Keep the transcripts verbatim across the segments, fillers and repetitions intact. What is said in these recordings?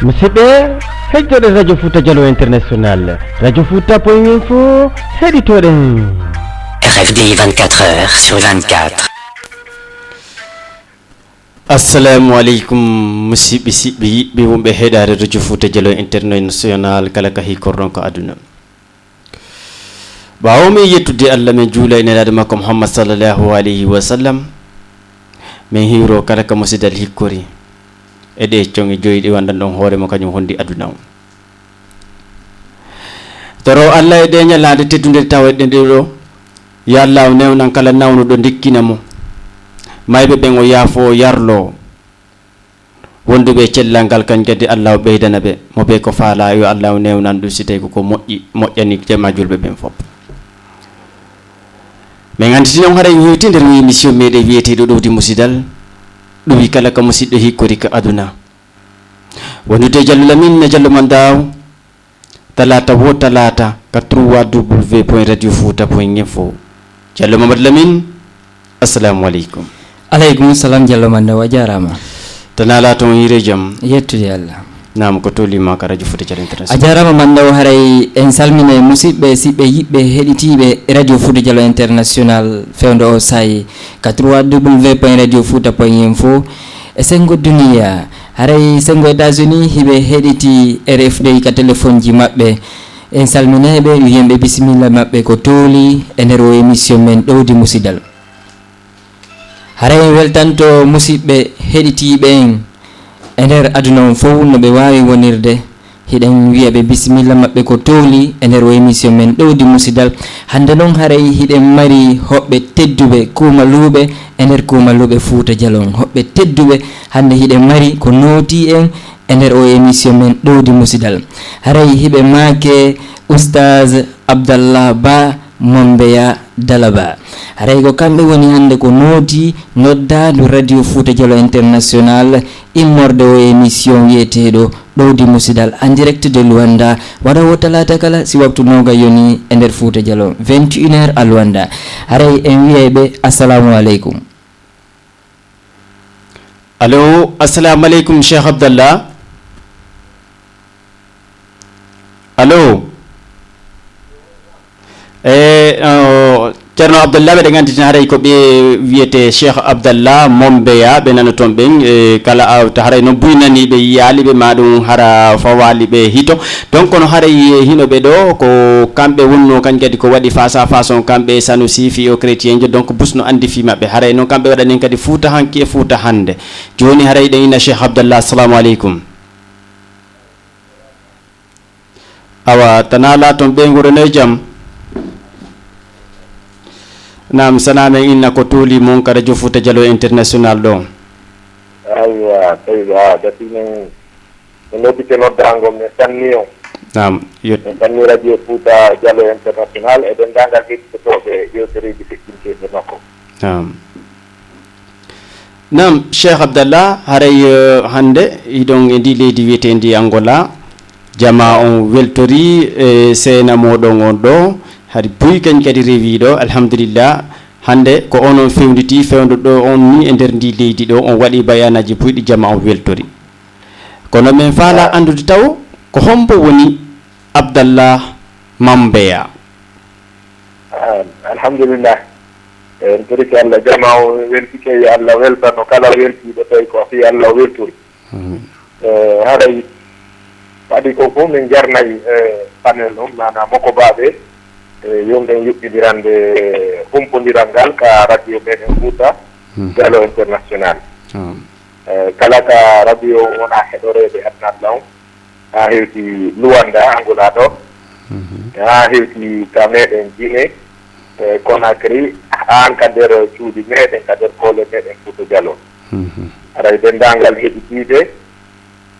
Musidɓe, heɗitoɗen Radio Fouta Diallo International, Radio Fouta point info, heɗitoɗen. R F D I vingt-quatre heures sur vingt-quatre. Assalamu aleykum, musidɓe, siɓɓe, yiɗɓe, wonɓe heɗaade Radio Fouta Diallo International, kala ka hikorɗon ko aduna. Ɓaawo min yettude Allah, min juula e nelaaɗo makko Muhammad sallallahu alayhi wa sallam, min hiwro kala ka musidal hikkori e ɗee coŋe joyi ɗi wondanɗon hoore mo kañum honɗi aduna o. Toro Allah e ɗee ñalaande teddunde tawa ɗen ɗo, yo Allah o newnan kala nawnuɗo ndikkina mo, mayɓe ɓen o yaafo o yarlo. Wonduɓe e cellal ngal, kañ kadi Allah o ɓeydana ɓe, mo ɓe ko faala, yo Allah o newnan ɗum, si tawi ko ko moƴƴi, moƴƴani jama julɓe ɓen fof. Min annditi noon haray o hewti nder émission meɗen wiyeteeɗo Ɗowdi Musidal, ɗum wi kala ka musiɗɗo hikkori ka aduna. Wondude e Jallo Lamin e Jallo Mandaw, talaata wo talaata ka trois W point radio fouta point info. Jallo Mamadou Lamine, assalamu aleykum. Aleykum salam, Jallo Mandaw, a jaaraama. Tan ala toon hiire jam. Yettude Allah. Naam, ko tolima ka Radio Fouta Diallo International. A jaaraama, Mandaw, haray en salmine musiɓɓe, siɓɓe, yiɓɓe, heɗitiiɓe Radio Fouta Diallo International fewndo o saayi ka trois W point radio fouta point info. E senngo duniya, haray senngo États-Unis, hiɓe heɗiti R F D I ka telefonji maɓɓe. En salminaɓe, wiyen ɓe bisimilla maɓɓe ko tooli e nder o émission men Ɗowdi Musidal. Haray en weltanto musiɓɓe heɗitiiɓe en e nder aduna on fow no ɓe waawi wonirde. Hiɗen wiya ɓe bisimilla maɓɓe ko tooli e nder o émission men Ɗowdi Musidal. Hannde noon haray hiɗen mari hoɓɓe tedduɓe kuumaluuɓe e nder kuumaluuɓe Fuuta Jalon. Hoɓɓe tedduɓe hannde hiɗen mari ko nootii en e nder o émission men Ɗowdi Musidal. Haray hiɓe maake Oustaz Abdallah Ba Mombeya Dalaba. Haray ko kamɓe woni hannde ko nootii noddaandu Radio Fuuta Jalon International immorde o émission wiyeteeɗo Ɗowdi Musidal en direct de Luanda, waɗa o talaata kala si waktu nooga yoni e nder Fuuta Jalon, vingt et une heures à Luanda. Haray en wiyay ɓe assalamu aleykum. Allo, assalamu aleykum, Cheikh Abdallah. Allo. E, o, Ceerno Abdallah, mbeɗa anndi tan haray ko ɓe wiyete Cheikh Abdallah Mombeya, ɓe nana toon ɓen, e, kala awta haray noon buy nani ɓe yiyaali ɓe, ma ɗum hara fawaali ɓe hito. Donc, kono haray hino ɓe ɗo, ko kamɓe wonno kañ kadi ko waɗi face à face on, kamɓe e Sanusi, fii o chrétien jo, donc, bus no anndi fii maɓɓe. Haray noon kamɓe waɗani en kadi Fuuta hanki e Fuuta hannde. Jooni haray ɗen ina Cheikh Abdallah, assalamu aleykum. Awa, tana laaton ɓeynguure no e jam. Naam, sana men inna ko tuuli mon ka Radio Fuuta Jallo International ɗo. Aywa, aywa, dati men, mi noddike noddaango, mi sanni on. Naam, yot- Mi sanni Radio Fuuta Jallo International e denndaangal heɗitotooɓe yewtereeji feƴƴinteeɗi makko. Naam. Naam, Cheikh Abdallah, haray, eh, hannde hiɗon e ndi leydi wiyeteendi Angola. Jama on weltori, eh, seena mooɗon on ɗo. Hari buy kañ kadi rewi ɗo, alhamdulillah. Hannde ko onon fewnditi, fewndo ɗo on ni e nder ndi leydi ɗo, on waɗi bayaanaji buyɗi, jama on weltori. Kono min faala anndude taw ko hombo woni Abdallah Mambeya? Ah, alhamdulillah. En torike Allah, jama o weltike, yo Allah weltano kala weltiiɗo, tawi ko fii Allah o weltori. Amin. Eh, haray waɗi ko fof min jarnayi, eh, panel on, maanaam mokobaaɓe, eh, yo ɓen yuɓɓindirande humpondiral ngal ka radio meɗen Fuuta, hmm, Diallo International. Hmm. Eh, kala ka radio wona heɗoreede aduna aduna on, haa hewti Luanda, Angola ɗo. Mhm. Haa hewti ka meɗen Guinée, e Conakry, haa ka nder cuuɗi meɗen, ka nder koole meɗen Fuuta Jallo. Mhm. Haray denndaangal heɗitiiɓe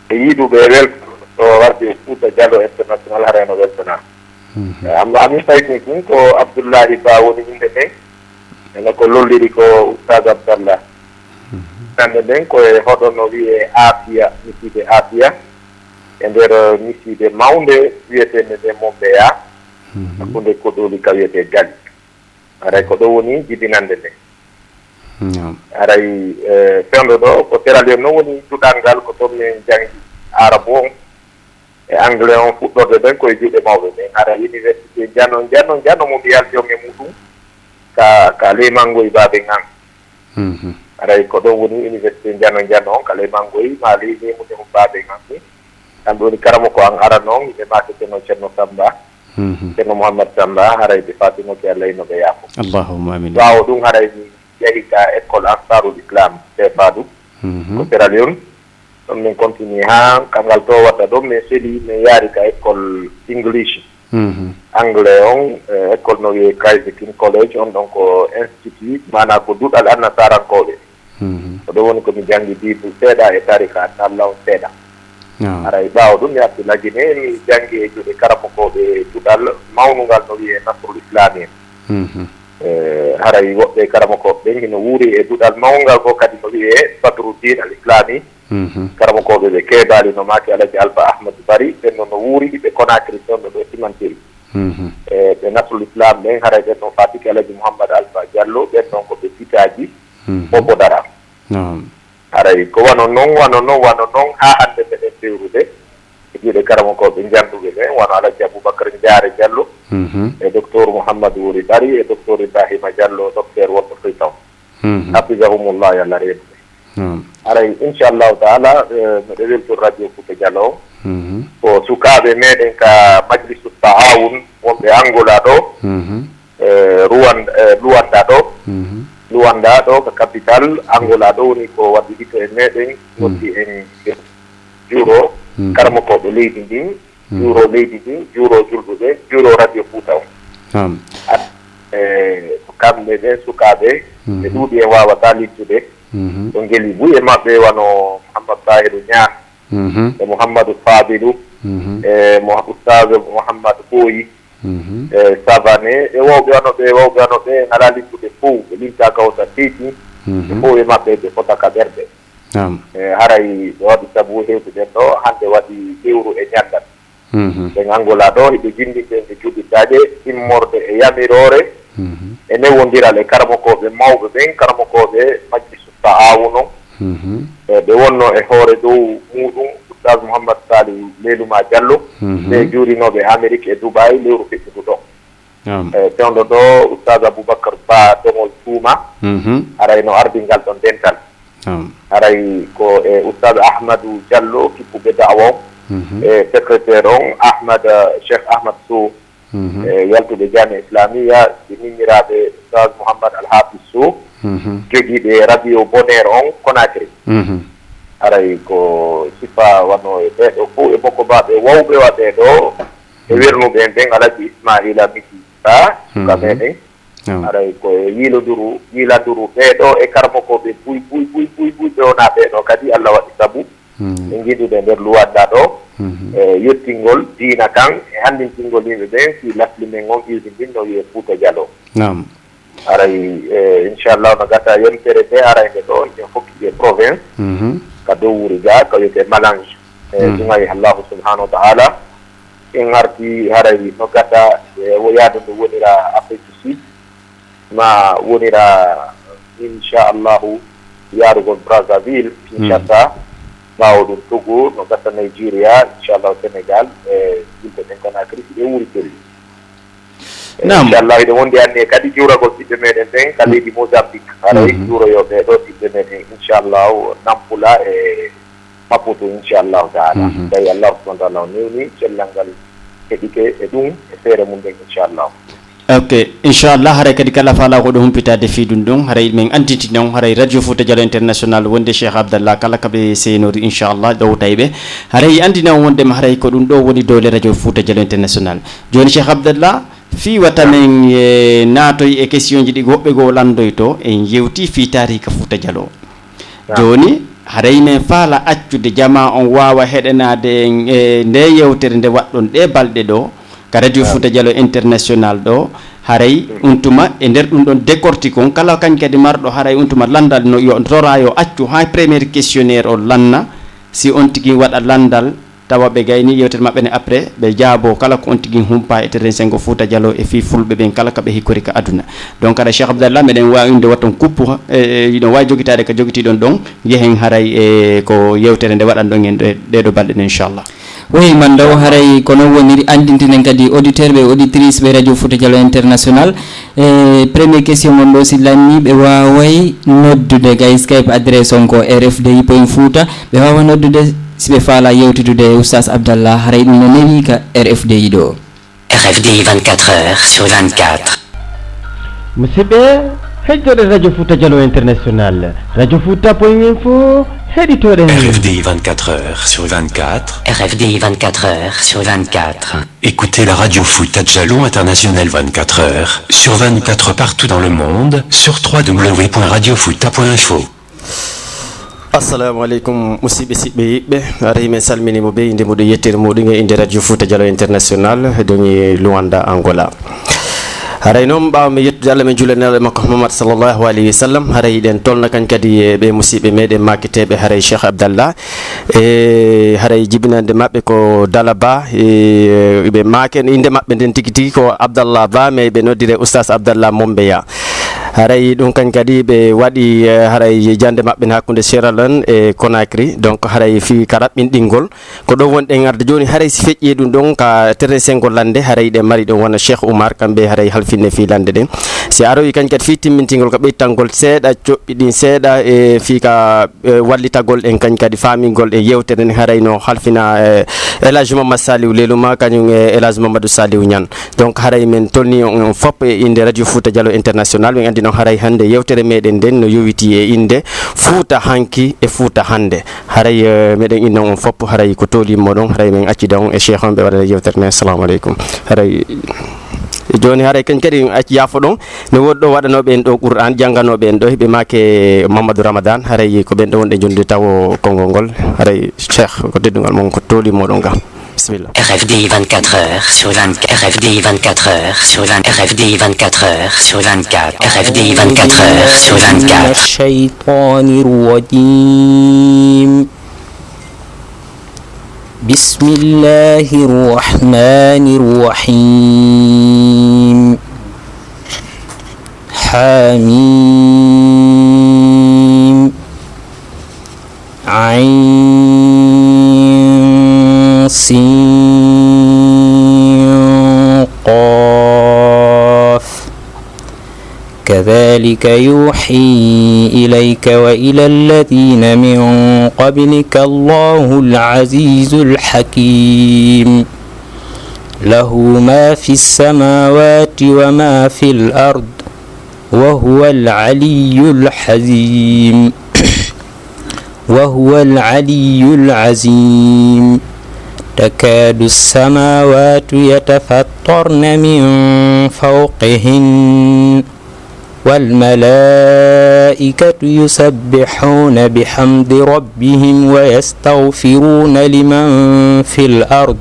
e yiɗuɓe welto to Radio Fuuta Jallo International, haray no weltanaa. Mhm. E, amma amin fayti ɗum ko Abdullahi Ba woni innde men. Ene ko lolliri ko Oustaz Abdallah. Mhm. Hannde nden ko e hoɗo no wiyee Afia, misiide Afia. E nder, eh, misiide mawnde wiyeteende nde Mombeya, mhm, hakkunde Koɗooli ka wiyetee Gali. Haray ko ɗo woni jibinannde nde. Naam. Haray, eh, fewndo ɗo ko Sierra Leone noon woni duɗal ngal, ko toon min janngi. arabu on e anglais on fuɗɗorde ɓen koye juuɗe mawɓe ɓen. Hara université jano, jano, jano mo mbiyal jonge muɗum ka, ka leemango e baaben an. Mhm. Haray ko ɗon woni université jano, jano on ka leemango e ma ley leemude on baaben an ni. Kamɓe woni karamo ko an arano on, ɓe maake Ceerno, Ceerno Samba, Mhm. Ceerno Mouhammad Samba, haray ɓe faatinoke Allah e no ɓe yaafo. Allahumma amin. Ɓaawo ɗum haray mi yahi ka école Ansarul Islam, Sefaadu, Mhm. ko Sierra Leone. Ɗon min continue haa ka ngal to watta ɗon, min seli, min yaari ka école English. Mhm. Anglais on, eh, école no wiyee Christ the King College, on ɗon ko institut, maanaa ko duɗal annasarankooɓe. Mhm. Ko ɗon woni ko mi janngi Bible seeɗa e taarika Aduna Allah on seeɗa. Naam. Haray ɓaawo ɗum mi arti Lagine, mi janngi e juuɗe karamokooɓe duɗal mawnungal no wiyee Nasrul Islami. Mhm. Eh, haray woɓɓe karamokooɓe ɓen hino wuuri e duɗal mawngal goo kadi no wiyee Badruddin Al Islami. Mhm. Karamokooɓe ɓe keebaali no maaki Alaji Alfa Ahmadu Bari, ɓen non no wuuri ɓe Conakry, ɓen ɗo ɓe Simantiri. Mhm. E ɓe Nasrul Islam ɓen, haray ɓen ɗon faatike Alaji Mouhammad Alfa Diallo, ɓen ɗon ko ɓe sitaaji Mhm. Bobo Dara. Naam. Haray ko wano non, wano non, wano non, haa hannde meɗen fewrude e juuɗe karamokooɓe njannduɓe ɓen, wano Alaji Abubakar Njaare Diallo, Mhm. e Docteur Mouhammadu Wuri Bari, e Docteur Ibrahima Diallo, docteur wonɗo Freetown. Mhm. Hafizahumullah, yo Allah reenu ɓe. Naam. Haray, inchallahu taala, eh, miɗo weltori Radio Fouta Dialo. Mhm. Ko sukaaɓe meɗen ka Majlisu Taawun wonɓe Angola ɗo, Mhm. eh, Ruwan-, eh, Luanda ɗo. Mhm. Luanda ɗo ka capital Angola ɗo woni ko waɗi hito e meɗen, Mhm. noddi en juuro Mhm. karamokooɓe leydi ndin, Mhm. juuro leydi ndin, juuro julɓe ɓe, juuro Radio Fouta on. Naam. At-, e ko kamɓe ɓen sukaaɓe, Mhm. ɓe ɗuuɗi en waawataa littude. Mhm. Ɗo ngeli buy e maɓɓe wano Mouhammad Tahiru Niang, Mhm. e Mouhammadu Fadilu, Mhm. e Mo-, Oustaz Mouhammad Boyi, Mhm. e Savane, e wawɓe wano ɓe, wawɓe wano ɓe, en alaa littude fow, ɓe lintaaka wota teeti, Mhm. ɓe fow e maɓɓe ɓe fota ka ɓerɗe. Naam. E haray ɓe waɗi sabu hewtuɗen ɗo, hannde waɗi lewru e ñallal. Mhm. Ɓen Angola ɗo, hiɓe jinndinde ɓe juɓɓitaaje immorde e yamiroore, Mhm. e newondiral e karamokooɓe mawɓe ɓen, karamokooɓe Majlisu Taawun on. Mhm. E ɓe wonno e hoore dow muuɗum, Oustaz Mouhammad Saliou Leluma Diallo, Mhm. ɓe juurinooɓe Amérique e Dubaï, lewru feƴƴudu ɗo. Naam. E fewndo ɗo, Oustaz Aboubacar Ba Doŋol Tuuma, Mhm. haray no ardi ngal ɗon dental. Naam. Haray ko e Oustaz Ahmadou Diallo, kippuɓe da'wa on, Mhm. e secrétaire on, Ahmad, eh, Cheikh Ahmad Sow, Mhm. e yaltuɓe Jamia Islamia, ɓe miñiraaɓe Oustaz Mouhammad Al Hafiz Sow, Mhm. jogiiɓe Radio Bonheur on, Conakry. Mhm. Haray ko sifa wano e ɓeeɗo fow e mokobaaɓe wawɓe waɗee ɗo, e Mhm. wernuɓe en ɓen, Alaji Ismaila Miki Ba, suka Mhm. meɗen. Naam. Haray ko e yiiloduru, yiilanduru ɓee ɗo e karamokooɓe buy, buy, buy, buy, buy ɓe wonaa ɓee ɗo kadi, Allah waɗi sabu Mhm. ɓe ngidude nder Luwanda ɗo, Mhm. e yottingol diina kan, e hanndintingol yimɓe ɓen fii lasli men on iwdi ndin no wiyee Fuuta Jaloo. Naam. Haray, e, inchallah, no gasa yontere nde arayde ɗo, en hokki e province, Mhm. ka dow wuri ga, ka wiyetee Malange, e, Mhm. Duŋay Allahu subhanahu wa ta'ala. En arti haray no gasa, e, wo yaadu ndu wonira Afrique du Sud, ma wonira, inchallahu, yaarugol Brazzaville, Mhm. Kinshasa, ɓaawo ɗum Togo, no gasa Nigeria, inchallahu Sénégal, e, yimɓe ɓen Conakry, si ɓe wuri pelli. Naam. Inchallah, eɗen wondi anniye kadi juuragol ɓiɓɓe meɗen ɓen ka leydi Mozambique. Haray Mhm. juuroyoo ɓee ɗoo ɓiɓɓe meɗen, inchallah, Nampula e Maputo, inchallah taala. Mhm. Tawi Allah subhanahu wa taala o newni cellal ngal heɓike e ɗum e feere mum ɗen, inchallah. Ok, inchallah, haray kadi kala faala ko ɗo humpitaade fii ɗum ɗon, haray min anndintina on, haray Radio Fouta Dialo International wonde Cheikh Abdallah kala ka ɓe seenori, inchallah, ɗowtay ɓe. Haray anndina on wondema haray ko ɗum ɗo woni doole Radio Fouta Dialo International. Jooni Cheikh Abdallah, fii wata min, eh, naatoy e questionji ɗi woɓɓe goo lanndoyto, en yewti fii taariika Fuuta Jaloo. Naam. Jooni, haray men faala accude jamaa on waawa heɗanaade en, eh, nde yewtere nde waɗɗon ɗee balɗe ɗo, ka Radio Naam. Fuuta Jaloo International ɗo, haray Mhm. on tuma e nder ɗum ɗon décortique on, kala kañ kadi marɗo haray on tuma lanndal no yo tora yo accu haa premier questionnaire on lanna, si on tigi waɗa lanndal, tawa ɓe gayni yewtere maɓɓe ne, après ɓe jaabo kala ko on tigi humpa e terrain sengo Fouta Diallo e fii fulɓe ɓen kala ka ɓe hikkori ka aduna. Donc haray Cheikh Abdallah, meɗen waawi winde watton kuppu, e, e, yiɗon waawi jogitaade ka jogitiɗon ɗon, yehen haray e ko yewtere nde waɗanɗon en ɗe, ɗee ɗoo balɗe ɗen, inchallah. Wi, man daw haray ko non woniri, anndintinen kadi auditeur ɓe e auditrice ɓe Radio Fouta Diallo International. E, premier question mon ɗo, si lanni ɓe waaway noddude kay Skype adresse on ko R F D I point Fouta, ɓe waawa noddude si ɓe faala yewtitude e Oustaz Abdallah, haray ɗum no newi ka R F D I ɗo. R F D I vingt-quatre heures sur vingt-quatre. Musidɓe, heɗitoɗen Radio Fouta Diallo International, Radio Fouta point info, heɗitoɗen. R F D I vingt-quatre heures sur vingt-quatre. R F D I vingt-quatre heures sur vingt-quatre. Écoutez la Radio Fouta Diallo International vingt-quatre heures sur vingt-quatre partout dans le monde sur trois W point radio fouta point info. Assalamu aleykum, musidɓe, siɓɓe, yiɓɓe. Haray men salminiima bee innde muɗum, yettere muɗum e innde Radio Fouta Diallo International, ɗon e Luanda, Angola. Haray non, ɓaawo men yettude Allah, men juulani Nelaaɗo makko Muhammad sallallahu alayhi wa sallam, haray hiɗen tolna kañ kadi e ɓee musidɓe meɗen maaketeeɓe, haray Cheikh Abdallah, e haray jibinannde maɓɓe ko Dala Ba, e ɓe maake innde maɓɓe nden tigi tigi ko Abdallah Ba, mais ɓe noddire Oustaz Abdallah Mombeya. Haray ɗum kañ kadi ɓe waɗi, eh, haray jannde maɓɓe ne hakkunde Sierra Leone e Conakry. Donc haray fii ka raɓɓinɗingol, ko ɗo wonɗen arde jooni. Haray si feƴƴii ɗum ɗon ka terrain sengo lannde, haray ɗe mari ɗon wona Cheikh Oumar, kamɓe haray halfinne fii lannde ɗen. Si aroyi kañ kadi fii timmintingol ka ɓeytangol seeɗa, coɓɓi ɗin seeɗa, e fii ka, eh, wallitagol en kañ kadi faamingol e yewtere nden, haray no halfina, eh, El Hadj Mamadou Saliou Leluma, kañum e El Hadj Mamadou Saliou Niane. Donc haray men tolni on, on fop e innde Radio Fouta Diallo International. Min anndi non haray hannde yewtere meɗen nden no yowiti e innde Fouta hanki e Fouta hannde. Haray, eh, meɗen inno on fop, haray ko tolni moɗon, haray men accida on e Cheikh on, ɓe waɗana yewtere nden. Assalamu aleykum. Haray jooni haray kañ kadi en acci yaafoɗon. Ne woodi ɗo waɗanooɓe en ɗo Qur'an, jannganooɓe en ɗo, ɓe maake Mamadou Ramadan, haray ko ɓen ɗo wonɗen jonnude tawo konngol ngol. Haray Cheikh, ko teddungal mon, ko tolni moɗon ga. Bismillah. R F D I vingt-quatre heures sur vingt-quatre, R F D I vingt-quatre heures sur vingt, R F D I vingt-quatre heures sur vingt-quatre, R F D I vingt-quatre heures sur vingt-quatre. الشيطان الرجيم. بسم الله الرحمن الرحيم. حميم. عين سين قاف. كذلك يوحي إليك وإلى الذين من قبلك الله العزيز الحكيم. له ما في السماوات وما في الأرض وهو العلي الحزيم. وهو العلي العظيم. تكاد السماوات يتفطرن من فوقهن والملائكة يسبحون بحمد ربهم ويستغفرون لمن في الأرض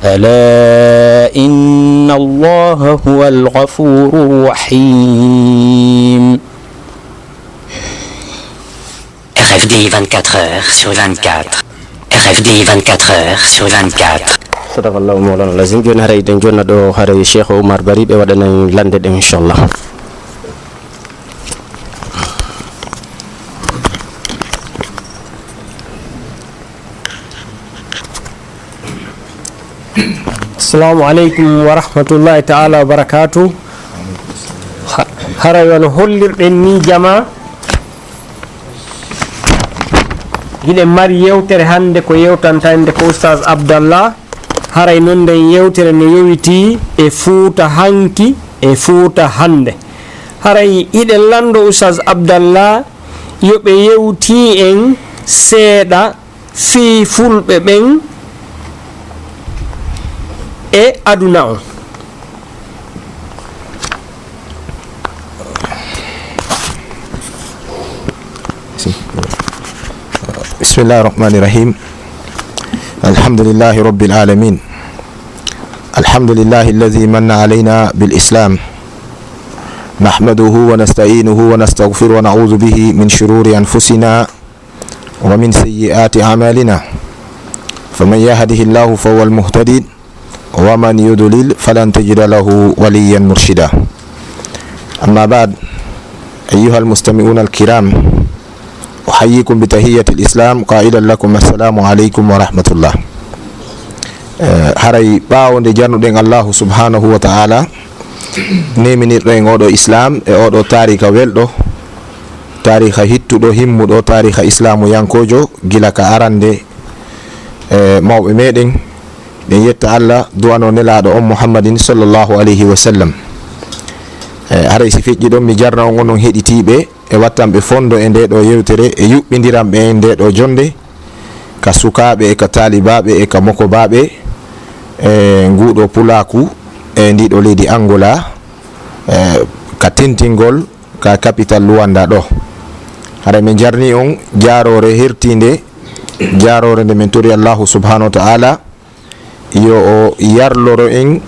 ألا إن الله هو الغفور الرحيم. R F D I vingt-quatre heures sur vingt-quatre. R F D I vingt-quatre heures sur vingt-quatre. Sadakallahu mawlana lazim. Jooni haray eɗen jonna ɗo haray Cheikh Oumar Bari, ɓe waɗana en lannde ɗen, inchallah. Assalamu aleykum wa rahmatullahi ta'ala wa barakatuh. Ha-, haray wano hollirɗen ni, jama, hiɗen mari yewtere hannde ko yewtanta en nde ko Oustaz Abdallah. Haray non nden yewtere no yowiti e Fuuta hanki e Fuuta hannde. Haray hiɗen lanndo Oustaz Abdallah yo ɓe yewti en seeɗa fii fulɓe ɓen e aduna on. بسم الله الرحمن الرحيم. الحمد لله رب العالمين. الحمد لله الذي من علينا بالإسلام. نحمده ونستعينه ونستغفره ونعوذ به من شرور أنفسنا ومن سيئات أعمالنا. فمن يهده الله فهو المهتدي، ومن يضلل فلن تجد له وليا مرشدا. أما بعد، أيها المستمعون الكرام، أحييكم بتحية الإسلام قائلا لكم: السلام عليكم ورحمة الله. Eh, haray ɓaawo nde jarnuɗen Allahu subhanahu wa ta'ala, neminirɗo en oɗo Islam e oɗo taarika welɗo, taarika hittuɗo, himmuɗo, taarika islamu yankojo, gila ka arande, eh, mawɓe meɗen, ɗen yetta Allah, duwano nelaɗo on Muhammadin sallallahu alayhi wa sallam. Eh, haray si feƴƴi ɗon, mi jarna on onon heɗitiɓe e wattanɓe fondo e nde ɗo yewtere e yuɓɓindiranɓe en nde ɗo jonde, ka sukaaɓe e ka taalibaaɓe e ka mokobaaɓe e nguuɗo pulaaku e ndiɗo leydi Angola, e ka tintingol ka kapital Luanda ɗo. Hara min jarni on jaaroore hertiinde, jaaroore nde min tori Allahu subhanahu wa ta'ala yo o yarloro en,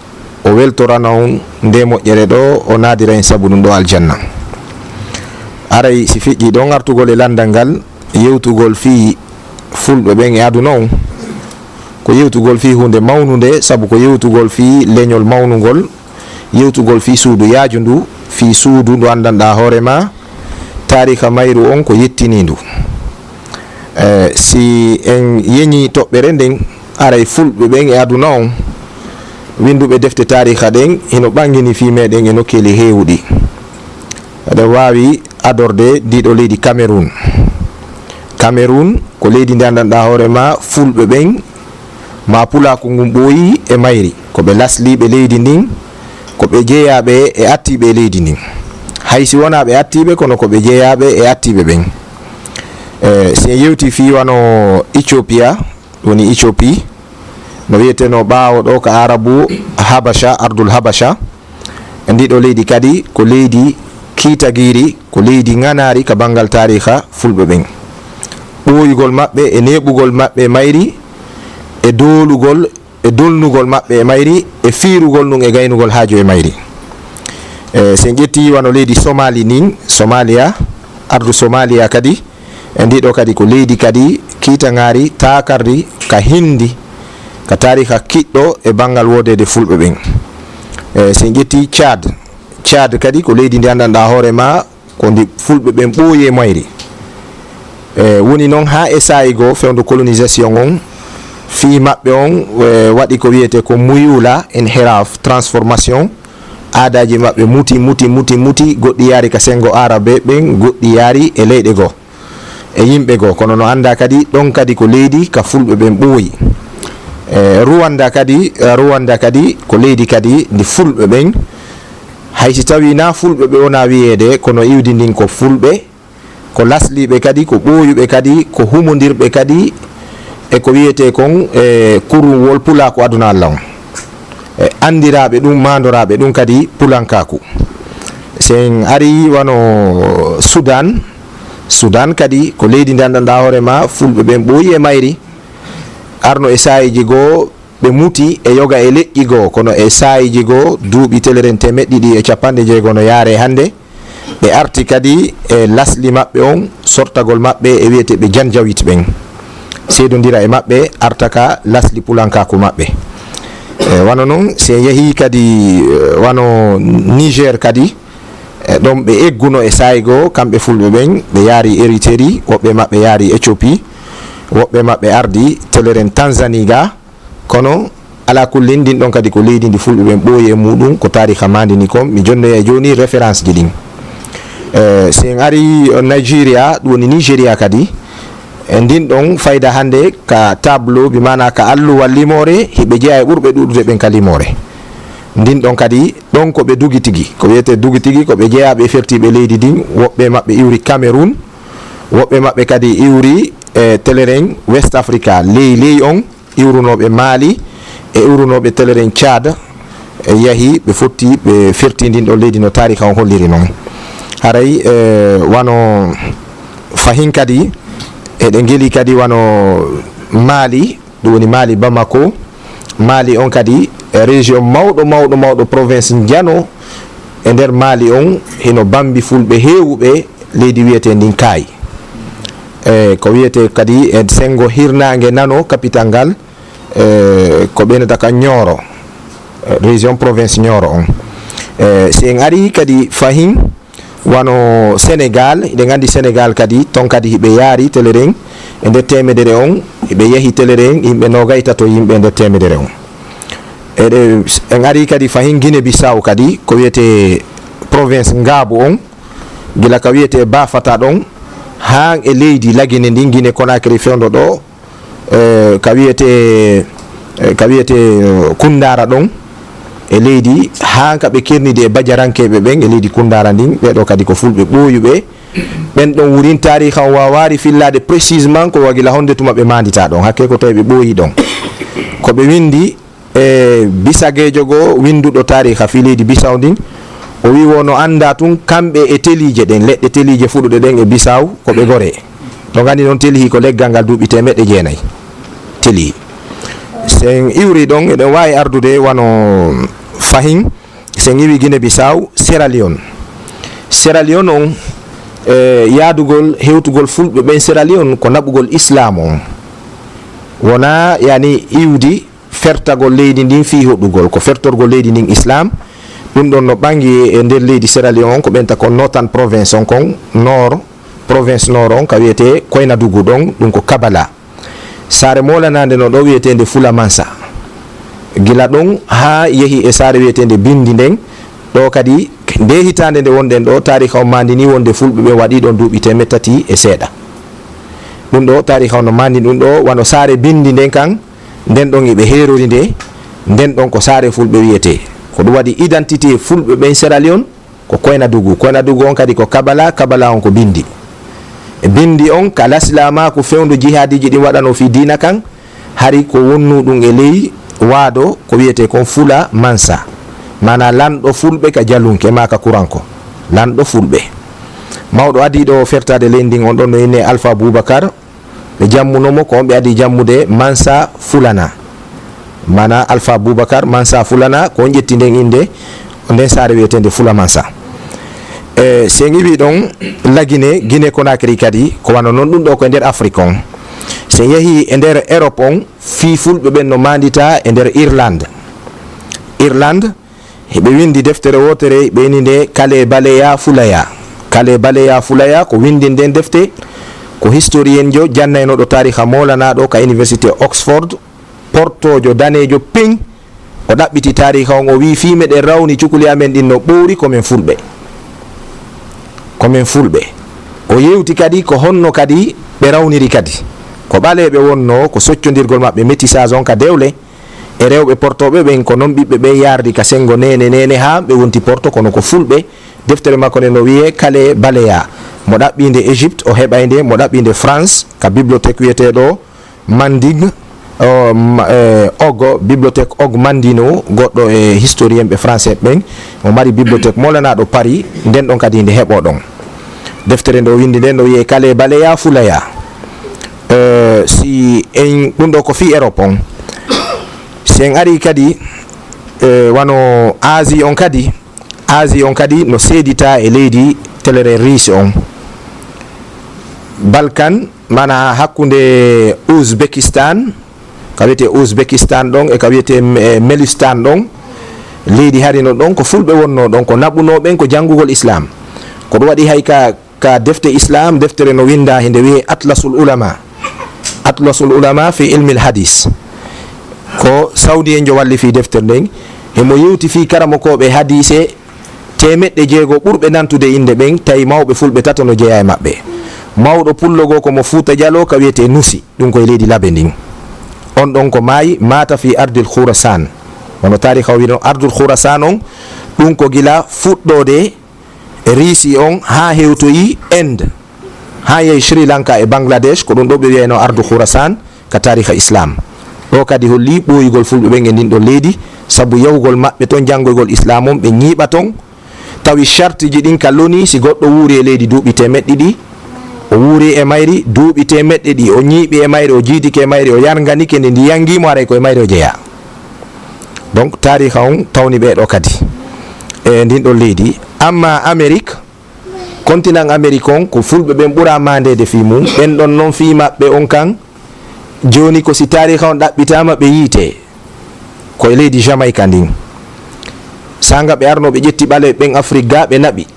o weltorana on nde moƴƴere ɗo, o naadira en sabu ɗum ɗo aljanna. Aray si feƴƴi ɗon artugol e landal ngal, yewtugol fii fulɓe ɓen e aduna on, ko yewtugol fii huunde mawnunde, sabu ko yewtugol fii leñol mawnungol, yewtugol fii suudu yaajundu, fii suudu ndu anndanɗaa hoore maa, taariika mayru on ko yettiniindu. Eh, si en yeñii toɓɓere nden, aray fulɓe ɓen e aduna on, winnduɓe defte taariika ɗen hino ɓanngini fii meɗen e nokkeeli heewuɗi. Eɗen waawi adorde ndiɗo leydi Cameroun. Cameroun ko leydi ndi anndanɗaa hoore maa fulɓe ɓen maa pulaaku ngun ɓooyi e mayri. Ko ɓe lasliiɓe leydi ndin, ko ɓe jeyaaɓe e attiiɓe e leydi ndin. Hay si wonaa ɓe attiiɓe, kono ko ɓe jeyaaɓe e attiiɓe ɓen. E, si en yewtii fii wano Ethiopia, ɗum woni Ethiopie, no wiyetenoo ɓaawo ɗo ka Arabu Habasha, Ardul Habasha. E ndiɗo leydi kadi ko leydi kiitagiiri, ko leydi ŋanaari ka banngal taariika fulɓe ɓen. Ɓooyugol maɓɓe e neeɓugol maɓɓe e mayri, e doolugol, e dolnugol maɓɓe e mayri, e fiirugol ɗum e gaynugol haaju e mayri. E, si en ƴettii wano leydi Somali nin, Somalia, ardu Somalia kadi, e ndiɗo kadi ko leydi kadi kiitaŋaari taakardi ka hindi, ka taariika kiɗɗo e banngal woodeede fulɓe ɓen. E, si en ƴettii Tchad, Tchad kadi ko leydi ndi anndanɗaa hoore maa ko ndi fulɓe ɓen ɓooyi e mayri. E, woni noon haa e saa'i goo fewndo colonisation on, fii maɓɓe on, e, waɗi ko wiyetee ko muyula, inhiraf, transformation, aadaaji maɓɓe muti, muti, muti, muti, goɗɗi yaari ka senngo aarabe ɓen, goɗɗi yaari e leyɗe goo, e yimɓe goo. Kono no anndaa kadi, ɗon kadi ko leydi ka fulɓe ɓen ɓooyi. E, Rwanda kadi, e, Rwanda kadi ko leydi kadi ndi fulɓe ɓen, hay si tawii naa fulɓe ɓe wonaa wiyeede, kono iwdi ndin ko fulɓe, ko lasliiɓe kadi, ko ɓooyuɓe kadi, ko humondirɓe kadi e ko wiyetee kon, e, kurunwol pulaaku aduna Alla on. E, anndiraaɓe ɗum, maandoraaɓe ɗum kadi pulankaaku. Si en arii wano Sudan, Sudan kadi ko leydi ndi anndanɗaa hoore maa fulɓe ɓen ɓooyi e mayri. Arno e saa'iiji goo ɓe muti e yoga e leƴƴi goo, kono e saa'iiji goo duuɓi teleren teemeɗɗe ɗiɗi e cappanɗe jeego no yaaree hannde, ɓe arti kadi e lasli maɓɓe on, sortagol maɓɓe e wiyeteeɓe Janjawit ɓen, seedondira e maɓɓe, arta ka lasli pulankaaku maɓɓe. E, wano non, si en yehii kadi, e, wano Niger kadi, e, ɗon ɓe egguno e saa'i goo, kamɓe fulɓe ɓen, ɓe yaari Eriteri, woɓɓe maɓɓe yaari Ethiopie, woɓɓe maɓɓe ardi teleren Tanzanie ga, kono alaa kullin, ndin ɗon kadi ko leydi ndi fulɓe ɓen ɓooyi e muuɗum, ko taariika maandini kon. Mi jonnoya jooni référence ji ɗin. E, si en arii, e, Nigeria, ɗum woni Nigeria kadi, e ndin ɗon fayda hannde ka tableau, bi maanaa ka alluwal limoore, hiɓe jeyaa e ɓurɓe ɗuuɗude ɓen ka limoore. Ndin ɗon kadi, ɗon ko ɓe dugi tigi, ko wiyetee dugi tigi, ko ɓe jeyaaɓe e fertiiɓe leydi ndin, woɓɓe maɓɓe iwri Cameroun, woɓɓe maɓɓe kadi iwri, e, teleren West Africa, ley ley on, iwrunooɓe Mali e iwrunooɓe teleren Tchad, e yahi ɓe fotti ɓe ferti ndin ɗon leydi no taariika on holliri non. Haray, e, wano fahin kadi, eɗe ngeli kadi wano Mali, ɗum woni Mali Bamako. Mali on kadi, e, région mawɗo, mawɗo, mawɗo, province njano e nder Mali on, hino bambi fulɓe heewuɓe leydi wiyetee ndin Kaay. E, ko wiyetee kadi e senngo hirnaange nano, kapital ngal, eh, ko ɓe nodata ka Nioro, eh, région province Nioro on. Eh, si en ari kadi fahin, wano Sénégal, hiɗen anndi Sénégal kadi, ton kadi hiɓe yaari teleren e nder teemedere on, hiɓe yahi teleren yimɓe noogay tato yimɓe e nder teemedere on. Eɗe, en ari kadi fahin Guinée Bissau kadi, ko wiyetee province Ngaabu on, gila ka wiyetee Bafata ɗon, haa e leydi Lagine ndin, Guinée Conakry fewndo ɗo, eh, ka wiyetee, eh, ka wiyetee, eh, Kundara ɗon e leydi, haa ka ɓe kernidi e Bajarankeeɓe ɓen e leydi Kundara ndin, ɓee ɗoo kadi ko Fulɓe ɓooyuɓe. Ɓen ɗon wurin taariika on waawaari fillaade précisément ko wa gila honde tuma ɓe maanditaa ɗon, hakkee ko tawi ɓe ɓooyii ɗon. Ko ɓe winndi, e bisageejo goo winnduɗo taariika fii leydi Bisaw ndin, o wi'i woo no anndaa tun kamɓe e teliije ɗen, leɗɗe teliije fuɗuɗe ɗen e Bisaw ko ɓe goree. Ɗon anndi non telihi ko leggal ngal duuɓi teemeɗɗe jeenay. Telihi. Si en iwri ɗon, eɗen waawi ardude wano fahin, si en iwii Guinée Bissau, Sierra Leone. Sierra Leone on, e yaadugol, hewtugol Fulɓe ɓen Sierra Leone ko naɓugol Islaam on. Wonaa, yani, iwdi fertagol leydi ndin fii hoɗugol, ko fertorgol leydi ndin Islaam. Ɗum ɗon no ɓangi e nder leydi Sierra Leone on, ko ɓen ta kon Northern Province on kon, Nord, Province Nord on, ka wiyetee Koynadugu ɗon, ɗum ko Kabala. Saare moolanaande no ɗo wiyeteende Fulamansa. Gila ɗon haa yehi e saare wiyeteende Bindi nden, ɗo kadi nde hitaande nde wonɗen ɗo, taariika on maandinii wonde Fulɓe ɓen waɗii ɗon duuɓi teemeɗɗe tati e seeɗa. Ɗum ɗo taariika on no maandini ɗum ɗo, wano saare Bindi nden kan, nden ɗon iɓe heerori nde, nden ɗon ko saare Fulɓe wiyetee. Ko ɗum waɗi identité Fulɓe ɓen Sierra Leone, ko Koynadugu. Koynadugu on kadi ko Kabala, Kabala on ko Bindi. E Bindi on ka lasilaamaaku fewndo jihaadiiji ɗin waɗanoo fii diina kan, hari ko wonnuu ɗum e ley waado ko wiyetee kon Fulamansa. Maanaa lanɗo Fulɓe ka Jalunke maa ka Kuranko. Lanɗo Fulɓe. Mawɗo adii ɗo fertaade leydi ndin on ɗon no innee Alfa Bubakar. Ɓe jammunoo mo, ko on ɓe adii jammude Mansa Fulana. Maanaa Alfa Bubakar Mansa Fulana, ko on ƴetti nden innde, nden saare wiyeteende Fulamansa. E, si en iwii ɗon, Lagine, Guinée Conakry kadi, ko wano non ɗum ɗo ko e nder Afrik on. Si en yehii e nder Europe on, fii Fulɓe ɓen no maanditaa e nder Irlande. Irlande, Hiɓe winndi deftere wootere, ɓe inni nde Kale Baleya Fulaya. Kale Baleya Fulaya ko winndi nden defte, ko historienjo jannaynooɗo taariika moolanaaɗo ka Université Oxford, portoojo daneejo ping. O ɗaɓɓiti taariika on, o wi'i fii meɗen rawni cukuli amen ɗin no ɓowri ko men Fulɓe. Ko men Fulɓe. O yewti kadi ko honno kadi ɓe rawniri kadi. Ko ɓaleeɓe wonnoo, ko soccondirgol maɓɓe métissage on ka dewle, e rewɓe portooɓe ɓen, ko non ɓiɓɓe ɓen yaardi ka senngo neene neene haa ɓe wonti porto, kono ko Fulɓe. Deftere makko nden no wiyee Kale Baleya. Mo ɗaɓɓii nde Égypte, o heɓay nde, mo ɗaɓɓii nde France, ka bibliothèque wiyeteeɗo Manding, o, ma-, e, Og, bibliothèque Og Mandino, goɗɗo e historien ɓe français ɓen. O mari bibliothèque moolanaaɗo Paris, nden ɗon kadi nde heɓoo ɗon. Deftere nde o winndi nden no wiyee Kale Baleya Fulaya. Eh, si en, ɗum ɗo ko fii Europe on. Si en arii kadi, eh, wano Asie on kadi, Asie on kadi no seeditaa e leydi telere Riisi on. Balkan, maanaa hakkunde Uzbekistan, ka wiyetee Uzbekistan ɗon e ka wiyetee, eh, Melistan ɗon, leydi hari no ɗon, ko Fulɓe wonnoo ɗon, ko naɓunoo ɓen ko janngugol Islaam. Ko ɗum waɗi hay ka ka defte Islaam, deftere no winndaa hinde wiyee Atlasul Ulama. Atlasul Ulama fi ilmil hadis. Ko Sawdi en jo walli fii deftere nden. Himo yewti fii karamokooɓe hadiise teemeɗɗe jeego ɓurɓe nantude innde ɓen, tawi mawɓe Fulɓe tato no jeyaa e maɓɓe. Mawɗo pullo goo ko mo Fuuta Jaloo ka wiyetee Nusi, ɗum ko e leydi Labe ndin. On ɗon ko maayi, maata fi ardil Khurasan. Wano taariika o wi'no, ardul Khurasan on, ɗum ko gila fuɗɗoode Riisi on haa hewtoyi Inde, haa yahi Sri Lanka e Bangladesh, ko ɗum ɗo ɓe wiyayno ardu Khurasan ka taariika Islaam. Ɗo kadi holli ɓooyugol Fulɓe ɓen e ndin ɗon leydi, sabu yahugol maɓɓe ton janngoygol Islaam on, ɓe ñiiɓa ton, tawi shartiji ɗin ka lonii, si goɗɗo wuuri e leydi duuɓi teemeɗɗe ɗiɗi, o wuuri e mayri duuɓi teemeɗɗe ɗiɗi, o ñiiɓi e mayri, o jiidike e mayri, o yarnganike nde ndi yanngii mo, haray ko e mayri o jeyaa. Donc, taariika on tawni ɓee ɗo kadi e ndin ɗon leydi. Amma Amérique, continent Amérique on, ko Fulɓe ɓen ɓura maandeede fii mum. Ɓen ɗon non fii maɓɓe on kan, Jooni ko si taariika on ɗaɓɓitaama, ɓe yiite ko e leydi Jamaïque ndin. Saanga ɓe arno, ɓe ƴetti ɓaleeɓe ɓen Afrik ga, ɓe naɓi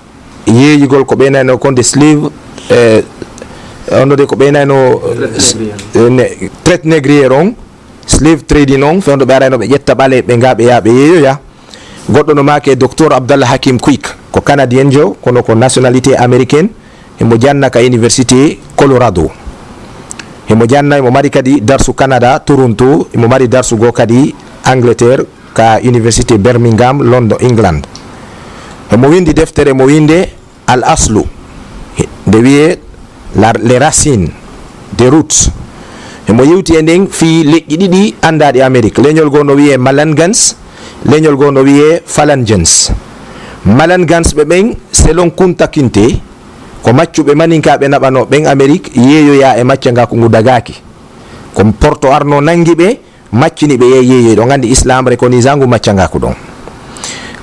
yeeyugol ko ɓe naynoo kon de slave, eh, on de ko ɓe naynoo, eh, ne, traite négrière on, slave trading on, fewndo ɓe arayno ɓe ƴetta ɓaleeɓe ɓe nga ɓe yaa ɓe yeeyoya. Goɗɗo no maake Docteur Abdallah Hakim Quick, ko Canadien jo, kono ko nationalité américaine. Himo janna ka Université Colorado. Himo janna, himo mari kadi darsu Canada, Toronto, himo mari darsu goo kadi Angleterre, ka Université Birmingham, London, England. Himo windi deftere mo winde Al Aslu, nde wiyee la, Les Racines, des Roots. Himo yewti e nden fii leƴƴi ɗiɗi anndaaɗi Amérique. Leñol goo no wiyee Malangans, leñol goo no wiyee Falangens. Malangans ɓe ɓen, selon Kunta Kinte, ko maccuɓe maninkaaɓe naɓanoo ɓen Amérique, yeeyoyaa e maccangaaku ngu dagaaki. Ko Porto arno nangi ɓe, maccini ɓe, yeeyey, ɗon anndi Islam reconnaissant ngu maccangaaku ɗon.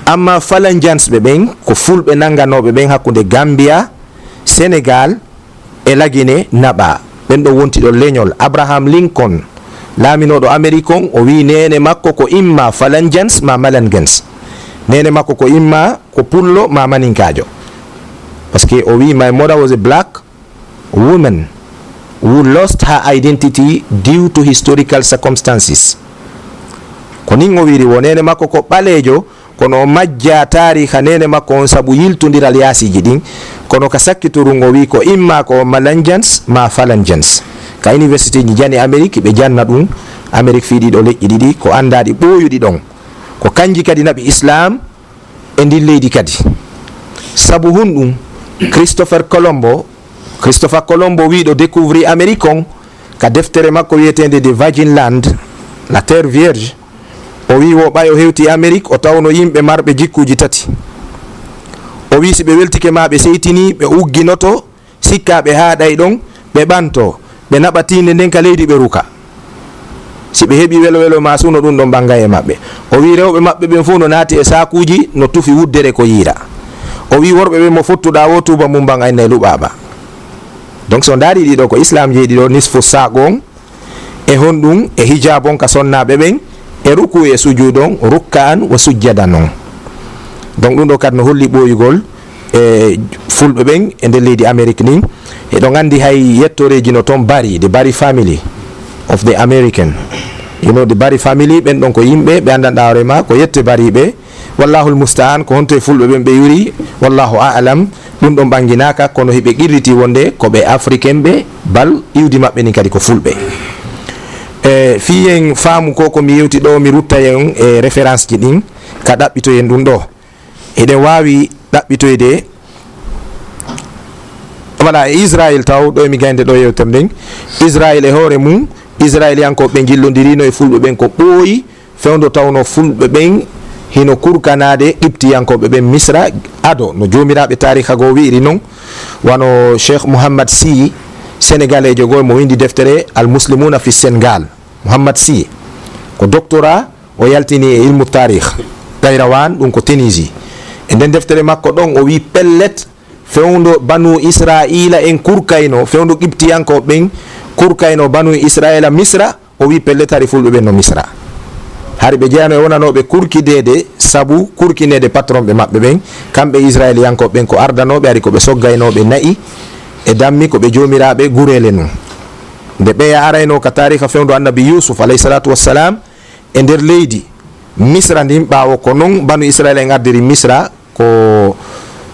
Amma Falanjans ɓe ɓen, ko fulɓe nannganooɓe ɓen hakkunde Gambia, Senegal e Lagine naɓaa. Ɓen ɗon wonti ɗon leñol. Abraham Lincoln, laaminooɗo Amérique on, o wi'i neene makko ko imma Falanjans ma Malangans. Neene makko ko imma ko pullo ma maninkaajo. Parce que o wi'i, "My mother was a black woman who lost her identity due to historical circumstances." Ko nin o wiiri, wo neene makko ko ɓaleejo, kono o majjaa taariika neene makko on sabu yiltondiral yaasiiji ɗin. Kono ka sakkitorun o wi'i ko imma ko Malanjans ma Falanjans. Ka universitéeji jani Amérique ɓe janna ɗun, Amérique fii ɗiɗo leƴƴi ɗiɗi, ko anndaaɗi ɓooyuɗi ɗon. Ko kanji kadi naɓi Islam e ndin leydi kadi. Sabu hunɗun, Christopher Colombo, Christopher Colombo wiiɗo découvrir Amérique on, ka deftere makko wi'eteende The Virgin Land, La Terre Vierge, o wi'i wo ɓay o hewti Amérique, o tawno yimɓe marɓe jikkuuji tati. O wi'i si ɓe weltike ma ɓe seytinii, ɓe ugginoto, sikkaa ɓe haaɗay ɗon, ɓe ɓanto, ɓe naɓa tiinde nden ka leydi, ɓe ruka. Si ɓe heɓi welo welo ma suno, ɗun ɗon ɓangay e maɓɓe. O wi'i rewɓe maɓɓe ɓen fow no naati e saakuuji, no tufi wuddere ko yiira. O wi'i worɓe ɓen mo fottuɗaa wo tuuba mum ban aynay luɓaaɓa. Donc so ndaari ɗiɗo ko Islam jeyi ɗiɗo, nisfu saaq on, e honɗun, e hijab on ka sonnaaɓe ɓen, e ruku e sujuud on, rukkaan wa sujjadan on. Donc ɗun ɗo kadi no holli ɓooyugol e fulɓe ɓen e nder leydi Amérique ndin. Eɗon anndi hay yettoreeji no ton bari, the Barry family of the American. You know, the Barry family, ɓen ɗon ko yimɓe ɓe anndanɗaa hoore ma, ko yette bariiɓe. Wallahul musta'an, ko honto e fulɓe ɓen ɓe yuri, wallahu a'lam. Ɗun ɗon ɓanginaaka, kono hiɓe qirriti wonde ko ɓe Africain ɓe, bal iwdi maɓɓe ndin kadi ko fulɓe. E fii en faamu ko, ko mi yewti ɗo, mi rutta en e référence ji ɗin ka ɗaɓɓitoyen ɗun ɗo. Eɗen waawi ɗaɓɓitoyde, wala, e Israël taw, ɗo e mi gaynde ɗo yewtere nden. Israël e hoore mum, Israëliyankooɓe ɓen jillondirino e fulɓe ɓen ko ɓooyi, fewndo tawno fulɓe ɓen hino kurkanaade Qibtiyankooɓe ɓen Misra ado, no joomiraaɓe taariika goo wi'iri non, wano Cheikh Mouhammad Sy, Senegaleejo goo, mo windi deftere Al Muslimuna fi Senegal. Mouhammad Sy, ko doctorat o yaltini e ilmu taarih, Kairouan, ɗun ko Tunisie. E nden deftere makko ɗon, o wi'i pellet, fewndo Banu Isra'iila en kurkayno, fewndo Qibtiyankooɓe ɓen kurkayno Banu Isra'iila Misra, o wi'i pellet, hari fulɓe ɓen no Misra. Hari ɓe jeyano e wonanooɓe kurkideede sabu kurkineede patronɓe maɓɓe ɓen, kamɓe Isra'iiliyankooɓe ɓen ko ardanooɓe, hari ko ɓe soggaynooɓe na'i e dammi, ko ɓe joomiraaɓe gureele nun. Nde ɓeya arayno ka taariika fewndo Annabi Yusuf, alayhi salatu wassalam, e nder leydi Misra ndin, ɓaawo ko non Banu Isra'iila en ardiri Misra, ko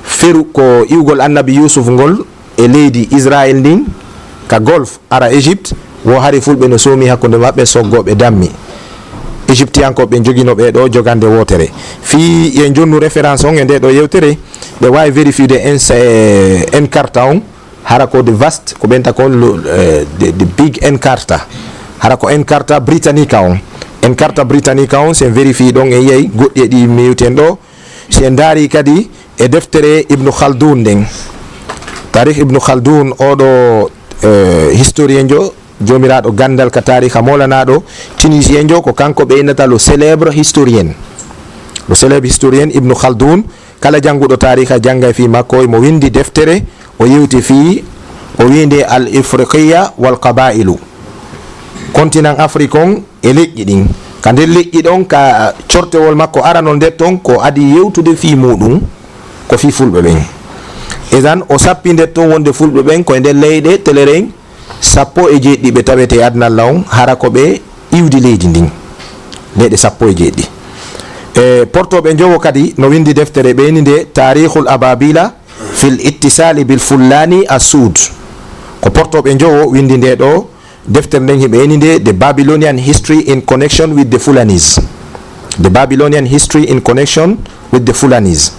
feru, ko iwgol Annabi Yusuf ngol e leydi Israël ndin, ka Golfe, ara Égypte, wo hari fulɓe no soomi hakkunde maɓɓe, soggooɓe dammi. Égyptiyankooɓe ɓen jogino ɓe ɗo jogande wootere. Fii yen jonnu référence on e nde ɗo yewtere, ɓe waawi vérifier en, eh, Encarta on, hara ko the vast, ko ɓen ta kon lo, eh, the, the big Encarta. Hara ko Encarta Britannica on. Encarta Britannica on, si en vérifier ɗon, en yiyay goɗɗi e ɗi mi yewti en ɗo. Si en ndaari kadi e deftere Ibnu Khaldun nden, taarih Ibnu Khaldun, oɗo, eh, historien jo, joomiraaɗo ganndal ka taariha, moolanaaɗo tunisien jo, ko kanko ɓe innata le célèbre historien. Le célèbre historien Ibnu Khaldun, kala jannguɗo taariha janngay fii makko, mo windi deftere, o yewti fii, o wiinde Al Ifriqiya wal Qaba'ilu. continent Afrique on e leƴƴi ɗin. Ka nder leƴƴi ɗon, ka cortewol makko aranol nder ton, ko adi yewtude fii muuɗum, ko fii fulɓe ɓen. Idan, o sappi nder ton wonde fulɓe ɓen ko e nder leyɗe teleren sappo e jeeɗiɗi ɓe tawete e aduna Allah on, hara ko ɓe iwdi leydi ndin. Leyɗe sappo e jeeɗiɗi. E portooɓe njowo kadi no windi deftere ɓe ini nde Tarihul Ababila fil Ittisali bil Fulani Asud. Ko portooɓe njowo windi nde ɗo deftere nden, hiɓe ini nde The Babylonian History in Connection with the Fulanis. The Babylonian History in Connection with the Fulanis.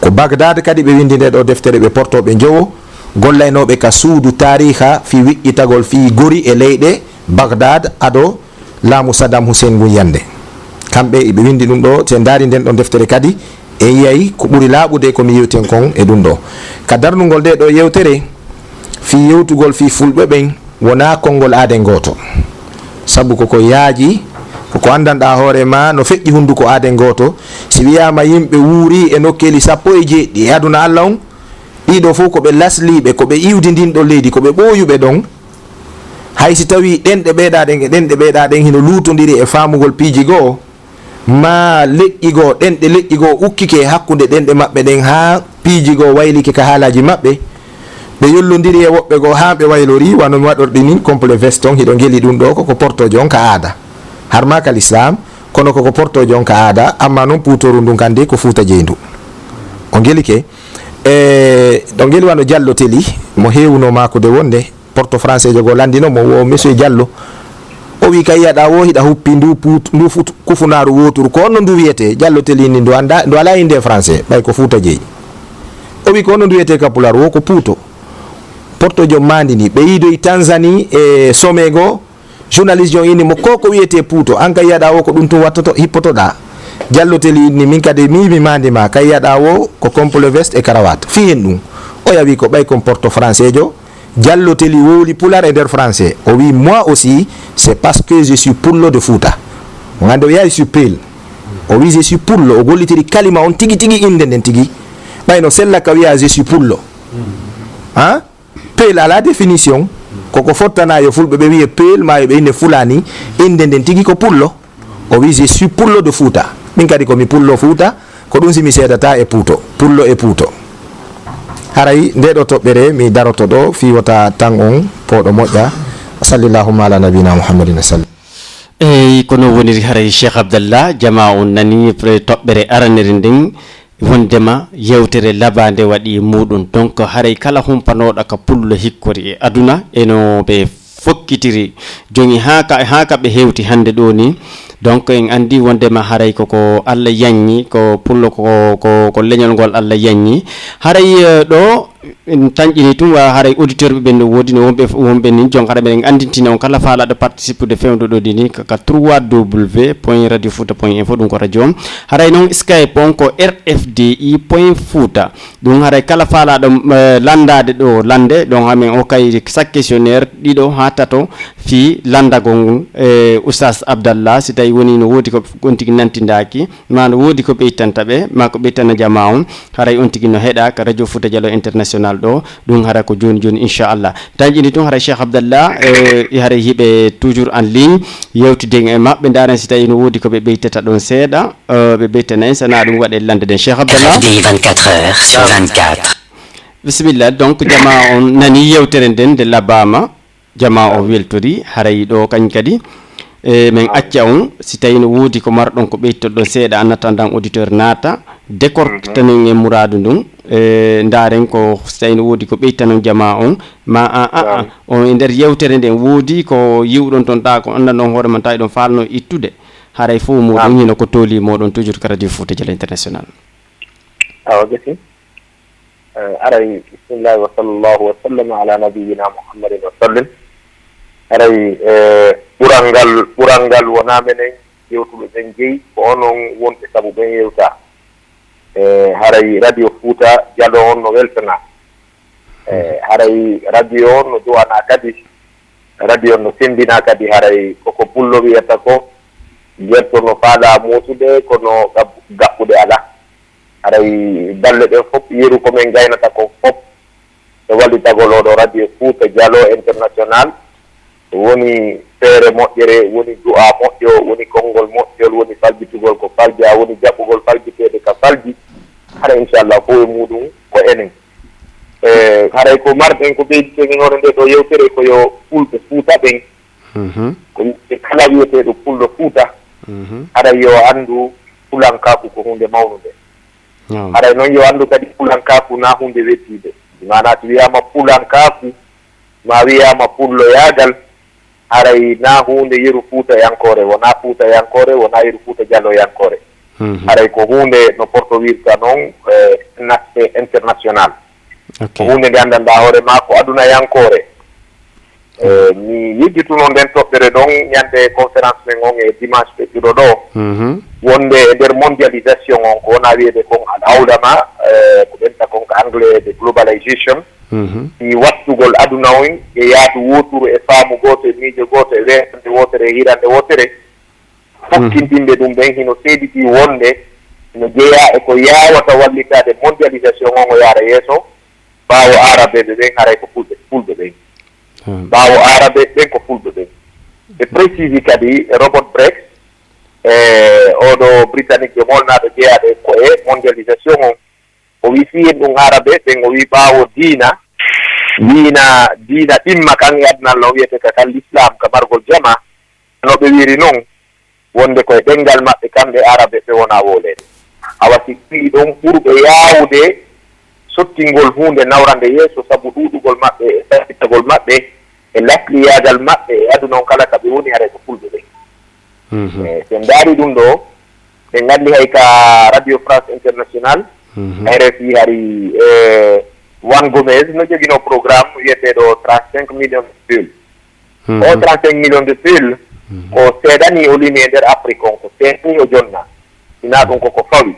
Ko Baghdad kadi ɓe windi nde ɗo deftere, ɓe portooɓe njowo gollaynooɓe ka suudu taariha fii wiƴƴitagol fii gori e leyɗe Baghdad ado laamu Saddam Hussein ngun yande. Kamɓe iɓe windi ɗum ɗo, si en ndaari nden ɗon deftere kadi, en yiyay ko ɓuri laaɓude ko mi yewten kon e ɗum ɗo. Ka darnugol nde ɗo yewtere, fii yewtugol fii fulɓe ɓen, wonaa konngol aaden gooto. Sabu ko ko yaaji, ko ko anndanɗaa hoore maa no feƴƴi hunnduko aaden gooto. Si wiyaama yimɓe wuuri e nokkeeli sappo e jeeɗiɗi e aduna Allah on, ɗiɗo fof ko ɓe lasliiɓe, ko ɓe iwdi ndin ɗon leydi, ko ɓe ɓooyuɓe ɗon. Hay si tawii ɗenɗe ɓeeɗaa ɗen e ɗenɗe ɓeeɗaa ɗen hino luutondiri e faamugol piiji goo, maa leƴƴi goo, ɗenɗe leƴƴi goo ukkike e hakkunde ɗenɗe maɓɓe ɗen haa piiji goo waylike ka haalaaji maɓɓe, ɓe yollondiri e woɓɓe goo haa ɓe waylorii, wano mi waɗorɗi nin, complet veste on, hiɗo ngeli ɗum ɗoo, ko ko portoojo on ka aada. Har maa ka lislaam, kono ko ko portoojo on ka aada, amma non puutooru ndun kandi ko Fuuta Jeyndu. O ngelike, e, ɗo ngeli wano Jallo Teli, mo heewunoo maakude wonde, porto françaiso goo lanndino mo, wo Monsieur Diallo. O wi, "Ka yi'aɗaa woo, hiɗa huppi ndu puut-, ndu fut-, kufunaaru wooturu, ko honno ndu wiyetee?" Jallo Teli inni ndu anndaa, ndu alaa innde e français, ɓay ko Fuuta jeyi. O wi, "Ko honno ndu wiyetee ka Pulaar?" Wo ko Puuto. Porto jom maandi ni, ɓe yiidoyi Tanzanie e sommet goo, journaliste on inni mo, "Ko ko wiyetee Puuto, an ka yi'aɗaa woo ko ɗum tun wattoto, hippotoɗaa." Jallo Teli inni, "Min kadi mi, mi maandi maa, ka yi'aɗaa woo ko complet veste e cravate. Fii hen ɗum." Oya wi, "Ko ɓay kon porto françaiso." Jallo Teli wowli Pulaar e nder français. O wi, "Moi aussi, c'est parce que je suis pullo de Fouta." On anndi o wiya, "Je suis peul." O wi, "Je suis pullo." O gollitiri kalima on tigi tigi, innde nden tigi. Ɓay no sella ka wiya, "Je suis pullo." Hein? Peul alaa définition. Ko ko fottana yo fulɓe ɓe wiye peul, maa yo ɓe inne Fulaani, innde nden tigi ko pullo. O wi, "Je suis pullo de Fouta." Min kadi ko mi pullo Fuuta, ko ɗum si mi seedataa e Puuto. Pullo e Puuto. Haray nde ɗo toɓɓere mi daroto ɗo fii wota tan on pooɗo moƴƴa. Sallillahumma ala nabina Muhammadin wa sallim. Eyi, ko noon woniri haray Cheikh Abdallah, jamaa on nani pre-, toɓɓere aranere nden, wondema yewtere labaande waɗi muuɗum. Donc, haray kala humpanooɗo ka pullo hikkori e aduna, e no ɓe fokkitiri jogi haa ka, haa ka ɓe hewti hannde ɗo ni. Donc, en anndi wondema haray ko, ko Allah yanyi, ko pullo ko, ko, ko leñol ngol Allah yanyi. Haray, eh, ɗo, en tanƴini tun, wa haray auditeur ɓe ɓen no woodi, no wonɓe, wonɓe ni, jon haray meɗen anndintina on kala faalaaɗo participude fewndo ɗo ni, ka, ka trois W point radio fouta point info, ɗum ko radio on. Haray noon Skype on ko R F D I point fouta. Ɗum haray kala faalaaɗo, eh, lanndaade ɗo, lannde, ɗon hamin o kay chaque questionnaire ɗiɗo haa tato fii lanndagol ngun, eh, Oustaz Abdallah, si tawi woni no woodi ko on tigi nantindaaki, ma no woodi ko ɓeytanta ɓe, ma ko ɓeytana jamaa on, haray on tigi no heɗa ka Radio Fouta Diallo International ɗo, ɗum hara ko jooni jooni, inchallah. Tanƴini tun haray Cheikh Abdallah, eh, haray hiɓe toujours en ligne, yewtiden e maɓɓe, ndaaren si tawi no woodi ko ɓe ɓeytata ɗon seeɗa, eh, ɓe ɓeytana en, sana ɗum waɗe lannde den. Cheikh Abdallah. R F D I vingt-quatre heures sur vingt-quatre. Bisimilla, donc jamaa on nani yewtere nden, nde labaama. Jamaa o weltori, haray ɗo kañ kadi, e, men acca on, si tawi no woodi ko marɗon ko ɓeytoɗon seeɗa, en attendant auditeur naata, décortiquetanen en muraadu ndun, e, ndaaren ko si tawi no woodi ko ɓeytanon jamaa on, ma a, a, a, on e nder yewtere nden woodi ko yi'uɗon ton, taa ko anndanɗon hoore mon, taa eɗon faalno ittude, haray fof muɗum hino ko tooli moɗon toujours ka Radio Fouta Diallo International. Awa, gasi. Eh, aray, bismillahi wa sallallahu wa sallam ala nabiyyina Muhammadin wa sallim. Aray, eh, ɓural ngal, ɓural ngal wonaa menen yewtuɓe ɓen jeyi, ko onon wonɓe sabu ɓen yewta. Eh, haray Radio Fouta Diallo on no weltana. Eh, haray radio on no du'ana kadi. Radio no semmbina kadi, haray koko pullo wiyata ko, gerto no faalaa moosude, kono gab-, gaɓɓude alaa. Haray balle ɗen fof, yeru ko men gaynata ko fof, e wallitagol oɗo Radio Fouta Diallo International, Woni feere moƴƴere, woni du'a moƴƴo, woni konngol moƴƴol, woni faljitugol ko falja, woni jaɓɓugol faljiteede ka falji. Hara inchallah fof e muɗum ko enen. E haray ko marɗen ko ɓeyditen e hoore nde ɗo yewtere ko yo fulɓe Fuuta ɓen, ko yimɓe kala wiyeteeɗo pullo Fuuta, haray yo anndu pulankaaku ko huunde mawnunde. Haray noon yo anndu kadi pulankaaku na huunde weddiinde. Maanaa si wiyaama pulankaaku, ma wiyaama pulloyaagal, haray na huunde yeru fuutayankoore, wonaa fuutayankoore, wonaa yeru fuuta jaloyankoore. Haray ko huunde no porto wirta noon, e, naste international. Ko huunde nde anndanɗaa hoore maa ko adunayankoore. E, mi yejjituno nden toɓɓere ɗon ñande conférence men on e dimanche feƴƴuɗo ɗo. Wonde e nder mondialisation on, ko wona wiyeede kon al awlama, e, ko ɓenta kon ko anglais de globalization. Si wattugol aduna on e yaadu wooturu e faamu gooto e miijo gooto e weetande wootere e hirande wootere, fokkintinde ɗum ɓen hino seeditii wonde hino jeyaa e ko yaawata wallitaade mondialisation on o yaara yeeso. Ɓaawo aarabeeɓe ɓen, haray ko fulɓe, fulɓe ɓen. Ɓaawo aarabeeɓe ɓen, ko fulɓe ɓen. Ɓe précisi kadi e Robert Brecht, e oo ɗo Britannique de molnaaɗo jeyaaɗo e ko e mondialisation on, o wii fii en ɗum aarabeeɓe ɓen, o wii ɓaawo diina, diina, diina ɗimma kan e aduna Allah on wiyetee ka kan l'islam, ka margol jama, no ɓe wiiri non, wonde ko e ɗemngal maɓɓe kamɓe aarabeeɓe wona wooleede. Awa si ɗii ɗon ɓurɓe yaawude sottingol huunde nawrande yeeso sabu ɗuuɗugol maɓɓe e saɗitagol maɓɓe e lakliyaagal maɓɓe e aduna on kala ka ɓe woni, haray ko fulɓe ɓen. E, si en ndaari ɗum ɗo, en nganndi hay ka Radio France International, R F I hari, e, Juan Gomez no joginoo programme wiyeteeɗo trente-cinq millions de vues. O trente-cinq millions de vues, ko seeɗa nii o limi e nder Afrique on, ko seeɗa nii o jonna. Sinaa ɗum koko fawi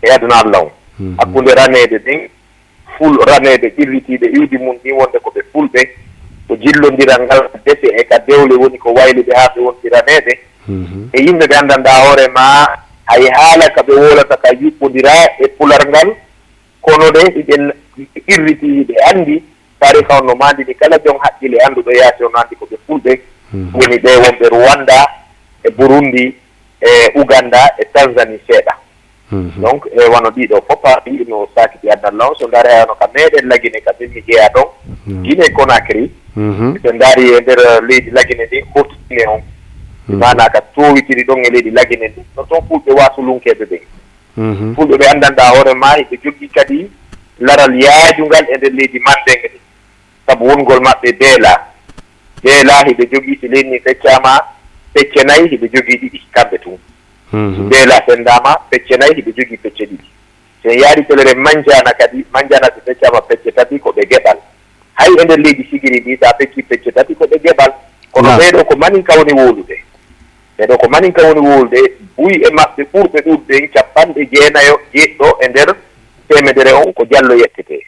e aduna Allah on. Hakkunde raneeɓe ɓen, ful raneeɓe qirritiiɓe iwdi mum ɗin wonde ko ɓe fulɓe, ko jillondiral ngal ka dese e ka dewle woni ko wayli ɓe haa ɓe wonti raneeɓe. E yimɓe ɓe anndanɗaa hoore maa, hay haala ka ɓe wowlata ka yuɓɓondiraa e pular ngal, kono de, hiɓe qirritii, hiɓe anndi, taariika on no maandini kala jon haqqille annduɗo yaasi on no anndi ko ɓe fulɓe, woni ɓe wonɓe Rwanda, e Burundi, e Uganda, e Tanzanie seeɗa. Donc, e wano ɗii ɗoo fof, ɗi no saakiti aduna on, so ndaari hay hono ka meɗen Lagine, ka min mi jeyaa ɗon, Guinée Conakry, so ndaari e nder leydi Lagine ndin, Haute Guinée on, maanaa ka toowitiri ɗon e leydi Lagine ndin, no toon fulɓe waasulunkeeɓe ɓen. Fulɓe ɓe anndanɗaa hoore maa, hiɓe jogii kadi laral yaajungal e nder leydi Mandeng ndi, sabu wongol maɓɓe beelaa. Beelaa hiɓe jogii, si leydi ndin feccaama, pecce nayi hiɓe jogii ɗiɗi, kamɓe tun. Beelaa fenndaama, pecce nayi hiɓe jogii pecce ɗiɗi. Si en yaari pelere Manjaana kadi, Manjaana si feccaama pecce tati ko ɓe geɓal. Hay e nder leydi Sigiri ndi, so a feccii pecce tati ko ɓe geɓal. Kono ɓee ɗoo ko maninka woni wowlude. Ɓee ɗoo ko maninka woni wowlude, buy e maɓɓe ɓurɓe ɗuuɗde en, cappanɗe jeenayo, jeeɗiɗo e nder teemedere on ko jallo yettetee.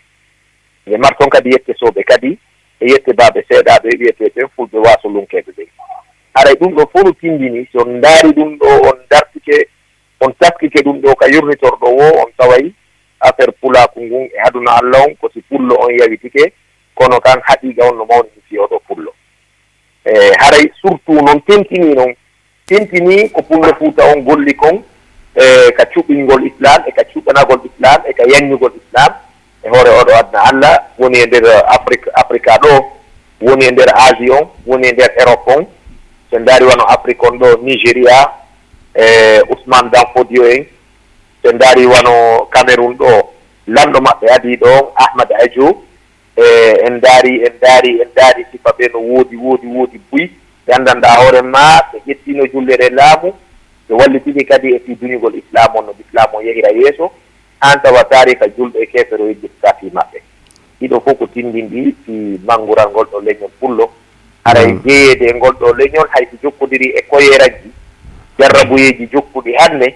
Nde marton kadi yette sooɓe kadi, e yette baaɓe seeɗaaɓe wiyeteeɓe fulɓe waasolunkeeɓe ɓen. Haray ɗum ɗoo fof no tindini, si on ndaari ɗum ɗoo, on dartike, on taskike ɗum ɗoo ka yurnitorɗo woo, on taway affaire pulaaku ngun e aduna Alla on, ko si pullo on yawitike, kono kan haqiiqa on no mawnini fii oo ɗoo pullo. E haray surtout non tentinii non, tentinii ko pullo Fuuta on golli kon, e ka cuɓingol Islam, e ka cuɓanagol Islam, e ka yanñugol Islam, e hoore oo ɗoo aduna Alla, woni e nder Afrik-, Afrika ɗoo, woni e nder Asie on, woni e nder Europe on. So en ndaari wano Afrik on ɗoo, Nigeria, e Ousmane Dan Fodio en, so en ndaari wano Cameroun ɗoo, lanɗo maɓɓe adii ɗoo, Ahmad Ajo, e en ndaari, en ndaari, en ndaari sifa ɓe no woodi, woodi, woodi buy. Ɓe anndanɗaa hoore maa, ɓe ƴettiino jullere laamu, ɓe wallitini kadi e fii duñugol Islaam on, no Islaam on yahira yeeso, aan tawa taariika julɓe e keefero yejjitataa fii maɓɓe. Ɗiɗo fof ko tinndinɗi fii manngural ngol ɗoo leñol pullo. Haray jeyeede e ngol ɗoo leñol, hay si jokkondirii e koyeerajji, jarrabuyeeji jokkuɗi hannde,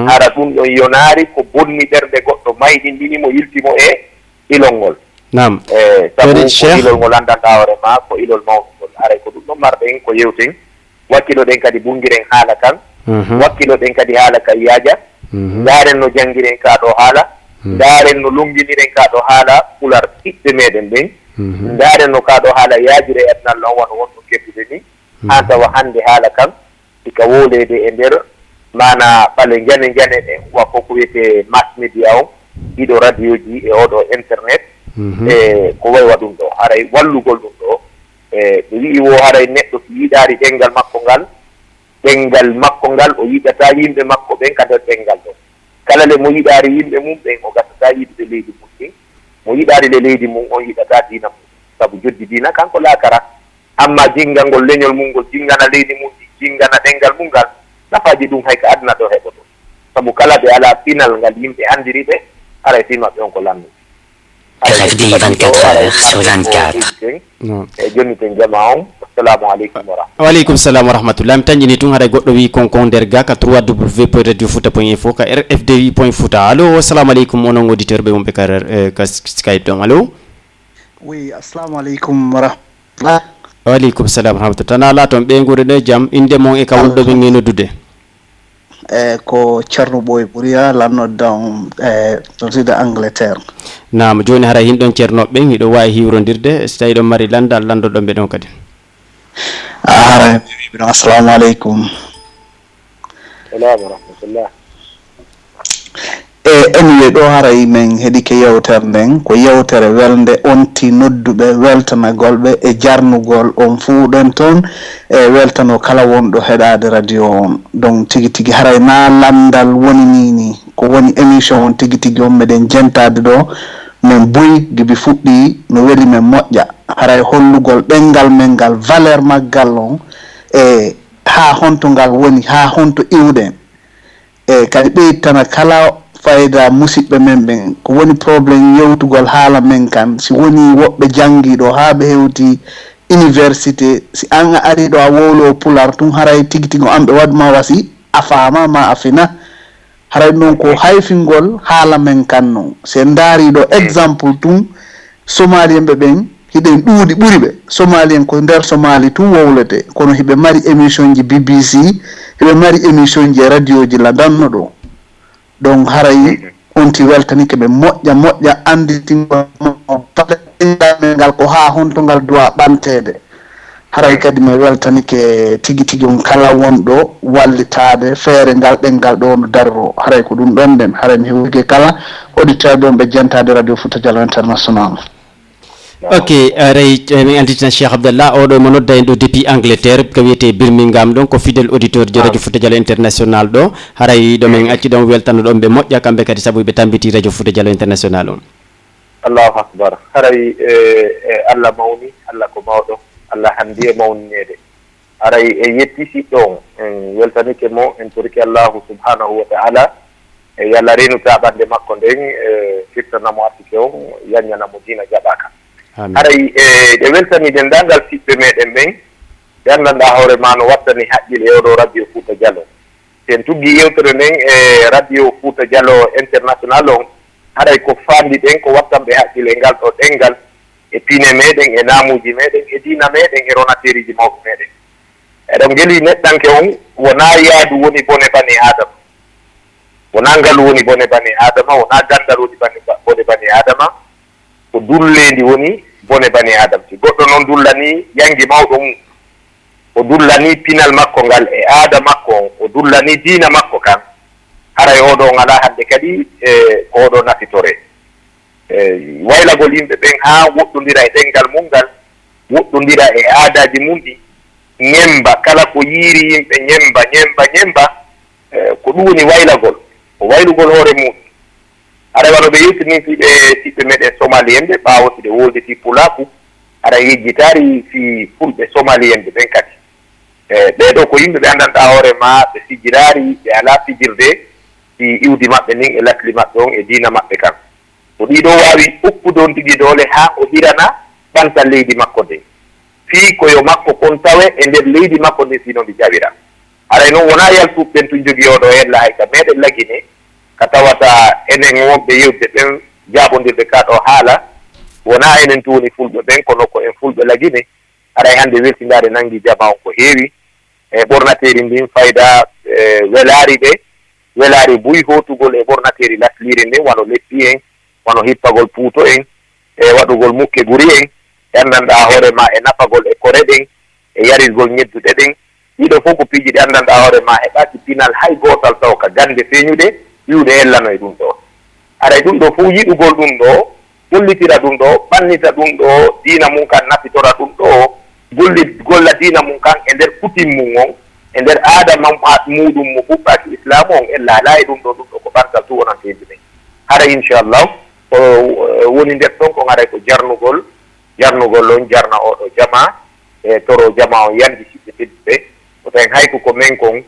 hara ɗum ɗon yonaari ko bonni ɓernde goɗɗo, mayɗinɗini mo, yilti mo e ilol ngol. Naam. E sabu ko ilol ngol anndanɗaa hoore maa, ko ilol mawnungol. Haray ko ɗum ɗon marɗen ko yewten. Wakkiloɗen kadi bunngiren haala kan. Wakkiloɗen kadi haala kan yaaja. Ndaaren no janngiren kaa ɗoo haala. Ndaaren no lonnginiren kaa ɗoo haala pular ɓiɓɓe meɗen ɓen. Ndaare no kaa ɗo haala yaajiri e aduna Allah on wano wonno kebbude ni, haa tawa hannde haala kan hika wowleede e nder maana ɓale njane njane ɗen, wa fof ko wiyetee mass media on, ɗiɗo radioji e oɗo internet, e ko waywa ɗum ɗo. Haray wallugol ɗum ɗo, e ɓe wi'i wo haray neɗɗo si yiɗaari ɗenngal makko ngal, ɗenngal makko ngal, o yiɗataa yimɓe makko ɓen ka nder ɗenngal ɗon. Kala le mo yiɗaari yimɓe mum ɓen, o gasataa yiɗude leydi mum ndin. Mo yiɗaari le leydi mum, on yiɗataa diina mum. Sabu joddi diina kanko laakara. Amma jinngangol leñol mum ngol, jinngana leydi mum ndin, jinngana ɗenngal mum ngal, nafaaji ɗum hay ka aduna ɗo heɓoto. Sabu kala ɓe alaa pinal ngal yimɓe anndiri ɓe, haray fii maɓɓe on ko lannu. Haray R F D vingt-quatre heures sur vingt-quatre. E jonniten jama on. Assalamu aleykum wa rahmatullah. Wa aleykum salam wa rahmatullah. Mi tañƴini tun haray goɗɗo wi kon kon nder ga ka trois W point radio fouta point info, ka R F D point fouta. Allo, assalamu aleykum, onon auditeur ɓe wonɓe ka, eh, ka Skype ɗon. Allo? Oui, assalamu aleykum wa rahmatullah. Wa aleykum salam wa rahmatullah. Tana laaton ɓeynguure nde jam, innde mon e ka wonɗo min e noddude. E ko Ceerno Ɓooy Buriya, lannoɗo ɗon, e, ɗon sida Angleterre. Naam, jooni haray hin ɗon ceernooɓe ɓen, hiɗo waawi hiwrondirde, si tawii ɗon mari lanndal, lanndoɗon ɓe ɗon kadi. A haray mi wiɓe ɗon, assalamu aleykum. Salam wa rahmatullah. E, anyway, ɗo haray men heɗike yewtere nden, ko yewtere welnde, onti nodduɓe, weltanagol ɓe e jarnugol on fuu ɗen toon, e weltano kala wonɗo heɗaade radio on. Donc, tigi tigi, haray na lanndal woni ni ni, ko woni émission on tigi tigi on meɗen jentaade ɗo, men buy gibi fuɗɗi, no weli men moƴƴa. Haray hollugol ɗenngal men ngal, valeur maggal on, e haa honto ngal woni, haa honto iwɗen. E kadi ɓeytana kala fayda musiɓɓe men ɓen. Ko woni problème yewtugol haala men kan, si woni woɓɓe janngi ɗo haa ɓe hewti université, si an a ari ɗo a wowlo Pular tun, haray tigi tigi an ɓe waɗu ma wasi, a faama ma a fina. Haray ɗum ɗon ko hayfingol haala men kan non. Si en ndaari ɗo exemple tun, Somalienɓe ɓen, hiɗen ɗuuɗi ɓuri ɓe. Somalien ko nder Somali tun wowlete, kono hiɓe mari émission ji B B C, hiɓe mari émission ji e radioji la danno ɗo. Donc haray on ti weltanike ɓe moƴƴa moƴƴa annditingol mo ngal ko haa honto ngal duwa ɓanteede. Haray kadi mi weltanike tigi tigi on kala wonɗo wallitaade feere ngal ɗenngal ɗo no darro. Haray ko ɗum ɗon nden. Haray mi hewtike kala auditeur ɓe on ɓe jentaade Radio Fouta Diallo International. Ok, haray, eh, min annditina Cheikh Abdallah, oɗo mo nodda en ɗo depuis Angleterre, ko wiyetee Birmingham ɗon, ko fidèle auditeur de Radio Fouta Diallo International ɗo. Haray ɗo min acci ɗon weltano ɗon ɓe moƴƴa kamɓe kadi sabu ɓe tambiti Radio Fouta Diallo International on. Allahu akbar. Haray, e, e, Allah mawni, Allah ko mawɗo, Allah hanndi e mawnineede. Haray en yetti siɗɗo on, en weltanike mo, en torike Allahu subhanahu wa ta'ala, e yo Allah reenu taaɓannde makko nden, e firtana mo artike on, yanñana mo diina jaɓaaka. Amin. Haray, e, ɗe weltani denndaangal siɓɓe meɗen ɓen, ɓe anndanɗaa hoore maa no wattani haqqille e oɗo Radio Fouta Diallo. Si en tuggii yewtere nden e Radio Fouta Diallo International on, haray ko faandi ɗen ko wattanɓe haqqille e ngal ɗo ɗenngal, e pine meɗen, e naamuuji meɗen, e diina meɗen, e ronateeriiji mawɓe meɗen. Eɗon ngeli neɗɗanke on, wonaa yaadu woni bone bani Aadama. Wonaa ngalu woni bone bani Aadama, wonaa ganndal woni bani, bone bani Aadama. Ko dulleendi woni bone bani Aadama. Si goɗɗo non dullanii yanngi mawɗo mum, o dullanii pinal makko ngal e aada makko on, o dullanii diina makko kan, haray oɗo on alaa hannde kadi e ko oɗo nafitoree. E waylagol yimɓe ɓen haa woɗɗondira e ɗenngal mum ngal, woɗɗondira e aadaaji mum ɗi, ñemmba kala ko yiiri yimɓe, ñemmba, ñemmba, ñemmba, e ko ɗum woni waylagol, ko waylugol hoore mum. Haray wano ɓe yewtini fii ɓe siɓɓe meɗen Somalienɓe, ɓaawo si ɓe wolditii Pulaaku, haray yejjitaari fii Fulɓe Somalienɓe ɓen kadi. E ɓee ɗoo ko yimɓe ɓe anndanɗaa hoore maa, ɓe fijiraari, ɓe alaa fijirde fii iwdi maɓɓe ndin e latli maɓɓe on e diina maɓɓe kan. Ko ɗii ɗoo waawi ukkude on tigi doole haa o hirana ɓantal leydi makko ndin. Fii ko yo makko kon tawe e nder leydi makko ndin, fii no ndi jawira. Haray non wonaa yaltuɓe ɓen tun jogii oo ɗoo hella hay ka meɗen Lagine, ka tawata enen wonɓe yewtude ɓen jaaɓondirde kaa ɗoo haala, wonaa enen tun woni Fulɓe ɓen, kono ko en Fulɓe Lagine. Haray hannde welsindaare nanngi jamaa on ko heewi, e ɓornateeri ndin fayda, e welaari ɓe, welaari buy hootugol e ɓornateeri lasliiri ndin, wano leppi en, wano hippagol puuto en, e waɗugol mukke guri en, Ɗe anndanɗaa hoore maa e nafagol e kore ɗen, e yarirgol ñedduɗe ɗen. Ɗiɗo fof ko piiji ɗi anndanɗaa hoore maa heɓaaki pinal hay gootal taw ka gannde feeñuɗe, wi'ude ellano e ɗum ɗoo. Haray ɗum ɗoo fof yiɗugol ɗum ɗoo, gollitira ɗum ɗoo, ɓannita ɗum ɗoo, diina mum kan nafitora ɗum ɗoo, golli-, golla diina mum kan e nder kutim mum on, e nder aada mam-, a-, muuɗum mo ɓuɓɓaaki Islaamu on, ella alaa e ɗum ɗoo, ɗum ɗoo ko ɓantal tun wonanta yimɓe ɓen. Haray inchallah, ko, eh, woni nder ɗon kon haray ko jarnugol, jarnugol on jarna oo ɗoo jamaa, e toro jamaa on yandi siɓɓe tedduɓe. Ko tawi hay ko, ko men kon,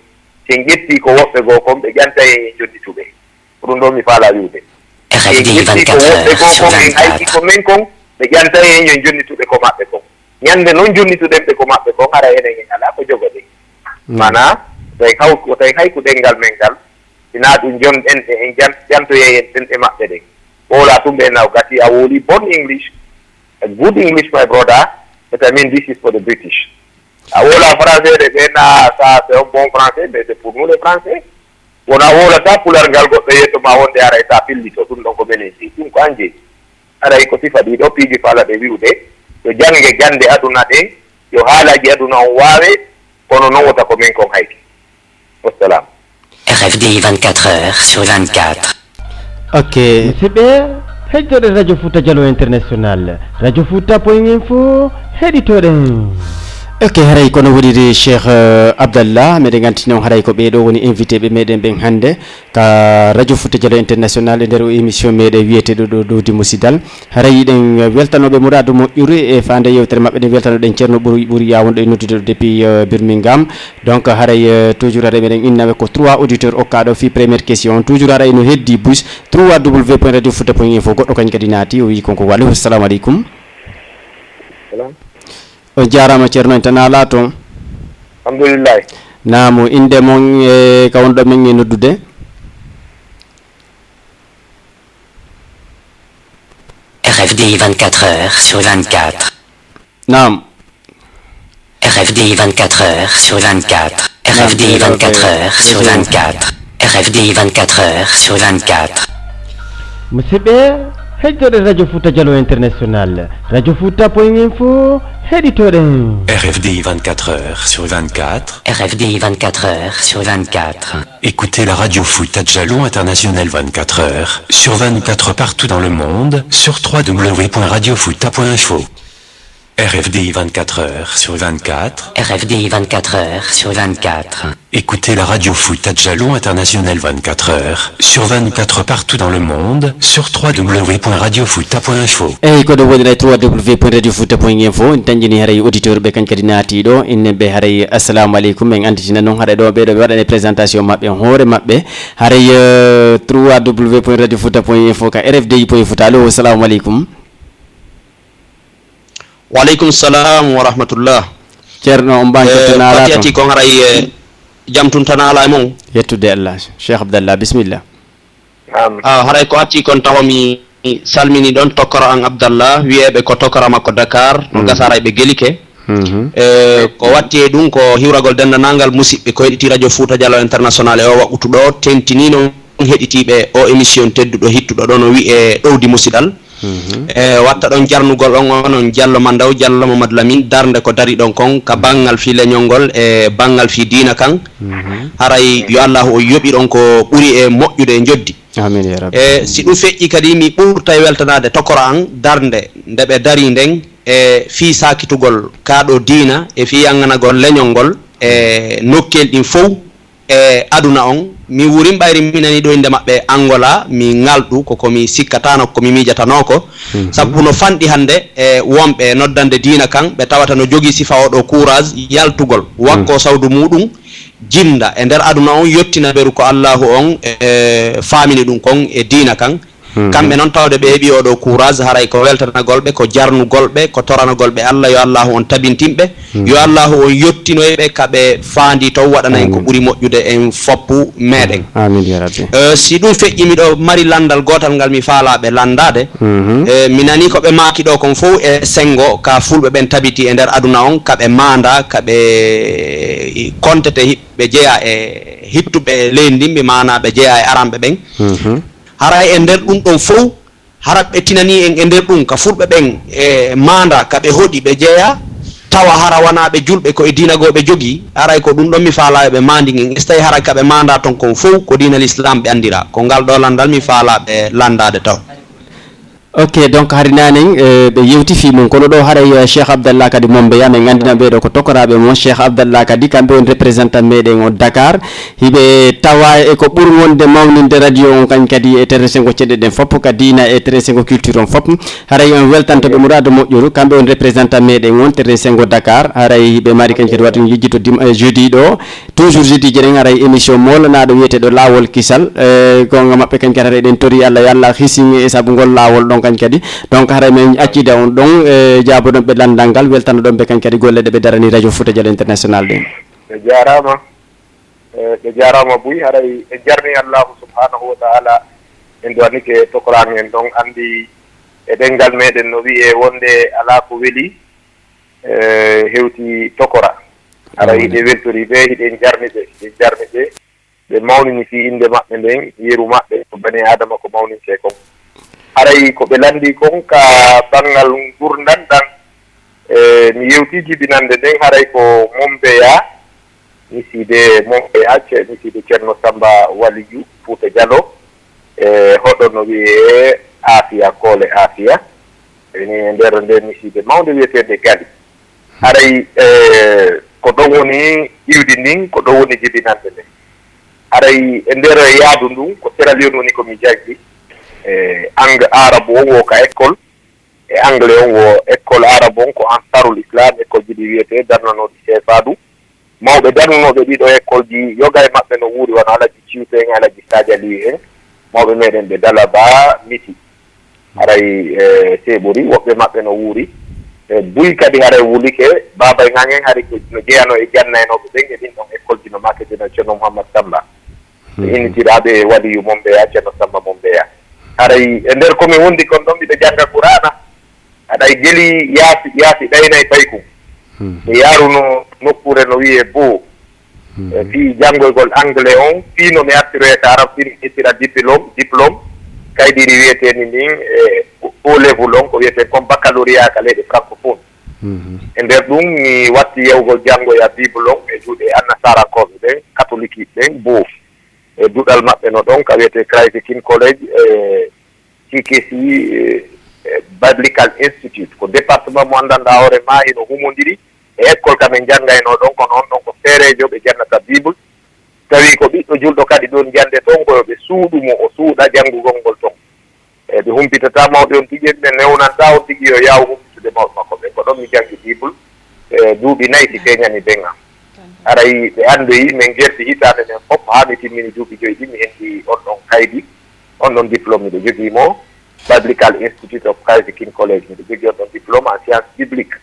si en ƴettii ko woɓɓe goo kon, ɓe ƴantay en e jonnituɓe. Ko ɗum ɗoo mi faalaa wi'ude. Si en ƴettii ko woɓɓe goo kon, en hayki ko men kon, ɓe ƴantay en e jonnituɓe ko maɓɓe kon. Ñande non jonnituɗen ɓe ko maɓɓe kon, hara enen en alaa ko jogoɗen. Maanaa, ko tawi haw-, ko tawi hay ko ɗemngal men ngal, si naa ɗum jonɗen e en jan-, jantoyay en ɗemɗe maɓɓe ɗen. Ɓoola tun ɓe naw gati a wowli bon English, a good English, my brother, but I mean, this is for the British. A wowla français de, ɓe na, ça, c'est un bon français, mais c'est pour nous les Français. Wona a wowlata pular ngal goɗɗo yeeso ma wonde aray sa pillito, ɗum ɗon ko menen si, ɗum ko an jeyi. Aray ko sifa ɗiɗo piiji falaɓe wi'ude, yo jannge gannde aduna ɗen, yo haalaaji aduna on waawe, kono non wota ko men kon hayki. Wassalam. R F D I vingt-quatre heures sur vingt-quatre. Ok. Musidɓe, heɗitoɗen Radio Fouta Dialo International, Radio Fouta point info, heɗitoɗen. Ok, haray kono woniri Cheikh, eh, Abdallah, meɗen gantini on haray ko ɓeeɗo woni invité ɓe meɗen ɓen hannde ka Radio Fouta Dialo International e nder o émission meɗen wiyeteɗo ɗo Ɗowdi Musidal. Haray hiɗen weltanoɓe muradu moƴƴuru e faande yewtere maɓɓe, ɗen weltanoɗen Ceerno Ɓuri, Ɓuri Ya wonɗo e noddude ɗo depuis, eh, Birmingham. Donc haray, eh, toujours haray meɗen innaɓe ko trois auditeurs okkaɗo fii première question. Toujours haray no heddi bus trois W point radio fouta point info. Goɗɗo kañ kadi naati, o wi konko. Wa aleykum, assalamu aleykum. Salam. On jaaraama Ceerno, en tan alaa toon. Alhamdulillahi. Naamu, innde mon e ka wonɗo men e noddude? R F D I vingt-quatre heures sur vingt-quatre. Naam. R F D I vingt-quatre heures sur vingt-quatre. R F D I vingt-quatre heures sur vingt-quatre. R F D I vingt-quatre heures sur vingt-quatre. Musidɓe, heɗitoɗen Radio Fouta Dialo International, radio fouta point info, heɗitoɗen. R F D I vingt-quatre heures sur vingt-quatre. R F D I vingt-quatre heures sur vingt-quatre. Écoutez la radio Fouta Dialo International vingt-quatre heures sur vingt-quatre partout dans le monde sur trois W point radio fouta point info. R F D I vingt-quatre heures sur vingt-quatre. R F D I vingt-quatre heures sur vingt-quatre. Écoutez la radio Fouta Dialo International vingt-quatre heures sur vingt-quatre partout dans le monde sur trois W point radio fouta point info. Eyyi, ko ɗum woni trois W point radio fouta point info. En dañƴini haray auditeur ɓe, kañ kadi naati ɗo. Innen ɓe haray, assalamu aleykum. En anditina noon haray ɗo ɓeɗo ɓe waɗane présentation maɓɓe, hoore maɓɓe. Haray, euh, trois W point radio fouta point info ka R F D I point fouta. Allo, assalamu aleykum. Wa aleykum salam wa rahmatullah. Ceerno, on mbaa Eh, kettanaa alaa Fati toon? Ati kon haray, eh, jam tun tan alaa e mon. Yettude Allah. Cheikh Abdallah, bisimilla. Naam. Ah, haray ko atti kon tawa mi salmini ɗon tokora an Abdallah, wiyeɓe ko tokora makko Dakar, no gasa haray ɓe gelike. Mhm. Eh, ko watti e ɗum ko hiwragol denndanangal musiɓɓe ko heɗiti radio Fouta Dialo International e o waɓɓutu ɗo, tentini noon heɗitiiɓe o émission tedduɗo hittuɗo ɗo no wiye Ɗowdi Musidal. E watta ɗon jarnugol on, onon Diallo Mandaw, Diallo Mamadou Lamine, darnde ko dari ɗon kon ka banngal fii leñol ngol e banngal fii diina kan. Haray yo Allahu o yoɓir on ko ɓuri e moƴƴude e njoddi. Amin ya rabbi. E si ɗum feƴƴi kadi, mi ɓurtay weltanaade tokora an darnde nde ɓe dari nden e fii saakitugol kaa ɗoo diina e fii yannganagol leñol ngol e nokkeel ɗin fow e aduna on. Mi wurin ɓayri mi nani ɗo innde maɓɓe Angola, mi ŋalɗu ko ko mi sikkataano, ko mi miijatanoo ko. Sabu no fanɗi hannde e wonɓe noddande diina kan, ɓe tawata no jogii sifa oo ɗoo courage yaltugol, wakkoo sawdu muuɗum, jinnda e nder aduna on, yottina beru ko Allaahu on e faamini ɗum kon e diina kan. Kamɓe noon tawde ɓe heɓii oo ɗoo courage, haray ko weltanagol ɓe, ko jarnugol ɓe, ko toranagol ɓe Alla, yo Allaahu on tabintin ɓe, yo Allaahu on yottinoy ɓe ka ɓe faandii toon, waɗana en ko ɓuri moƴƴude en foppu meɗen. Amin ya rabbi. Eh, si ɗum feƴƴi, miɗo mari lanndal gootal ngal mi faalaa ɓe lanndaade. Eh, mi nanii ko ɓe maaki ɗoo kon fow e senngo ka fulɓe ɓen tabiti e nder aduna on, ka ɓe maanda, ka ɓe kontete hiɓɓe jeyaa e hittuɓe leydi ndin, ɓe maanaa ɓe jeyaa e aranɓe ɓen. Haray e nder ɗum ɗon fow, Hara ɓe tinanii en e nder ɗum ka fulɓe ɓen e maanda ka ɓe hoɗi ɓe jeyaa, tawa hara wanaa ɓe julɓe ko e diina goo ɓe jogii, aray ko ɗum ɗon mi faalaa yo ɓe maandin en, e si tawii hara ka ɓe maandaa ton kon fow ko diina Lislaam ɓe anndiraa. Ko ngal ɗoo lanndal mi faalaa ɓe lanndaade taw. Ok, donc hari nanen eh, ɓe yewti fii mum, kono ɗo haray eh, Cheikh Abdallah kadi Mombeya, min nganndina ɓee ɗo ko tokoraaɓe mon. Cheikh Abdallah kadi kamɓe woni représentant meɗen o Dakar, hiɓe tawa e ko ɓuri wonde mawninde radio on kañ kadi e terre sengo ceɗɗe ɗen fof ka diina e terre sengo culture on fof. Haray on weltanto ɓe muraado moƴƴuru, kamɓe woni représentant meɗen on terre sengo Dakar, haray hiɓe mari kañ kadi waɗi yejjito dim eh, jeudi ɗo. Toujours jeudi jeɗen ara e émission moolanaɗo wiyeteɗo lawol kisal, eh, gonga maɓɓe kañ kadi ara eɗen tori Allah yo Allah hisin e sabu ngol lawol ɗon kañ kadi. Donc haray min accida on ɗon e jaaboɗon ɓe landal ngal, weltano ɗon ɓe kañ kadi golle ɗe ɓe darani radio Fouta Diallo International ɗen. Ɓe jarama. Eh, ɓe jarama buy, haray en jarni Allahu subhanahu wa ta'ala. En duwanike tokoran en ɗon andi e ɗengal meɗen no wiye wonde ala ko weli eh, hewti tokora. Ara hiɗe weltori ɓe, hiɗen jarni ɓe, hiɗen jarni ɓe. Ɓe mawnini fii innde maɓɓe nden, yeru maɓɓe ko bani Aadama ko mawninte kon. Haray ko ɓe lanndii kon ka banngal ngurndan ɗan, eh, mi yewtii jibinannde nden, haray ko Mombeya, misiide Mombeya, ce- misiide Ceerno Sammba Waliyu Fuuta Jalo, e hoɗo no wiyee Aafiya, Koole Aafiya. Eni e nder nde misiide mawnde wiyeteende Gali. Haray eh, ko ɗon woni iwdi ndin, ko ɗon woni jibinannde nden. Haray e nder yaadu ndun, ko Sierra Leone woni ko mi janngi. E ang- Aarabu on wo ka école, e anglais on wo école, Aarabu on ko Ansarul Islam, école ji ɗi wiyetee darnanooɗi seefaadu. Mawɓe darnunooɓe ɗiɗo école ji, yoga e maɓɓe no wuuri, wano Alaji Ciwte en, Alaji Sadio Aliyu en, mawɓe meɗen ɓe Dalaba, Miti. Haray e Seeɓori, woɓɓe maɓɓe no wuuri. E Buy kadi haray wulike, Baaba en hangen hari ko no jeyanoo e jannaynoɓe ɓen e ɗin ɗon école ji no maketeno Ceerno Mouhammad Samba. Ɓe innitiraaɓe e waliyu Mombeya, Ceerno Samba Mombeya. Haray e nder ko mi wondi kon ɗon, miɗo jannga Qur'aana. Haray geli yaasi, yaasi ɗaynay paykun. Mi yaaruno nokkuure no wiyee Bo. E fii janngoygol anglais on, fii no mi artiroyta aran, fii mi ƴettira diplôme, diplôme, kaydi ndi wiyeteeni ndin, e O level on, ko wiyetee comme baccalauréat ka leyɗe francophone. E nder ɗum, mi watti yewgol janngoya Bible on e juuɗe annasarankooɓe ɓen, katolikiiɓe ɓen, Bo. E duɗal maɓɓe no ɗon, ka wiyetee Christ King College, e C K C, eh, eh, Biblical Institute, ko département mo anndanɗaa hoore maa hino humondiri e école ka min janngaynoo ɗon, kono on ɗon ko feereejo ɓe jannata Bible. Tawi ko ɓiɗɗo julɗo kadi ɗon jannde ton, ko yo ɓe suuɗu mo, o suuɗa janngugol ngol ton. E ɓe humpitataa mawɓe on tigi, ɓe newnantaa on tigi yo yaaw humpitude mawɓe makko ɓen. Ko ɗon mi janngi Bible, e duuɓi nayi si feeñani ben am. Haray ɓe anndoyi, min jerti hitaande nden fof, haa mi timmini duuɓi joyi ɗin, mi heɓi on ɗon kaydi, on ɗon diplôme miɗo jogii mo, Biblical Institute of Christ King College, miɗo jogii on ɗon diplôme en science biblique.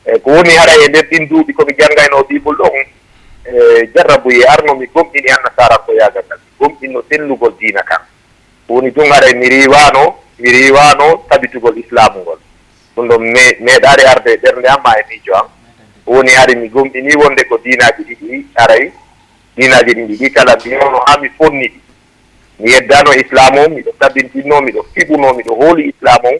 E ko woni haray e nder ɗin duuɓi ko mi janngaynoo Bible ɗon, e jarrabuye arno mi gomɗini annasarankoyaagal ngal, mi gomɗinno sellugol diina kan. Ko woni tun haray mi riiwaano, mi riiwaano tabitugol Islaamu ngol. Ɗum ɗon me- meeɗaali arde e ɓernde am maa e miijo am. Ko woni hari mi gomɗinii wonde ko diinaaji ɗiɗi haray, diinaaji ɗin ɗiɗi kala mi yewno haa mi fonni ɗi. Mi yeddaano Islaamu on, miɗo tabintinnoo, miɗo fiɓunoo, miɗo hooli Islaamu on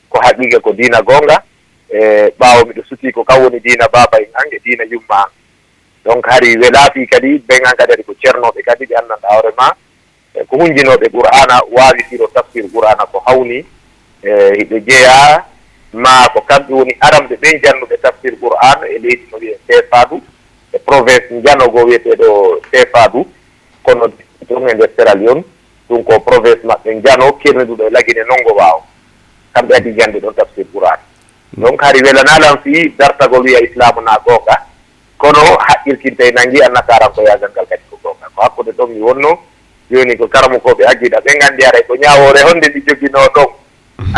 ko haqiiqa, ko diina goonga. E ɓaawo miɗo sutii ko kan woni diina baaba en an e diina yumma an. Donc hari welaa fii kadi ben an kadi hari ko cernooɓe kadi ɓe anndanɗaa hoore maa. E ko hunjinooɓe Qur'aana waawi firo tafsir Qur'aana ko hawni, e hiɓe jeyaa maa ko kamɓe woni aranɓe ɓen jannuɓe tafsir Qur'aana e leydi no wiyee Seefaadu, e province Njano goo wiyeteeɗo Seefaadu, kono ɗon e nder Sierra Leone, ɗum ko province maɓɓe Njano, kerniduɗo e Lagine Nongo Waawo. Kamɓe adii jannde ɗon tafsir Qur'aana. Donc hari welanaa lan fii dartagol wiya Islaamu na goonga, kono haqqiltintay nanngi annasarankoyaagal ngal kadi ko goonga. Ko hakkunde ɗon mi wonnoo, jooni ko karamokooɓe aqiida ɓen anndi haray ko ñaawoore honde mi joginoo ɗon.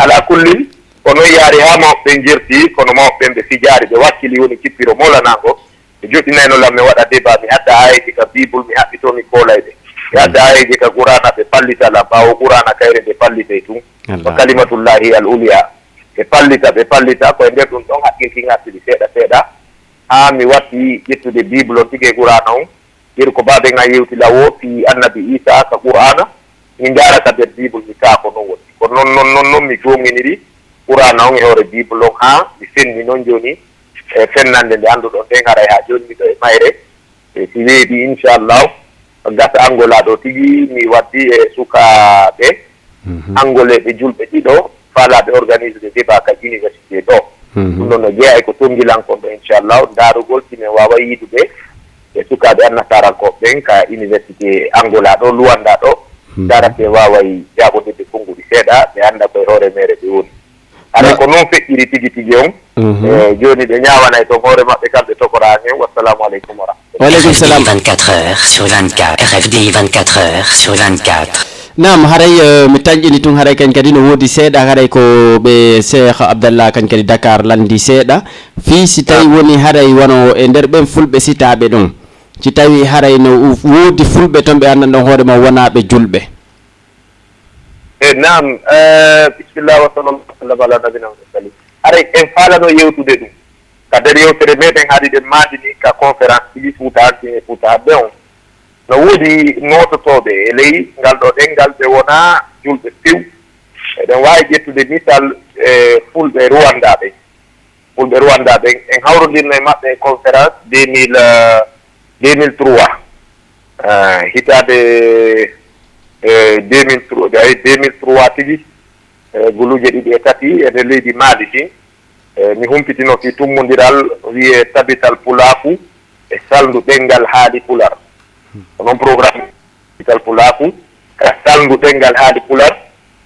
Alaa kullin, ko non yaari haa mawɓe ɓen jerti, kono mawɓe ɓen ɓe fijaari, ɓe wakkili woni kippiro moolanaango. Ɓe joɗɗinayno lan mi waɗa débat, mi adda aayeeje ka Bible, mi haɓɓitoo mi koolay ɓe. Mi adda aayeeje ka Qur'aana, ɓe pallita lan, ɓaawo Qur'aana kayre nde pallitay tun. Wa kalimatullahi al uliya. Ɓe pallita, ɓe pallita, ko e nder ɗum ɗon haqqilki ngartiri seeɗa seeɗa. Haa mi watti ƴettude Bible on tigi e Qur'aana on. Yeru ko baaben an yewti law o fii annabi Iisaa ka Qur'aana. Mi ndaara ka nder Bible, mi tawa ko non woni. Ko non, non, non, non mi goonginiri Qur'aana on e hoore Bible on, haa mi fenni non jooni e fennande nde annduɗon nden, haray haa jooni miɗo e mayre. E si weeɓi, inchallahu, gasa Angola ɗo tigi, mi waddi e sukaaɓe angolais ɓe julɓe ɗiɗo faalaaɓe organiser de débat ka université ɗo. Ɗum ɗon no jeyaa e ko tongilankon ɗo, inchallahu, ndaarugol si min waaway yiidude e sukaaɓe annasarankooɓe ɓen ka université Angola ɗo, Luanda ɗo, ndaara si ɓe waaway jaabodirde konnguɗi seeɗa, ɓe annda ko e hoore meere ɓe woni. Haray ko non feƴƴiri tigi tigi on. E jooni ɓe ñaawanay ton hoore maɓɓe, kamɓe tokoraa hen. Wassalamu aleykum wa rahmatullah. Waaleykum salam. R F D vingt-quatre heures sur vingt-quatre. R F D vingt-quatre heures sur vingt-quatre. Naam, haray, eh, mi tanƴini tun, haray kañ kadi no woodi seeɗa, haray ko ɓe Cheikh Abdallah kañ kadi Dakar lanndi seeɗa. Fii si tawi woni haray wano e nder ɓen fulɓe sitaaɓe ɗon. Si tawi haray no u-, woodi fulɓe ton ɓe anndan ɗon hoore ma wonaaɓe julɓe. E naam, eh, bisimillah wa sallallahu wa sallam ala nabina wa sallam. Haray en faalano yewtude ɗum. Ka nder yewtere meɗen haɗiɗen maandini ka conférence ɗiɗi Fuuta Hankin e Fuuta Haaɓɓe on. No woodi noototooɓe e ley ngal ɗo ɗenngal ɓe wonaa julɓe few. Eɗen waawi ƴettude misal e fulɓe Rwanda ɓen. Fulɓe Rwanda ɓen, en hawrondirno e maɓɓe e conférence deux mille, euh, deux mille trois. Euh, hitaande, euh, deux mille trois, ay, deux mille trois tigi, euh, guluuje ɗiɗi e tati e nder leydi Maali ɗin. Euh, mi humpitino fii tummondiral wiyee Tabital Pulaaku e salndu ɗemngal haali Pular. Ko non programme Tabital Pulaaku ka salndu ɗemngal haali Pular,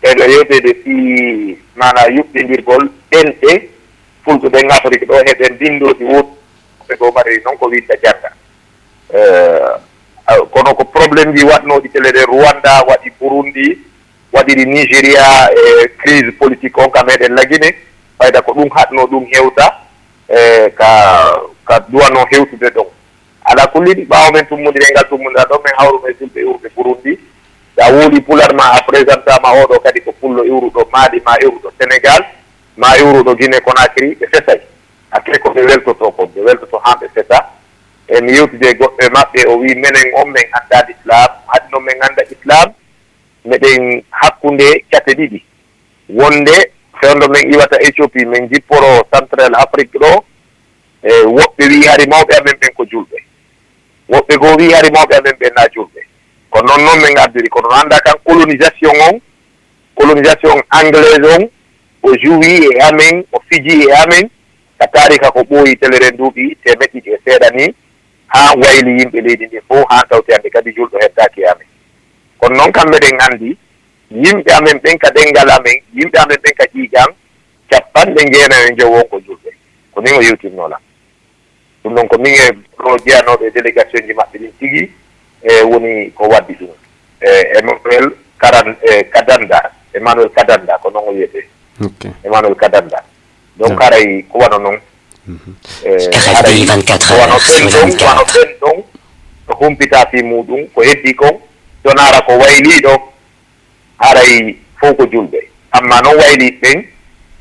ɓeyɗo yewteede fii maanaa yuɓɓindirgol ɗemɗe fulɓe ɓen Afrik ɗo, heɓen binndooji woɗɗi ɓe ɗo mari non ko winnda jannga. Eh, a-, kono ko problème ji waɗnooɗi tele ɗe, Rwanda waɗi, Burundi waɗiri, Nigeria, e crise politique on ka meɗen Lagine, fayda ko ɗum haɗnoo ɗum hewta, e ka, ka duwanoo hewtude ɗon. Alaa kulli, ɓaawo men tummondiral ngal, tummondiral ɗon, men hawruno e julɓe iwruɓe Burundi. Si a wowlii Pular ma, a présentama oo ɗoo kadi ko pullo iwruɗo Maali, ma iwruɗo Senegal, ma iwruɗo Guinée Conakry, ɓe fesay. Hakkee ko ɓe weltotoo kon, ɓe weltotoo haa ɓe fesa. E mi yewtidi e goɗɗo e maɓɓe, o wi'i, menen on, men anndaa Lislaam. Haɗi non men annda Islaam, meɗen hakkunde cate ɗiɗi. Wonde fewndo men iwata Éthiopie, men jipporoo Central Afrique ɗoo, e woɓɓe wi'i hari mawɓe amen ɓen ko julɓe. Woɓɓe goo wi'i hari mawɓe amen ɓen naa julɓe. Ko non non men addiri, kono no anndaa kan colonisation on, colonisation anglaise on, o juwi e amen, o fiji e amen, ka taarika ko ɓooyi tele ɗen duuɓi teemeɗɗe ɗiɗi e seeɗa nii, haa wayli yimɓe leydi ndin fow, haa tawti hannde kadi julɗo heddaaki e amen. Kono non kam meɗen anndi, yimɓe amen ɓen ka ɗemngal amen, yimɓe amen ɓen ka ƴiiƴan, cappanɗe jeenayo e njowo on ko julɓe. Ko min o yewtirnoo lan. Ɗum ɗon ko min e ɗo jeyanooɓe e délégation ji maɓɓe ɗin tigi, e woni ko waddi ɗum. E Emmanuel Karan-, e Kadanda, Emmanuel Kadanda, ko non o wiyetee. Ok. Emmanuel Kadanda. Donc, haray ko wano non. E, R F D haray vingt-quatre ko wano heures sur ɓen ɗon, wano vingt-quatre. Ɓen ɗon, ko humpita fii muɗum, ko heddi kon, so naara ko waylii ɗo, haray fow ko julɓe. Amma non wayliiɓe ɓen,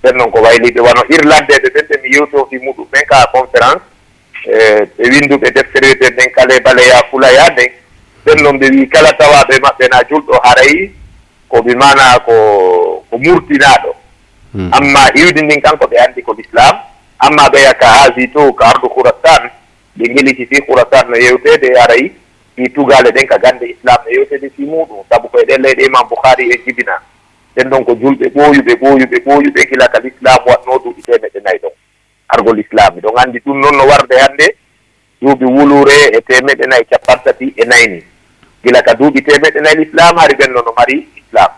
ɓen non ko wayliiɓe wano Irlandeeɓe ɓen, ɓe mi yewtoo fii muɗum ɓen ka conférence, e, ɓe winnduɓe deftere wiyeteende nden Kale Baleya Fulaya nden, ɓen non ɓe wi'i kala tawaaɗo e maɓɓe na julɗo, haray ko bi maanaa ko, ko murtinaaɗo. Hmm. Amma iwdi ndin kanko ɓe anndi ko Lislaam, amma ɓeya ka Asie to, ka ardu Khurasan, ɓe ngeliti fii Khurasan no yewteede, haray fii tugaale ɗen ka gannde Islaam no yewteede fii muɗum, sabu ko e ɗen leyɗe Imam Bukhari en jibinaa. Ɓen ɗon ko julɓe ɓooyuɓe, ɓooyuɓe, ɓooyuɓe, gila ka Lislaam waɗnoo duuɓi teemeɗɗe nayi ɗon. Argol Islaam, miɗon anndi ɗum non no warde hannde, duuɓi wuluure e teemeɗɗe nayi cappanɗe tati e nayi ni. Gila ka duuɓi teemeɗɗe nayi Lislaam, hari ɓen no, no mari Islaam.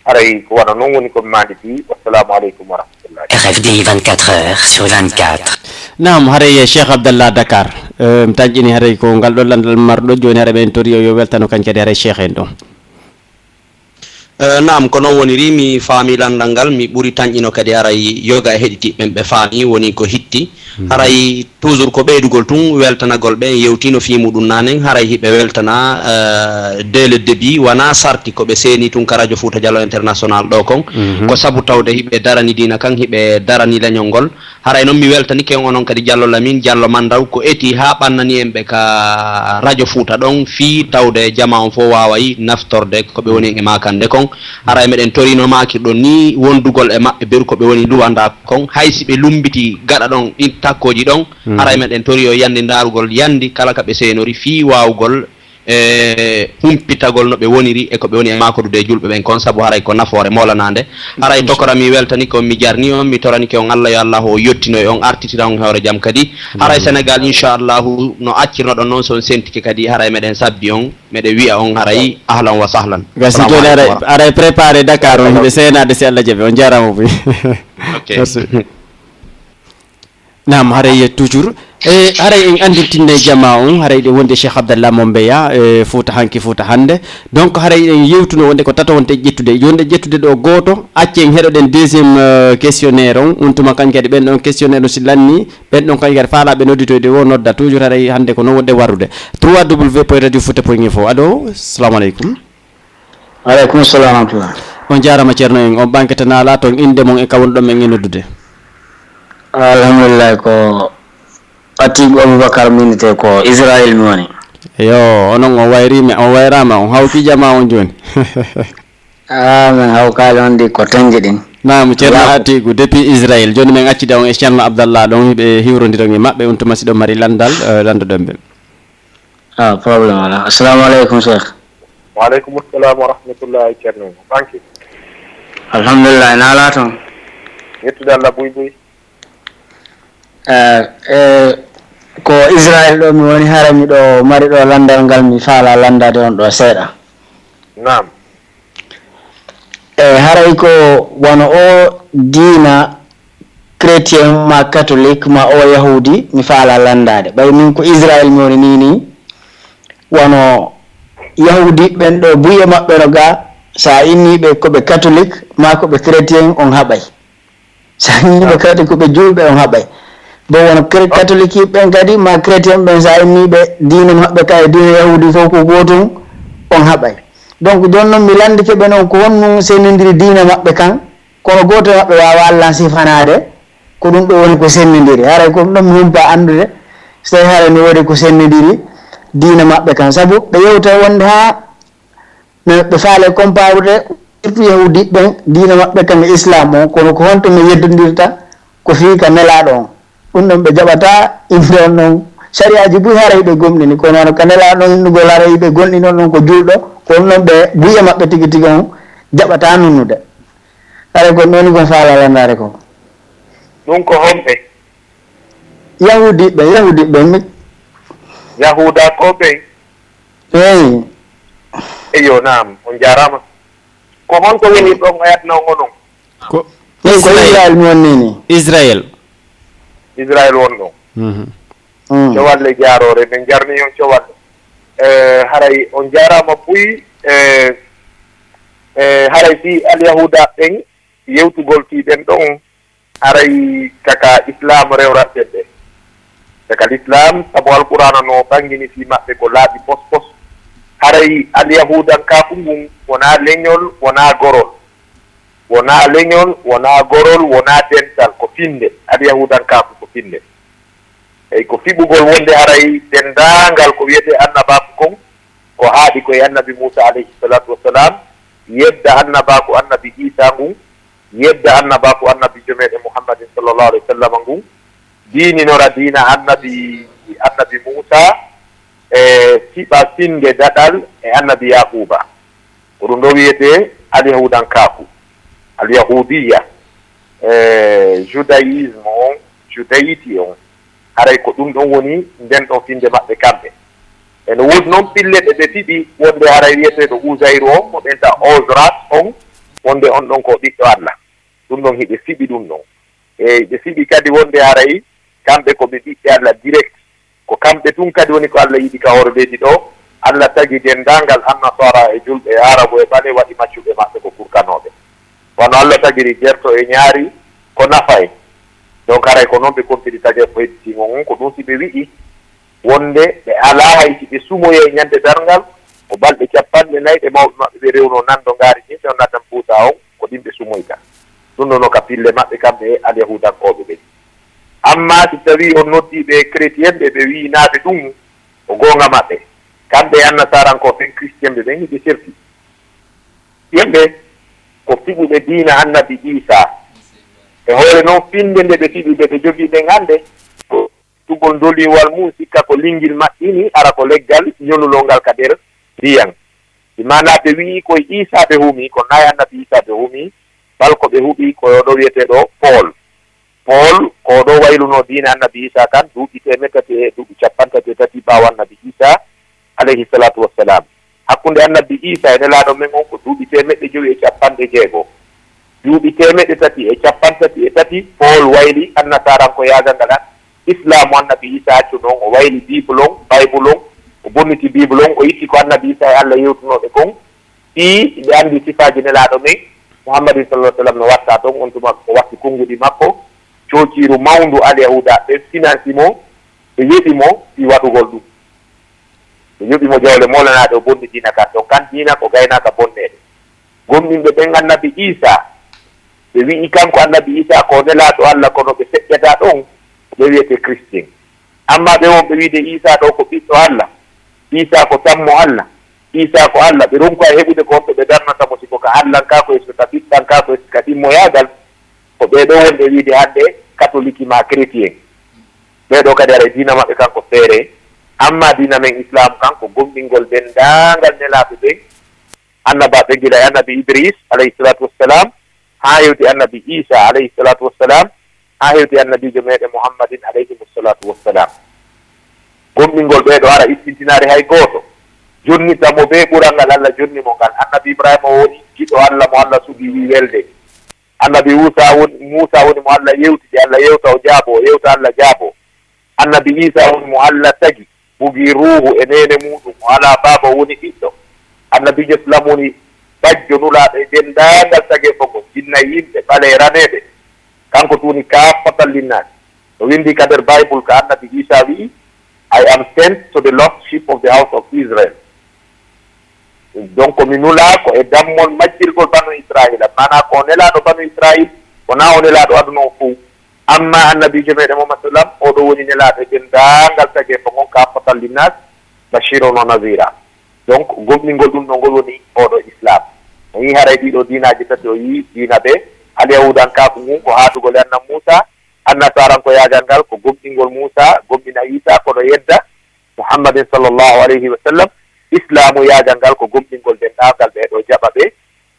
Haray ko wano non woni ko mi maanditi. Wassalamu aleykum wa rahmatullahi. R F D vingt-quatre heures sur vingt-quatre. Naam, haray Cheikh Abdallah Dakar. Eh, mi tanƴini haray ko ngal ɗo lanndal marɗo jooni, haray ɓen tori yo, yo weltano kañ kadi haray Cheikh en ɗon. Eh, naam, ko non woniri, mi faami lanndal ngal, mi ɓuri tanƴino kadi haray yoga e heɗitiiɓe ɓen ɓe faami, woni ko hit-, Ti, haray toujours ko ɓeydugol tun weltanagol ɓe, en yewtino fii muɗum nanen, haray hiɓe weltana, eh, dès le début, wona sarti ko ɓe seeni tun ka Radio Fouta Diallo International ɗo kon. Ko sabu tawde hiɓe darani diina kan, hiɓe darani leñol ngol. Haray non mi weltanike on, onon kadi Diallo Lamine, Diallo Mandaw, ko eti haa ɓannani en ɓe ka Radio Fouta ɗon, fii tawde jamaa on fof waaway naftorde ko ɓe woni e maakande kon. Haray meɗen torino maakirɗon ni wondugol e maɓɓe beru ko ɓe woni luwanda kon, hay si ɓe lumbiti gaɗa ɗon ɗin takkooji ɗon, haray meɗen tori yo yandi ndaarugol yandi kala ka ɓe seenori fii waawugol e humpitagol no ɓe woniri e ko ɓe woni e maakodude e julɓe ɓen kon, sabu haray ko nafoore moolanaande. Haray tokora mi weltani ko, mi jarni on, mi toranike on Allah, yo Allah o yottino e on, artitira on hoore jam kadi. Haray Sénégal, inchallahu, no accirnoɗon noon, so on sentike kadi, haray meɗen sabbi on, meɗen wi'a on haray ahlan wa sahlan. Gasi. Salamu jooni aleykum aray, wa aray préparé Dakar on, hiɓe seenaade si Allah jaɓi. On jaaraama buy. Ok. Merci. Naam, haray toujours. E haray en anndintinne jamaa on, haray ɗe wonde Cheikh Abdallah Mombeya, e Fouta Hanki, Fouta Hannde. Donc, haray en yewtuno wonde ko tato wonde ƴettude. Wonde ƴettude ɗo gooto, accen heɗoɗen deuxième, euh, questionnaire on. On tuma kañ kadi ɓen ɗon questionnaire on si lanni, ɓen ɗon kañ kadi faalaaɓe nodditoyde wo nodda toujours, haray hannde ko noon wonde warrude. trois w point radio fouta point info. Allo, salamu aleykum. Aleykum salam wa rahmatullah. On jaaraama, ceerno en. On ɓaŋkete naala toon, innde mon e ka wonɗon men e noddude. Alhamdulillah, ko Atiku Abubakar mi innete, ko Israel mi woni. Yo, onon on wayri mi, on wayraama, on hawki jamaa on jooni. Ah, min hawkaali on di ko tenje ɗin. Naam, ceerno Atiku, depuis Israel. Jooni men accida on e ceerno Abdallah ɗon, hiɓe hiwrondiron e maɓɓe, on tuma si ɗon mari lanndal, eh, lanndoɗon ɓe. Ah, problème alaa. Assalamu aleykum, Cheikh. Wa aleykum salam wa rahmatullahi, ceerno. Banki. Alhamdulillah, naala toon. Yettude Allah, buy buy. Eh, eh, ko Israel ɗo mi woni, hara miɗo mari ɗo lanndal ngal mi faala lanndaade on ɗo seeɗa. Naam. Eh, haray ko wano o diina chrétien ma catholique ma o yahudi, mi faala lanndaade. Ɓay min ko Israel mi woni nii nii, wano yahudi ɓen ɗo buye maɓɓe no ga, sa inni ɓe ko ɓe catholique ma ko ɓe chrétien, on haɓay. Sa inni ɓe kadi ko ɓe julɓe, on haɓay. Bon, wano cre-, catholique ɓen kadi ma chrétien ɓen, sa inni ɓe diina maɓɓe ka e diina yahudi fof ko gootum, on haɓay. Donc, jooni noon mi lanndike ɓe noon ko honno sendindiri diina maɓɓe kan, kono gooto e maɓɓe waawa Allah sifanaade ko ɗum ɗo woni ko sendindiri. Haray ko ɗum ɗon mi humpa anndude, so tawi haray no woodi ko sendindiri diina maɓɓe kan. Sabu ɓe yewta wonde haa no ɓe faale comparude, surtout yahudiɓe ɓen, diina maɓɓe kan e islam on, kono ko honto ɓe yeddondirta ko fii ka nelaaɗo on. Ɗum ɗon ɓe jaɓata innde on ɗon. Sariyaaji buy haray ɓe gomɗini, kono wano ka nelaaɗo on innugol haray ɓe gonɗini on ɗon ko julɗo, ko on ɗon ɓe buye maɓɓe tigi tigi on jaɓata nunnude. Haray ko nooni kon faala landaare kon. Ɗum ko homɓe? Yahudiɓe, yahudiɓe mi. Yahuda ko ɓen? Eyi. Eyo, naam, on jaaraama. Ko honto woni ɗon ayatna on onon? Ko Min ko Israel. Israel mi wonni ni. Israel. Israel wonno. Mhm. Mm. Cowalle jaaroore, min jarni on cowalle. Eh, haray on jaaraama buy, eh, eh, haray si alyahuda ɓen yewtugol fii ɓen ɗon, haray kaka Islam rewratten ɓe. Kaka l'Islam, sabu Alqur'aana no ɓangini fii maɓɓe ko laaɓi pos pos. Haray alyahudankaaku ngun wonaa leñol, wonaa gorol. Wonaa leñol, wonaa gorol, wonaa dental, ko finnde. Alyahudankaaku ko finnde. Eyi, ko fiɓugol wonde haray denndaangal ko wiyetee annabaaku kon, ko haaɗi ko e annabi Muusa alayhi salaatu wassalam, yedda annabaaku annabi Iisaa ngun, yedda annabaaku annabiijo meɗen Muhammadin sallallahu alayhi wa sallam ngun, diininora diina annabi, annabi Muusa, e fiɓa finnde daɗal e annabi Yaaquuba. Ko ɗum ɗo wiyetee alyahudankaaku, alyahudiya, e judaïsme on, judaïti on. Haray ko ɗum ɗon woni nden ɗon finnde maɓɓe kamɓe. Ene woodi noon pille ɗe ɓe fiɓi wonde haray wiyeteeɗo Uzayru on, mo ɓen ta Ozras on, wonde on ɗon ko ɓiɗɗo Alla. Ɗum ɗon hiɓe fiɓi ɗum ɗon. E ɓe fiɓi kadi wonde haray kamɓe ko ɓe ɓiɓɓe Alla direct. Ko kamɓe tun kadi woni ko Alla yiɗi ka hoore leydi ɗo. Alla tagi denndaangal Annasara e Julɓe e Arabu e ɓale waɗi maccuɓe maɓɓe ko kurkanooɓe. Wano Alla tagiri gerto e ñaari ko nafa en. Donc haray ko noon ɓe kontiri tageefo hedditiingo ngon, ko ɗum si ɓe wi'i wonde ɓe alaa hay si ɓe sumoyay ñande darngal, ko balɗe capanɗe nayi ɗe mawɓe maɓɓe ɓe rewno nanndo ngaari ndin, fewndo Annabi Muusaa on, ko ɗin ɓe sumoyta. Ɗum ɗon no ka pille maɓɓe kamɓe e alyahuudankooɓe ɓen. Amma si tawii on noddii ɓe chrétien ɓe, ɓe wi'i naa ɓe ɗum, ko goonga maɓɓe. Kamɓe e annasarankooɓe ɓen, christienɓe ɓen, hiɓe serti. Yimɓe ko fiɓuɓe diina Annabi Iisaa. E hoore non, fiɓɓe nde ɓe fiɓi, nde ɓe jogii ɓen hannde, ko tugol ndoliwal mum, sikka ko linngil maɓɓini, ara ko leggal ñolulol ngal ka nder ndiyan. Si maanaa ɓe wi'i ko e Iisaa ɓe humi, ko naa e Annabi Iisaa ɓe humi, bal ko ɓe huɓi ko oɗo wi'eteeɗo Paul. Paul ko oɗo waylunoo diina Annabi Iisaa kan duuɓi teemeɗɗe tati e duuɓi cappanɗe tati e tati ɓaawo Annabi Iisaa, alayhi salaatu wassalaam. Hakkunde Annabi Iisaa e Nelaaɗo men on ko duuɓi teemeɗɗe jowi e cappanɗe jeego. Duuɓi teemeɗɗe tati e cappanɗe tati e tati, Paul wayli annasaarankooyaagal ngal an-, Islaamu Annabi Iisaa accuno on, o wayli Bible on, Bible on, o bonniti Bible on, o itti ko Annabi Iisaa e Alla yewtunoo ɓe kon, fii ɓe anndi sifaaji Nelaaɗo men, Muhammadin sallallahu alaihi wasallam no watta ton, on tuma o watti konnguɗi makko, coociiru mawndu alyahuuda ɓe finansi mo, ɓe yeɗi mo fii waɗugol ɗum. Ɓe yoɓi mo jawle moolanaaɗe, o bonni diina kan. Ɗon kan diina ko gaynaaka bonneede. Gomɗinɓe ɓen Annabi Iisaa, ɓe wi'i kanko Annabi Iisaa ko nelaaɗo Alla, kono ɓe feƴƴata ɗon, ɓe wi'ete Christian. Amma ɓe wonɓe wi'ude Iisaa ɗo ko ɓiɗɗo Alla, Iisaa ko tammo Alla, Iisaa ko Alla, ɓe ronku ay heɓude ko honto ɓe darnata mo, si ko ka Allankaaku, e si ko ka ɓiɗɗankaaku, e si ko ka ɗimmoyaagal, ko ɓee ɗoo wonɓe wi'ude hannde katoliki maa chrétien. Ɓee ɗoo kadi haray diina maɓɓe kan ko feere. Amma diina men Islaamu kan ko gomɗingol denndaangal nelaaɓe ɓen, annabaaɓe, gila e Annabi Idris, alayhi salaatu wassalaam, haa hewti Annabi Iisaa, alayhi salaatu wassalaam, haa hewti Annabiijo meɗen Muhammadin, alayhimu salaatu wassalaam. Gomɗingol ɓee ɗoo hara ittintinaare hay gooto. Jonnita mo bee ɓural ngal Alla jonni mo ngal. Annabi Ibraahiima woni giɗo Alla mo Alla suɓi, wi'i welde. Annabi Muusaa woni, Muusaa woni mo Alla yewtidi, Alla yewta o jaaboo, o yewta Alla jaaboo. Annabi Iisaa woni mo Alla tagi, bugii ruuhu e neene muuɗum, o alaa baaba, o woni ɓiɗɗo. Annabiijo Islaam woni bajjo Nulaaɗo e denndaangal tageefo ngon, jinna e yimɓe, ɓale e raneeɓe. Kanko tun woni kaaffatan linnaasi. No winndi ka nder Baybul ka Annabi Iisaa wi'i, "I am sent to the lost sheep of the house of Israel." Donc, mi nulaa ko e dammol majjirgol Banu Israa'iila. Maanaa ko o nelaaɗo Banu Israa'iil, wonaa o nelaaɗo aduna on fow. Amma Annabiijo meɗen Muhammad sallam, oo ɗoo woni nelaaɗo e denndaangal tageefo ngon, kaaffatan linnaas, bashiran wa naziira. Donc, gomɗingol ɗum ɗoo ngol woni oo ɗoo Islaam. O yii haray ɗii ɗoo diinaaji tati, o yii diina ɓe Alyahuudankaaku ngun, ko haadugol e Annabi Muusaa, Annasaarankoyaagal ngal ko gomɗingol Muusaa, gomɗina Iisaa, kono yedda Muhammadin sallallahu alayhi wa sallam. Islaamuyaagal ngal ko gomɗingol denndaangal ɓee ɗoo, jaɓa ɓe,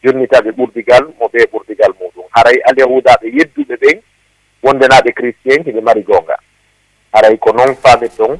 jonnita ɓe ɓurdigal mo ɓe ɓurdigal muuɗum. Haray Alyahuudaaɓe yedduɓe ɓen, wonde naa ɓe Christian, hiɓe mari goonga. Haray ko non faamirton,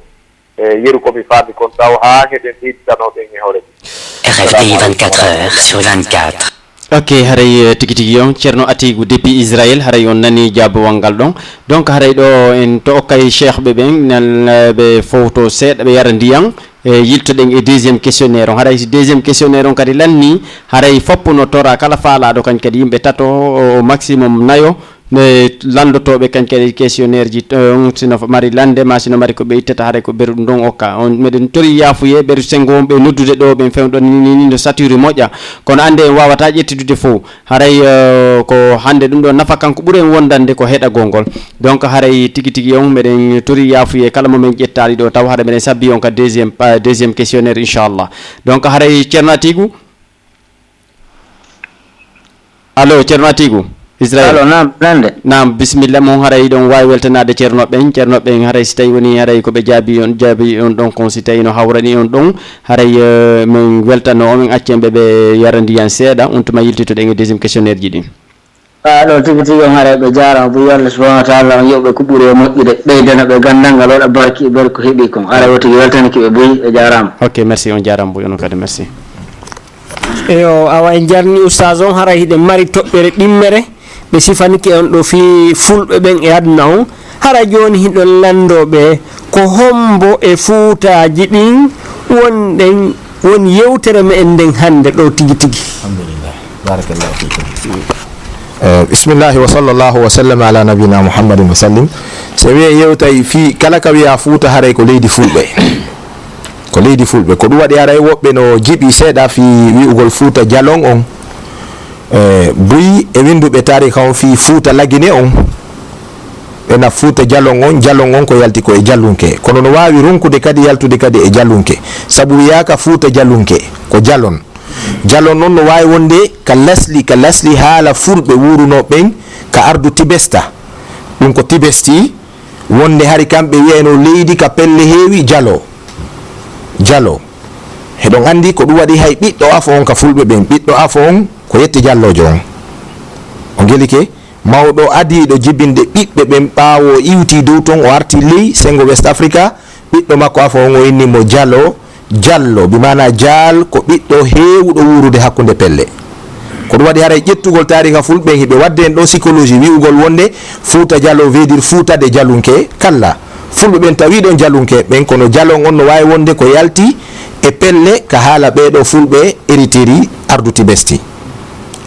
e yeru ko mi faami kon, taw haa heɗen ɓeyditanoo ɓen e hoore mum. R F I vingt-quatre heures sur vingt-quatre. Ok, haray, eh, tigi tigi on, Ceerno Atiigu depuis Israël, haray on nani jaabawal ngal ɗon. Donc, haray ɗo en to okkay cheikh ɓe ɓen, nan, eh, ɓe fowto seeɗa, ɓe yara ndiyan, e yiltoɗen e deuxième questionnaire on. Haray si deuxième questionnaire on kadi lanni, haray foppu no tora kala faalaaɗo kañ kadi yimɓe tato, o maximum nayo, ɓe lanndotooɓe kañ kadi questionnaire ji, eh, on sino mari lannde ma sino mari ko ɓe ittata, haray ko ɓeru ɗum ɗon okka. On, meɗen tori yaafuye, ɓeru senngo on ɓe noddude ɗo, ɓen fewndo ni, ni, ni no satiri moƴƴa. Kono annde en waawata ƴettidude fow. Haray, eh, ko hannde ɗum ɗo nafa kanko ɓuri en wondande ko heɗagol ngol. Donc, haray tigi tigi on meɗen tori yaafuye kala mo men ƴettaali ɗo, taw haray meɗen sabbi on ka deuxième, eh, deuxième questionnaire, inchallah. Donc, haray Ceerno Atiigu, Allo, Ceerno Atiigu, Israël. Allo, naam, nande. Naam, bisimilla mon, haray ɗon waawi weltanaade ceerno ɓen. Ceerno ɓen, haray si tawi woni, haray ko ɓe jaabi on, jaabi on ɗon kon, si tawi no hawrani on ɗon, haray, eh, min weltano on, min acca ɓe, ɓe yara ndiyan seeɗa, on tuma yiltitoɗen e deuxième questionnaire ji ɗin. Ah, ɗo tigi tigi on, haray ɓe jaaraama, buy Allah subhanahu wa taala on yoɓ ɓe ko ɓuri e moƴƴude, ɓeydana ɓe ganndal ngal, waɗa barki e barki ko heɓi kon. Haray o tigi weltanike ɓe buy, ɓe jaaraama. Ok, merci, on jaaraama buy, onon kadi, merci. Eyo, awa en jarni ustaas on, haray hiɗen mari toɓɓere ɗimmere, ɓe sifanike on ɗo fii fulɓe ɓen e aduna on. Hara jooni hiɗon lanndoo ɓe ko hombo e fuutaaji ɗin wonɗen, woni yewtere me'en nden hannde ɗo tigi tigi. Alhamdulillah. Barakallahu fikum. Eh, bismillahi wa sallallahu wa sallam ala nabina Muhammadin wa sallim. So wiye yewtay fii kala ka wiya Fuuta, haray ko leydi Fulɓe. Ko leydi Fulɓe. Ko ɗum waɗi haray woɓɓe no jiɓi seeɗa fii wi'ugol Fuuta Jalon on. Eh, buy e winnduɓe taariha on fii Fuuta Lagine on. Ɓe na Fuuta Jalon on, Jalon on ko yalti ko e Jalunke. Kono no waawi ronkude kadi yaltude kadi e Jalunke. Sabu wiyaaka Fuuta Jalunke, ko Jalon. Jalon on no waawi wonde ka lasli, ka lasli haala Fulɓe wuurunoo ɓen ka ardu Tibesta. Ɗum ko Tibesti, wonde hari kamɓe wi'ayno leydi ka pelle heewi Jalo. Jalo. Heɗon anndi ko ɗum waɗi hay ɓiɗɗo afo on ka Fulɓe ɓen, ɓiɗɗo afo on ko Yette Jalloojo on. O gelike mawɗo adiiɗo jibinde ɓiɓɓe ɓen ɓaawo o iwti dow ton, o arti ley senngo West Africa, ɓiɗɗo makko afo on o inni mo Jalo, Jallo, bi maana Jaal ko ɓiɗɗo heewuɗo wuurude hakkunde pelle. Ko ɗum waɗi haray ƴettugol taariha Fulɓe ɓen hiɓe waɗde en ɗo psychologie wi'ugol wonde Fuuta Jalo veut dire Fuuta de Jalunke, kalla. Fulɓe ɓen tawi ɗon Jalunke ɓen, kono Jalon on no waawi wonde ko yalti e pelle ka haala ɓee ɗoo Fulɓe eritiri ardu Tibesti.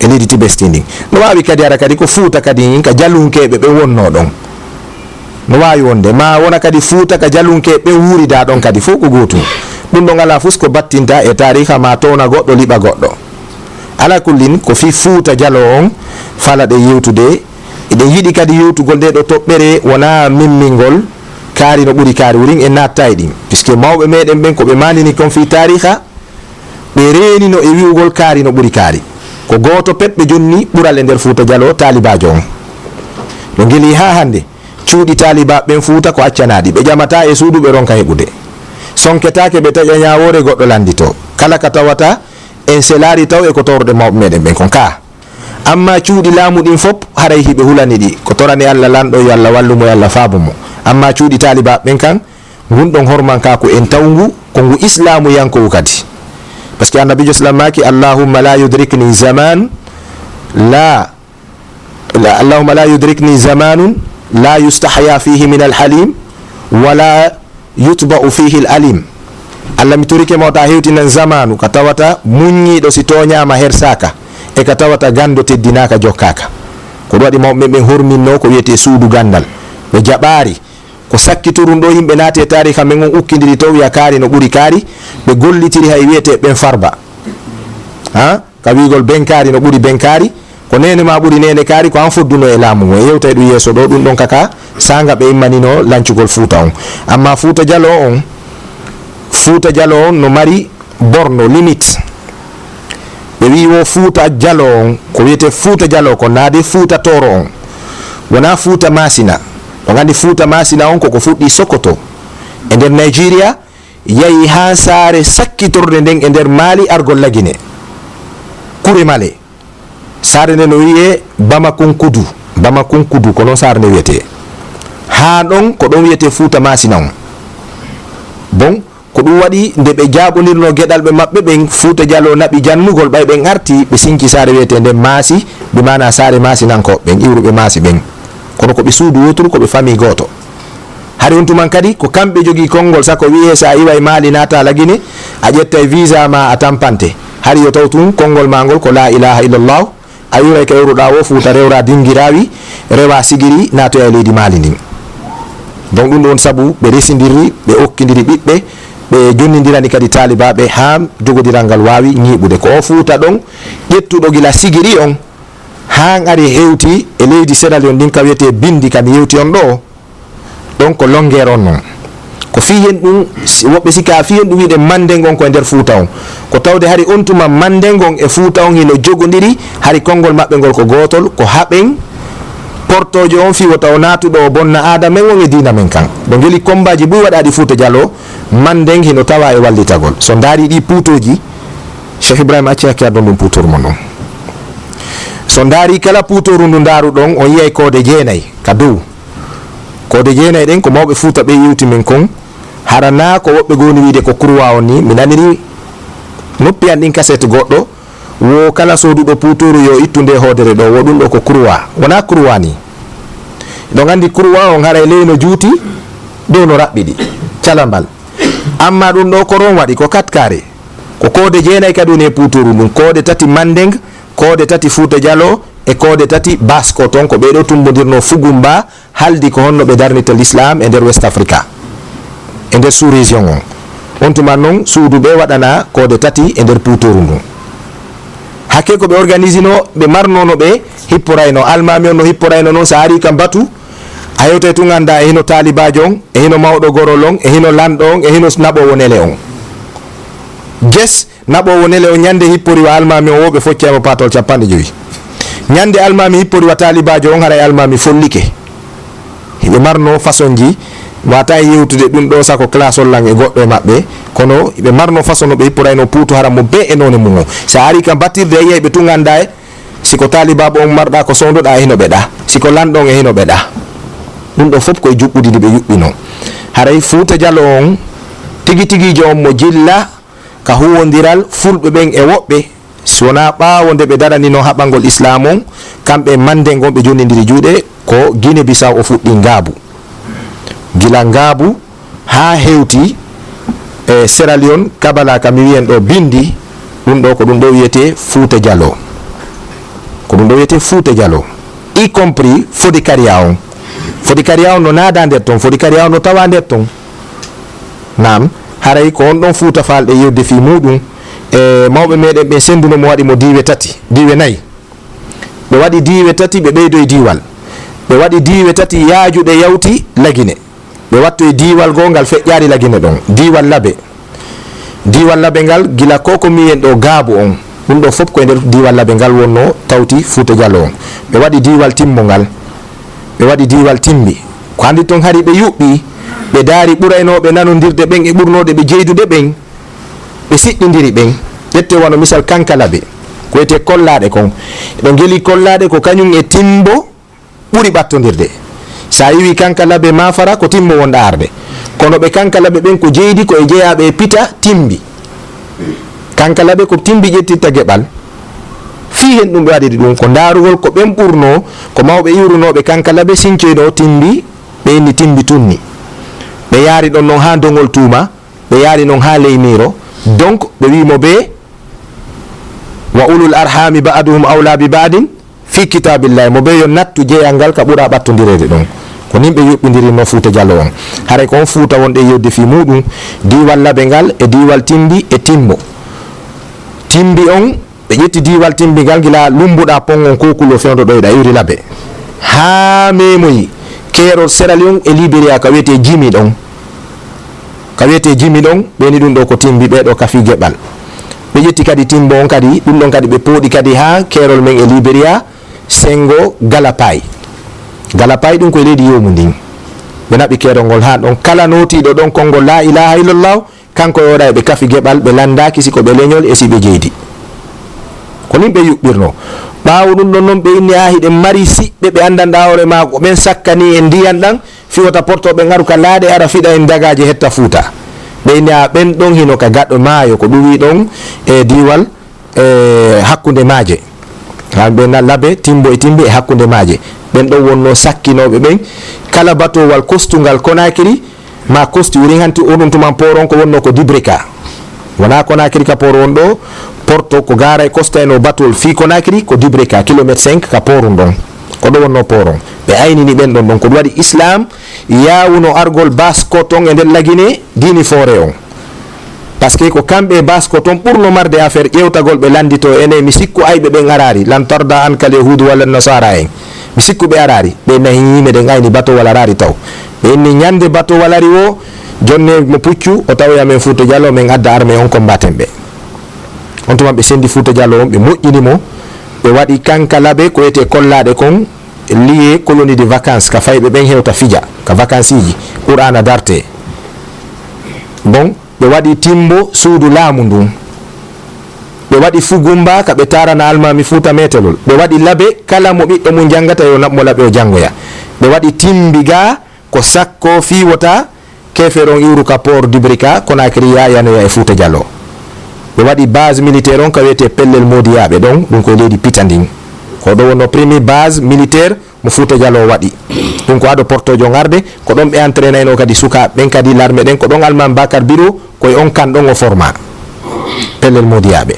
E leydi Tibesti ndin. No waawi kadi hara kadi ko Fuuta kadi ka Jalunkeeɓe ɓen wonnoo ɗon. No waawi wonde. Maa wona kadi Fuuta ka Jalunkeeɓe ɓen wuuridaa ɗon kadi. Fof ko gootum. Ɗum ɗon alaa fus ko battinta e taariha maa towna goɗɗo, liɓa goɗɗo. Alaa kullin, ko fii Fuuta Jalo on falaɗen yewtude. Eɗen yiɗi kadi yewtugol nde ɗo toɓɓere wonaa mimmingol kaari no ɓuri kaari. Wurin en naatta e ɗin. Puisque mawɓe meɗen ɓen ko ɓe maalini kon fii taariha, ɓe reenino e wi'ugol kaari no ɓuri kaari. Ko gooto pet ɓe jonni ɓural e nder Fuuta Jalo, taalibaajo on. No ngeli haa hannde, cuuɗi taalibaaɓe ɓen Fuuta ko accanaaɗi. Ɓe ƴamataa e suudu, ɓe ronka heɓude. Sonketaake ɓe taƴa ñaawoore goɗɗo lannditoo. Kala ka tawata en selaari taw e ko towruɗen mawɓe meɗen ɓen kon kaa. Ammaa cuuɗi laamu ɗin fof, haray hiɓe hulani ɗi. Ko torani Alla lanɗo, yo Alla wallu mo, yo Alla faabu mo. Ammaa cuuɗi taalibaaɓe ɓen kan, ngun ɗon hormankaaku en tawngu, ko ngu islaamuyankowu kadi. Parce que Annabiijo sallam maaki, "Allahumma la yudrikni zaman, la, la, Allahumma la yudrikni zamanun la yustahya fihi min al-halim, wala yutba'u fihi al-alim." Alla, mi torike ma, wota hewtinan zamaanu ka tawata muññiiɗo si tooñaama hersaaka, e ka tawata ganndo teddinaaka jokkaaka. Ko ɗum waɗi mawɓe men ɓen horminnoo ko wiyetee suudu ganndal. Ɓe jaɓaari. Ko sakkitorun ɗo yimɓe naati e taariha men on ukkindiri to wiya kaari no ɓuri kaari, ɓe gollitiri hay wiyetee ɓen Farba. Ha? Ka wi'ugol Benkaari no ɓuri Benkaari, ko neene maa ɓuri neene kaari, ko an fodduno e laamu ngun. En yewtay ɗum yeeso ɗo, ɗum ɗon kaka saanga ɓe immanino lancugol Fuuta on. Amma Fuuta Jaloo on, Fuuta Jaloo on no mari borno, limite. Ɓe wi'i wo Fuuta Jaloo on, ko wiyetee Fuuta Jaloo kon, naa de Fuuta Tooro on. Wonaa Fuuta Maasina. On anndi Fuuta Maasina on ko ko fuɗɗii Sokoto e nder Nigeria, yahi haa saare sakkitorde nden e nder Maali argol Lagine. Kure Male. Saare nden no wi'ee Bamakunkudu. Bamakunkudu, ko non saare nden wi'etee. Haa ɗon, ko ɗon wi'etee Fuuta Maasina on. Bon, ko ɗum waɗi nde ɓe jaaɓondirnoo geɗalɓe maɓɓe ɓen, Fuuta Jaloo naɓi jannugol, ɓay ɓen artii, ɓe sinci saare wi'etee nden Maasi, bi maanaa saare Maasinankooɓe ɓen, iwruɓe Maasi ɓen. Kono ko ɓe suudu wooturu, ko ɓe famii gooto. Hari on tuman kadi, ko kamɓe jogii konngol, sako wi'ee so a iway Maali naataa Lagine, a ƴettay visa maa a tampante. Hari yo taw tun konngol maa ngol ko laa ilaaha illallahu, a iwray ka iwruɗaa woo, Fuuta rewraa dingiraawi, rewaa sigiri, naatoya e leydi Maali ndin. Donc ɗum ɗon sabu ɓe resindirri, ɓe okkindiri ɓiɓɓe, ɓe jonnindirani kadi taalibaaɓe haa jogodiral ngal waawi ñiiɓude. Ko oo Fuuta ɗon ƴettuɗo gila sigiri on, haa ari hewti e leydi Sierra Leone ndin ka wiyetee Bindi, ka mi yewti on ɗoo. Ɗon ko Longeer on non. Ko fii hen ɗum, si, woɓɓe sikka fii hen ɗum wi'ude Mandeng on ko e nder Fuuta on. Ko tawde hari on tuma Mandeng on e Fuuta on hino jogondiri, hari konngol maɓɓe ngol ko gootol, ko haɓen portoojo on fii wota o naatu ɗo o bonna aada men on e diina men kan. Ɗo ngeli kommbaaji buy waɗaaɗi Fuuta Jaloo, Mandeng hino tawaa e wallitagol. So ndaari ɗii puutooji, Cheikh Ibrahima acci hakke addon ɗum puutooru mon ɗon. So ndaari kala puutooru ndu ndaaruɗon, on yi'ay koode jeenay ka dow. Koode jeenay ɗen ko mawɓe Fuuta ɓe yewti min kon. Hara naa ko woɓɓe goni wiide ko kurwa on ni, mi naniri noppi an ɗin kaset goɗɗo, wo kala sooduɗo puutooru yo ittu nde hoodere ɗo, wo ɗum ɗo ko kurwa. Wonaa kurwa ni. Ɗon anndi kurwa on haray ley no juuti, dow no raɓɓiɗi. Calambal. Amma ɗum ɗo ko ron waɗi, ko kat kaare. Ko koode jeenay kadi woni e puutooru ndun. Koode tati Mandeng, koode tati Fuuta Jaloo, e koode tati base ko toon, ko ɓee ɗoo tumbondirnoo Fugumba, haldi ko honno ɓe darnirta l'islam e nder West Africa, e nder sous-région on. On tuma noon, suudu ɓe waɗana koode tati e nder puutooru ndun. Hakke ko ɓe organisino, ɓe marno no ɓe hipporayno. Almaami on no hipporayno noon, so a arii kam batu, a hewtay tun annda e hino taalibaajo on, e hino mawɗo gorol on, e hino lanɗo on, e hino naɓoowo nele on. Jes, naɓoowo nele on ñande hippori wa almaami on, wo ɓe foccay mo paatol capanɗe jowi. Ñande almaami hippori wa taalibaajo on, haray almaami follike. Hiɓe marno façon ji, wata e yewtude ɗum ɗo, sako classe on lan e goɗɗo e maɓɓe, kono hiɓe marno façon no ɓe hipporayno puutu haram mo bee e noone mum on. So a arii kam battirde, a yiyay ɓe tun annda e, si ko taalibaaɓe on marɗa ko sowndoɗa e hino ɓeɗa, si ko lanɗo on e hino ɓeɗa. Ɗum ɗo fof koye juɓɓudi ndi ɓe yuɓɓino. Haray Fuuta Jalo on, tigi tigiijo on mo jilla ka huwondiral fulɓe ɓen e woɓɓe, si wonaa ɓaawo nde ɓe daranino haɓangol Islaam on, kamɓe e Mande ngon ɓe jonnindiri juuɗe, ko Guinée Bissau o fuɗɗi ngaabu. Gila ngaabu haa hewti e Sierra Leone, Kabala ka mi wiyen ɗo bindi, ɗum ɗo ko ɗum ɗo wiyetee Fuuta Jaloo. Ko ɗum ɗo wiyetee Fuuta Jaloo, y compris Fodikariya on. Fodikariya on no naada nder ton, Fodikariya on no tawa nder ton. Naam, haray ko on ɗon Fuuta Faalɓe yewde fii muuɗum. E mawɓe meɗen ɓen sennduno mo, waɗi mo diiwe tati, diiwe nayi. Ɓe waɗi diiwe tati, ɓe ɓeydoyi diiwal. Ɓe waɗi diiwe tati yaajuɗe yawti Lagine. Ɓe wattoyi diiwal goo ngal feƴƴaari Lagine ɗon, diiwal Labe. Diiwal Labe ngal, gila ko ko miyen ɗo Gaabu on, ɗum ɗo fof ko e nder diiwal Labe ngal wonnoo, tawti Fuuta Jaloo on. Ɓe waɗi diiwal Timbo ngal, ɓe waɗi diiwal Timbi. Ko anndi ton hari ɓe yuɓɓi, ɓe daari ɓuraynooɓe nanondirde ɓen e ɓurnooɓe ɓe jeydude ɓen, ɓe siɗɗindiri ɓen. Ƴette wano misal Kankalabe, ko wiyetee Kollaaɗe kon. Ɗo ngeli Kollaaɗe ko kañum e Timbo ɓuri ɓattondirde. So a yiwii Kankalabe Maafara, ko Timbo wonɗa arde. Kono ɓe Kankalabe ɓen ko jeydi, ko e jeyaaɓe e Pita Timbi. Kankalabe ko Timbi ƴettitta geɓal. Fii hen ɗum ɓe waɗiri ɗum, ko ndaarugol ko ɓen ɓurnoo, ko mawɓe iwrunooɓe Kankalabe sincoynoo Timbi, ɓe inni Timbi tunni. Ɓe yaari ɗon non haa Doŋol Tuuma, ɓe yaari non haa Leymiiro. Donc, ɓe wii mo bee, "Wa ulul arhami ba'duhum awla bi ba'din fi kitabillahi." Mo bee yo nattu jeyal ngal ka ɓura ɓattondireede ɗon. Ko nin ɓe yuɓɓindirinoo Fuuta Jaloo on. Haray ko on Fuuta wonɗen yewde fii muuɗum, diiwal Labe ngal e diiwal Timbi e Timbo. Timbi on, ɓe ƴetti diiwal Timbi ngal gila lumbuɗa pon on Kokulo fewndo ɗo iɗa iwri Labe. Haa meemoyi keerol Sierra Leone e Liberia ka wiyetee Jimi ɗon. Ka wiyetee Jimi ɗon, ɓe ni ɗum ɗo ko Timbi, ɓee ɗo ka fii geɓal. Ɓe ƴetti kadi Timbo on kadi, ɗum ɗon kadi ɓe pooɗi kadi haa keerol men e Liberia, senngo Galapay. Galapay ɗum ko e leydi yoomu ndin. Ɓe naɓi keerol ngol haa ɗon. Kala nootiiɗo ɗon konngol laa ilaaha illallahu, kanko e oɗa eɓe kafi geɓal, ɓe lanndaaki si ko ɓe leñol e si ɓe jeydi. Ko nin ɓe yuɓɓirnoo. Ɓaawo ɗum ɗon non ɓe inni, "Aa, hiɗen mari siɓɓe ɓe anndanɗaa hoore maa ko ɓen sakkani en ndiyan ɗan, fii wota portooɓe ngaru ka laaɗe ara fiɗa en dagaaje hetta Fuuta." Ɓe inni, "Aa, ɓen ɗon hino ka gaɗo maayo, ko ɗum wii ɗon e diiwal, e hakkunde maaje." Haa ɓe na Labe, Timbo e Timbi e hakkunde maaje. Ɓen ɗon wonnoo sakkinooɓe ɓen. Kala batoowal kostungal Konakiri, maa kosti wurin hanti oɗum tuman pooron ko wonnoo ko Dibreka. Wonaa Konakiri ka pooron ɗo, porto ko gaara e kostaynoo batol fii Konakiri ko Dibreka, kilomètre cinq ka poorum ɗon. Ko ɗo wonnoo pooron. Ɓe aynini ɓen ɗon ɗon. Ko ɗum waɗi Islam yaawuno argol base ko ton e nder Lagine diini foore on. Parce que ko kamɓe e base ko ton ɓurno marde affaire ƴeewtagol ɓe lannditoo ene, mi sikku ayɓe ɓen araari. "Lan tarda anka al yahudu wala nasara" en. Mi sikku ɓe araari. Ɓe nahi meɗen ayni batowal araari taw. Ɓe inni ñande batowal ari wo, jonne mo puccu, o tawoya men Fuuta Jaloo, men adda armée on combattant ɓe. On tuma ɓe sendi Fuuta Jaloo on, ɓe moƴƴini mo, ɓe waɗi Kankalabe ko wiyetee Kollaaɗe kon, lié colonie de vacances, ka fayɓe ɓen hewta fija, ka vacanceeji, Qur'aana dartee. Bon, ɓe waɗi Timbo suudu laamu ndun. Ɓe waɗi Fugumba ka ɓe taarana Almaami Fuuta metelol. Ɓe waɗi Labe, kala mo ɓiɗɗo mum janngata yo naɓ mo Labe o janngoya. Ɓe waɗi Timbi ga ko sakko fii wota keefeero on iwru ka port Dibrika, Konakiri ya yanoya e Fuuta Jaloo. Ɓe waɗi base militaire on ka wiyetee Pellel Moodiyaaɓe ɗon, ɗum ko e leydi Pita ndin. Ko ɗo wonnoo premier base militaire mo Fuuta Jaloo waɗi. Ɗum ko ado portoojo on arde, ko ɗon ɓe entraînaynoo kadi sukaaɓe ɓen kadi, l'armée ɗen, ko ɗon Almaami Bakar Biro, ko e on kan ɗon o forma Pellel Moodiyaaɓe.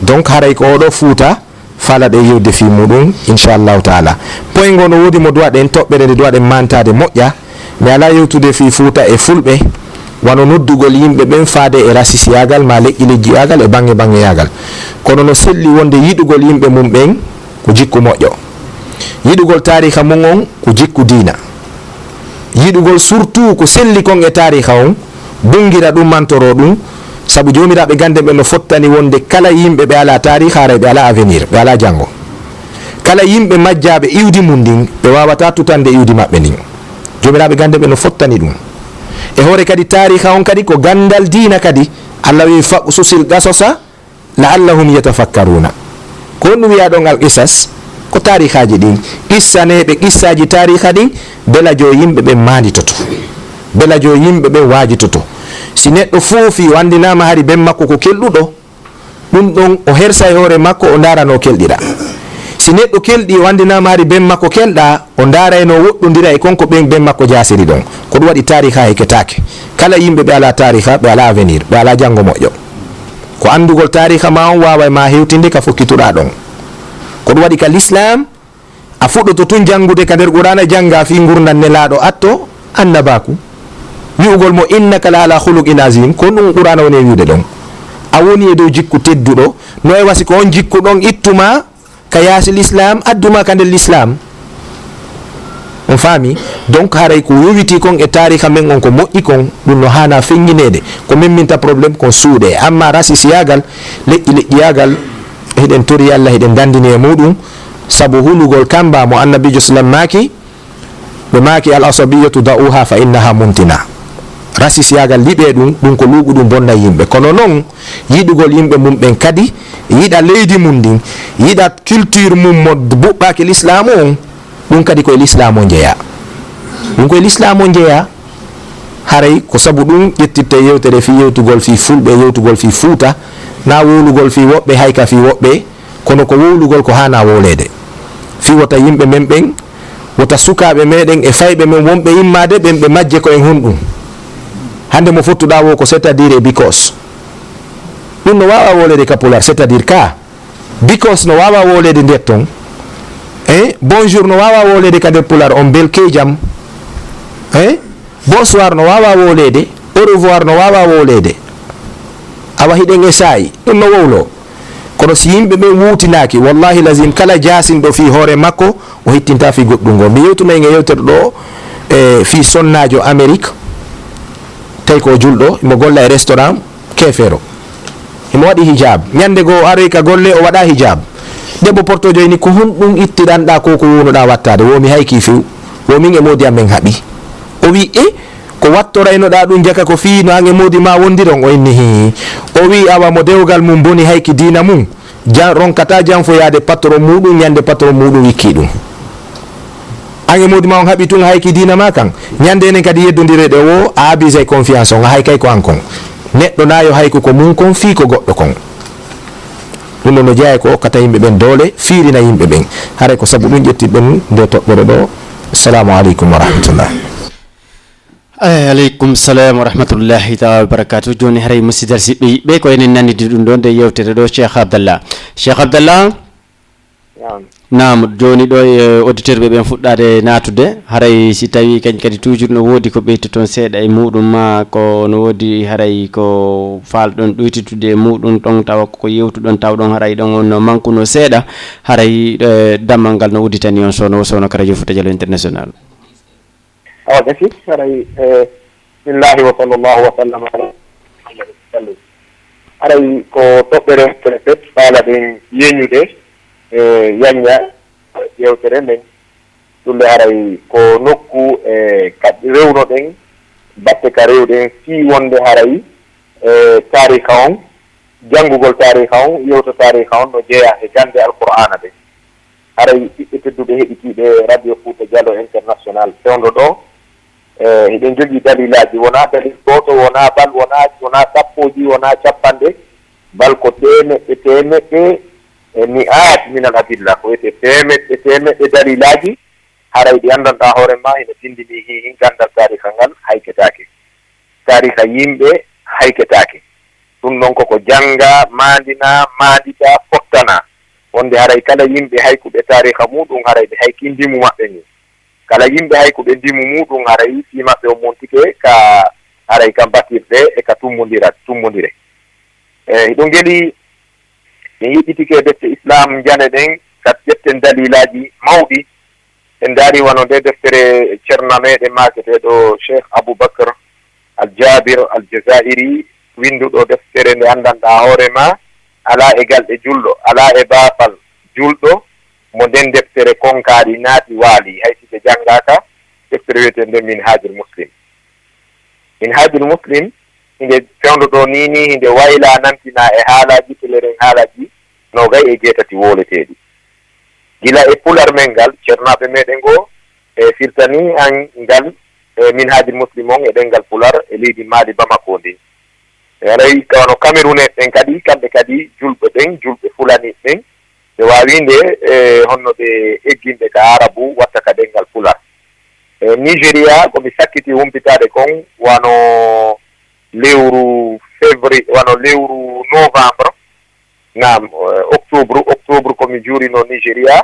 Donc, haray ko oɗo Fuuta Faalaɗo e yewde fii muuɗum, inchallahu taala. Point ngo no woodi mo duwaɗen, toɓɓere nde duwaɗen maantaade moƴƴa. Mi alaa yewtude fii Fuuta e Fulɓe, wano noddugol yimɓe ɓen faade e rasisiyaagal maa leƴƴi-leƴƴiyaagal e baŋŋe-baŋŋeyaagal. Kono no selli wonde yiɗugol yimɓe mum ɓen ko jikku moƴƴo. Yiɗugol taariika mum on ko jikku diina. Yiɗugol surtout ko selli kon e taariika on, bunngira ɗum, mantoroo ɗum, sabu joomiraaɓe gannde ɓen no fottani wonde kala yimɓe ɓe alaa taariika, haray ɓe alaa avenir, ɓe alaa janngo. Kala yimɓe majjaaɓe iwdi mum ndin, ɓe waawataa tutande iwdi maɓɓe ndin. Joomiraaɓe gannde ɓen no fottani ɗum. E hoore kadi, taariika on kadi ko ganndal diina kadi. Allah wi'i, "Faqsusil qasasa la'allahum yatafakkaruna." Ko honɗum wi'aa ɗon al qisas? Ko taariikaaji ɗin. Qissaneeɓe qissaaji taariika ɗin, belajo yimɓe ɓen maanditoto. Belajo yimɓe ɓen waajitoto. Si neɗɗo foofii, o anndinaama hari ben makko ko kelɗuɗo, ɗum ɗon o hersa e hoore makko, o ndaara no o kelɗira. Si neɗɗo kelɗi, o anndinaama hari ben makko kelɗa, o ndaara e no o woɗɗondira e kon ko ɓen ben makko jaasiri ɗon. Ko ɗum waɗi taariika hekketaake. Kala yimɓe ɓe alaa taariika, ɓe alaa avenir, ɓe alaa janngo moƴƴo. Ko anndugol taariika maa on waaway maa hewtinde ka fokkituɗaa ɗon. Ko ɗum waɗi ka Lislaam, a fuɗɗoto tun janngude ka nder Qur'aana, janngaa fii ngurndan Nelaaɗo, atto annabaaku. Wi'ugol mo, "Innaka la ala khuluqin azim," ko ɗum Qur'aana woni e wi'ude ɗon. A woni e dow jikku tedduɗo, no e wasi ko on jikku ɗon ittumaa ka yaasi Lislaam, addumaa ka nder Lislaam. On faami? Donc, haray ko yowitii kon e taariika men on ko moƴƴi kon, ɗum no haanaa feññineede. Ko memminta problème kon suuɗe. Amma rasisiyaagal, leƴƴi-leƴƴiyaagal, hiɗen tori Allah, hiɗen danndini e muuɗum, sabu hulugol kamba mo Annabiijo sallam maaki, ɓe maaki, "Al asabiyatu da'uha fa innaha muntina." Rasisiyaagal, liɓee ɗum, ɗum ko luuɓuɗum, bonnay yimɓe. Kono non, yiɗugol yimɓe mum ɓen kadi, yiɗa leydi mum ndin, yiɗa culture mum mo buɓɓaaki Lislaamu on, ɗum kadi ko e Lislaamu on jeyaa. Ɗum ko e Lislaamu on jeyaa. Haray ko sabu ɗum ƴettitte yewtere fii yewtugol fii Fulɓe, yewtugol fii Fuuta, naa wowlugol fii woɓɓe, hay ka fii woɓɓe, kono ko wowlugol ko haanaa wowleede. Fii wota yimɓe men ɓen, wota sukaaɓe meɗen e fayɓe men wonɓe immaade ɓen, ɓe majje ko en honɗum. Hannde mo fottuɗaa woo ko c'est-à-dire e because. Ɗum no waawaa wowleede ka Pulaar, c'est-à-dire ka. Because no waawaa wowleede nder ton. Eh, bonjour no waawaa wowleede ka nder Pulaar, on belke jam. Eh, bonsoir no waawaa wowleede, au revoir no waawaa wowleede. Awa hiɗen e saa'i, ɗum no wowloo. Kono si yimɓe ɓen wuutinaaki, wallahi lazim, kala jaasinɗo fii hoore makko, o hittintaa fii goɗɗum ngoo. Mi yewtunay e yewtere ɗoo, eh, fii sonnaajo Amerik, tawi ko o julɗo, himo golla e restaurant, keefeero. Himo waɗi hijab. Ñannde goo o aroyi ka golle, o waɗaa hijab. Debbo portojo inni, "Ko honɗum ittiɗanɗaa ko, ko wowlunoɗaa wattaade?" Wo mi haykii few. Wo min e moodi amen haɓi. O wi'i, "E, ko wattoraynoɗaa ɗum jaka ko fii no an e moodi maa wondiron?" O inni, "Hii." O wi'i, "Awa mo dewgal mum boni hayki diina mum, jan-, ronkataa janfoyaade patron muuɗum ñannde patron muuɗum wikkii ɗum. An e moodi maa on haɓi tun hayki diina maa kan. Ñannde enen kadi yeddondireede wo a abusay confiance on, a haykay ko an kon. Neɗɗo naa yo hayku ko mum kon fii ko goɗɗo kon." Ɗum ɗon no jeyaa e ko okkata yimɓe ɓen doole, fiirina yimɓe ɓen. Haray ko sabu ɗum ƴettiɗen nde toɓɓere ɗoo. Assalamu aleykum wa rahmatullah. Eyi, aleykum salam wa rahmatullahi taala wa barakatuh. Jooni haray musidal siɓɓe yiɓɓe ko enen nanndi ɗum ɗoo nde yewtere ɗoo, Cheikh Abdallah. Cheikh Abdallah? Naam. Naam, jooni ɗoo e auditeur ɓe ɓen fuɗɗaade naatude, haray si tawii kañ kadi toujours no woodi ko ɓeytoton seeɗa e muuɗum, maa ko no woodi haray ko faalɗon ɗuytitude e muuɗum ɗon, tawa ko yewtuɗon, taw ɗon haray ɗon on no mankunoo seeɗa, haray, eh, dammal ngal no udditani on soono, soono ka Radio Fouta Djalo International. Awa gasi, haray, eh, bismillahi wa sallallahu wa sallam ala Muhammadin sallim. Haray ko toɓɓere pet faalaɗen yeñude, eh, yañña yewtere nden. Ɗum nde haray ko nokku, eh, ka rewnoɗen, batte ka rewɗen, fii wonde haray, eh, taariika on, janngugol taariika on, yewta taariika on no jeyaa e gannde Alqur'aana ɗen. Haray ɓiɓɓe tedduɓe heɗitiiɓe Radio Fouta Djalo International fewndo ɗoo, eh, hiɗen jogii dalilaaji, wonaa dalil gooto, wonaa bal, wonaa, wonaa sappooji, wonaa cappanɗe, bal ko teemeɗɗe, teemeɗɗe e mi'aat minal adilla, ko wiyetee teemeɗɗe, teemeɗɗe dalilaaji, haray ɗi anndanɗaa hoore maa, hino tinndinii hii hin ganndal taariika ngal hayketaake. Taariika yimɓe hayketaake. Ɗum ɗon koko janngaa, maandinaa, maanditaa, fottanaa. Wonde haray kala yimɓe haykuɓe taariha muɗum, haray ɓe hayki ndimu maɓɓe ngun. Kala yimɓe haykuɓe ndimu muɗum, haray fii maɓɓe on montike ka, haray ka batirɗe e ka tummondira, tummondire. E, hiɗo ngeli, min yeƴƴitike defte Islam njane ɗen, ka ƴetten dalilaaji mawɗi. En ndaari wano nde deftere Ceerno meɗen maaketeeɗo Cheikh Aboubacar Al Jabir Al Jazairi, winnduɗo deftere nde anndanɗaa hoore ma, alaa e galɗe julɗo, alaa e baafal julɗo, mo nden deftere konkaari naati waali, hay si ɓe janngaaka, deftere wiyeteende Minhajul Muslim. Minhajul Muslim, hinde fewndo ɗo nii nii, hinde wayla nantina e haalaaji, teleren haalaaji noogay e jeetati wooleteeɗi. Gila e pular men ngal, ceernaaɓe meɗen goo, e firtani an ngal, e Minhajul Muslim on e ɗemngal pular e leydi Mali Bamako ndin. E haray ka wano Camerounais ɓen kadi, kamɓe kadi julɓe ɓen, julɓe fulani ɓen, ɓe waawi nde, e honno ɓe egginɓe ka Arabu, watta ka ɗemngal pular. E Nigeria, ko mi sakkiti humpitaade kon, wano lewru février, wano lewru novembre, naam, eh, octobre, octobre ko mi juurino Nigeria.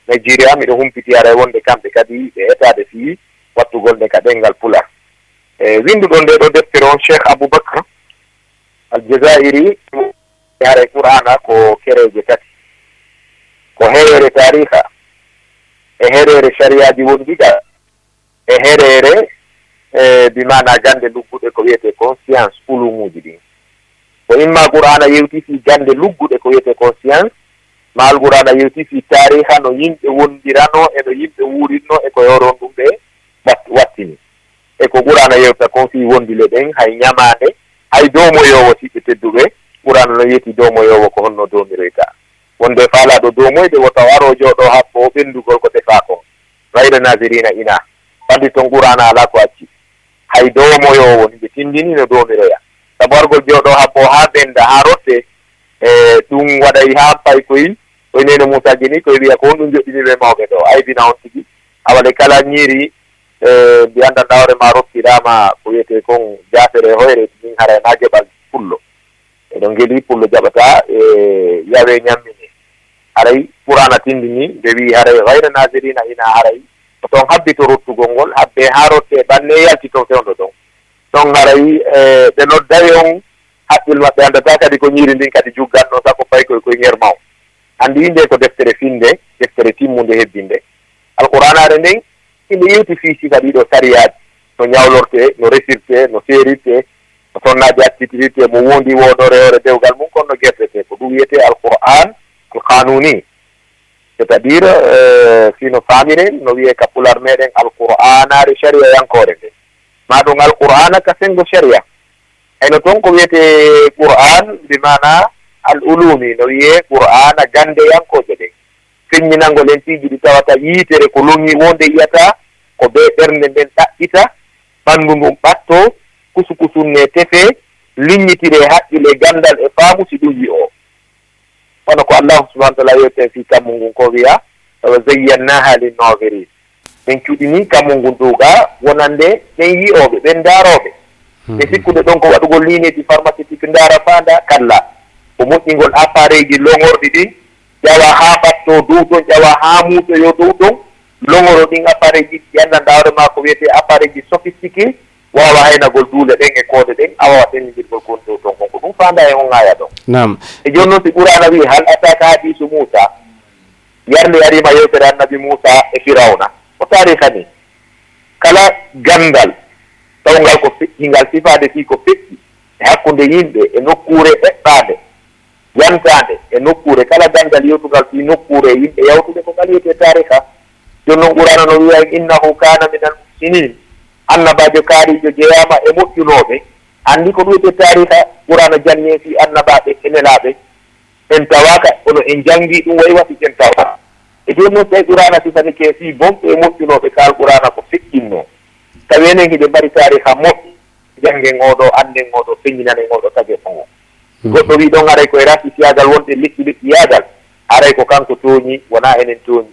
Nigeria, miɗo humpiti haray wonde kamɓe kadi ɓe etaade fii wattugol nde ka ɗemngal pular. E winnduɗo nde ɗo deftere on, Cheikh Aboubacar Al Jazairi, haray Qur'aana ko kereeje tati. Ko hereere taariha, e hereere sariyaaji wondigal, e hereere, e, bi maanaa gannde lugguɗe ko wiyetee kon science, ulumuuji ɗin. Ko imma Qur'aana yewti fii gannde lugguɗe ko wiyetee kon science, maa Alqur'aana yewti fii taariha no yimɓe wondiranoo e no yimɓe wuurirnoo e ko e hoore on ɗum ɓe wat-, wattini. E ko Qur'aana yewta kon fii wondile ɗen, hay ɲamaande, hay doomoyoowo, siɓɓe tedduɓe, Qur'aana no yewti doomoyoowo ko honno doomiroyta. Wonde faalaaɗo doomoyde, woto o ar o jooɗoo haɓɓoo ɓenndugol ko tefaa kon. Gayra naaziriina inaa. Fadde ton Qur'aana alaa ko acci. Hay doomoyoowo, hiɓe tinndini no doomiroya. Sabu argol jooɗoo haɓɓoo haa ɓennda, haa rottee, e ɗum waɗay haa paykoy, koye neene Muusaa Geni, koye wiya ko honɗum joɗɗini ɓe mawɓe ɗoo, aybina on tigi. Awa le kala ñiiri, e, mbi anndanɗaa hoore maa rokkiraama ko wiyetee kon jaafere e hoyre, min haray naa geɓal pullo. Eɗon ngeli pullo jaɓataa, e, yawee ñammine. Haray Qur'aana tinndini, nde wi'i haray gayra naaziriina inaa, haray ko ton habbito rottugol ngol, habbee haa rottee ɓannee yalti ton fewndo ɗon. Ton haray, e, ɓe nodday on, haqqil maɓɓe anndataa kadi ko ñiiri ndin kadi juggannoo, sako paykoy koye ŋerma on. Anndi nde ko deftere finnde, deftere timmunde hebbinde. Alqur'aanaare nden, hinde yewti fii sifa ɗiɗo sariyaaji, no ñawlortee, no resirtee, no seerirtee, no sonnaaji accitirirtee, mo wondi woodoore hoore dewgal mum, kono no gertetee. Ko ɗum wiyetee Alqur'aan Alqaanuuni. C'est-à-dire, euh, si no faamiren, no wiyee ka pular meɗen Alqur'aanaare sariyayankoore nden. Maa ɗum Alqur'aana ka senngo sariya. Hayno ton ko wiyetee Qur'aan, bi maanaa al-uluumi, no wiyee Qur'aana ganndeyankooje ɗen. Feññinangol en piiji ɗi tawata yiitere ko loŋi wonde yiyataa, ko bee ɓernde nden ɗaɓɓita, ɓanndu ndun ɓattoo, kusukusunne tefee, liññitiree haqqil e ganndal e faamu si ɗum yi'oo. Kono ko Allaahu subhaanahu wa ta'aalaa yewti en fii kammu ngun ko wi'a, "Wa zayyannaaha lin-naaziriin." Min cuɗini kammu ngun ɗoo ga wonande ɓen yi'ooɓe, ɓen ndaarooɓe. Ɓe sikkude ɗon ko waɗugol liineeji pharmaceutique ndaara faanda, kalla. Ko moƴƴingol appareil ji loŋorɗi ɗin, ƴawa haa ɓattoo dow ton, ƴawa haa muusoyoo dow ton, loŋoroo ɗin appareil ji ɗi anndanɗaa hoore maa ko wiyetee appareil ji sophistiqué, waawa haynagol duule ɗen e koode ɗen, a waawa feññindirgol ko woni dow ton kon. Ko ɗum faandaa e on aaya ɗon. Naam. E jooni noon, si Qur'aana wi'i, "Hal ataaka hadiisu Muusaa," yarli ariima yewtere Annabi Muusaa e Firawna. Ko taariika nii. Kala ganndal tawngal ko feƴƴi, ngal sifaade fii ko feƴƴi e hakkunde yimɓe e nokkuure eɓɓaande, yantaande e nokkuure, kala ganndal yewtungal fii nokkuure e yimɓe yawtuɓe, ko ngal wiyetee taariika. Jooni noon, Qur'aana no wi'a en, "Innahu kaana minal muhsiniin." Annabaajo kaariijo jeyaama e moƴƴunooɓe. Anndi ko ɗum wiyetee taariika, Qur'aana janni en fii annabaaɓe e nelaaɓe. En tawaaka, kono en janngii ɗum, wayi wasi en tawa. E jooni noon, tawi Qur'aana sifanike fii bonɓe e moƴƴunooɓe ka Alqur'aana ko feƴƴinnoo. Tawi enen hiɗen mari taariika moƴƴo, janngen oo ɗoo, annden oo ɗoo, feññinanen oo ɗoo, tagen oo. Goɗɗo wii ɗon haray ko e rafi fiyaagal wonde leƴƴi leƴƴiyaagal, haray ko kanko tooñi, wonaa enen tooñi.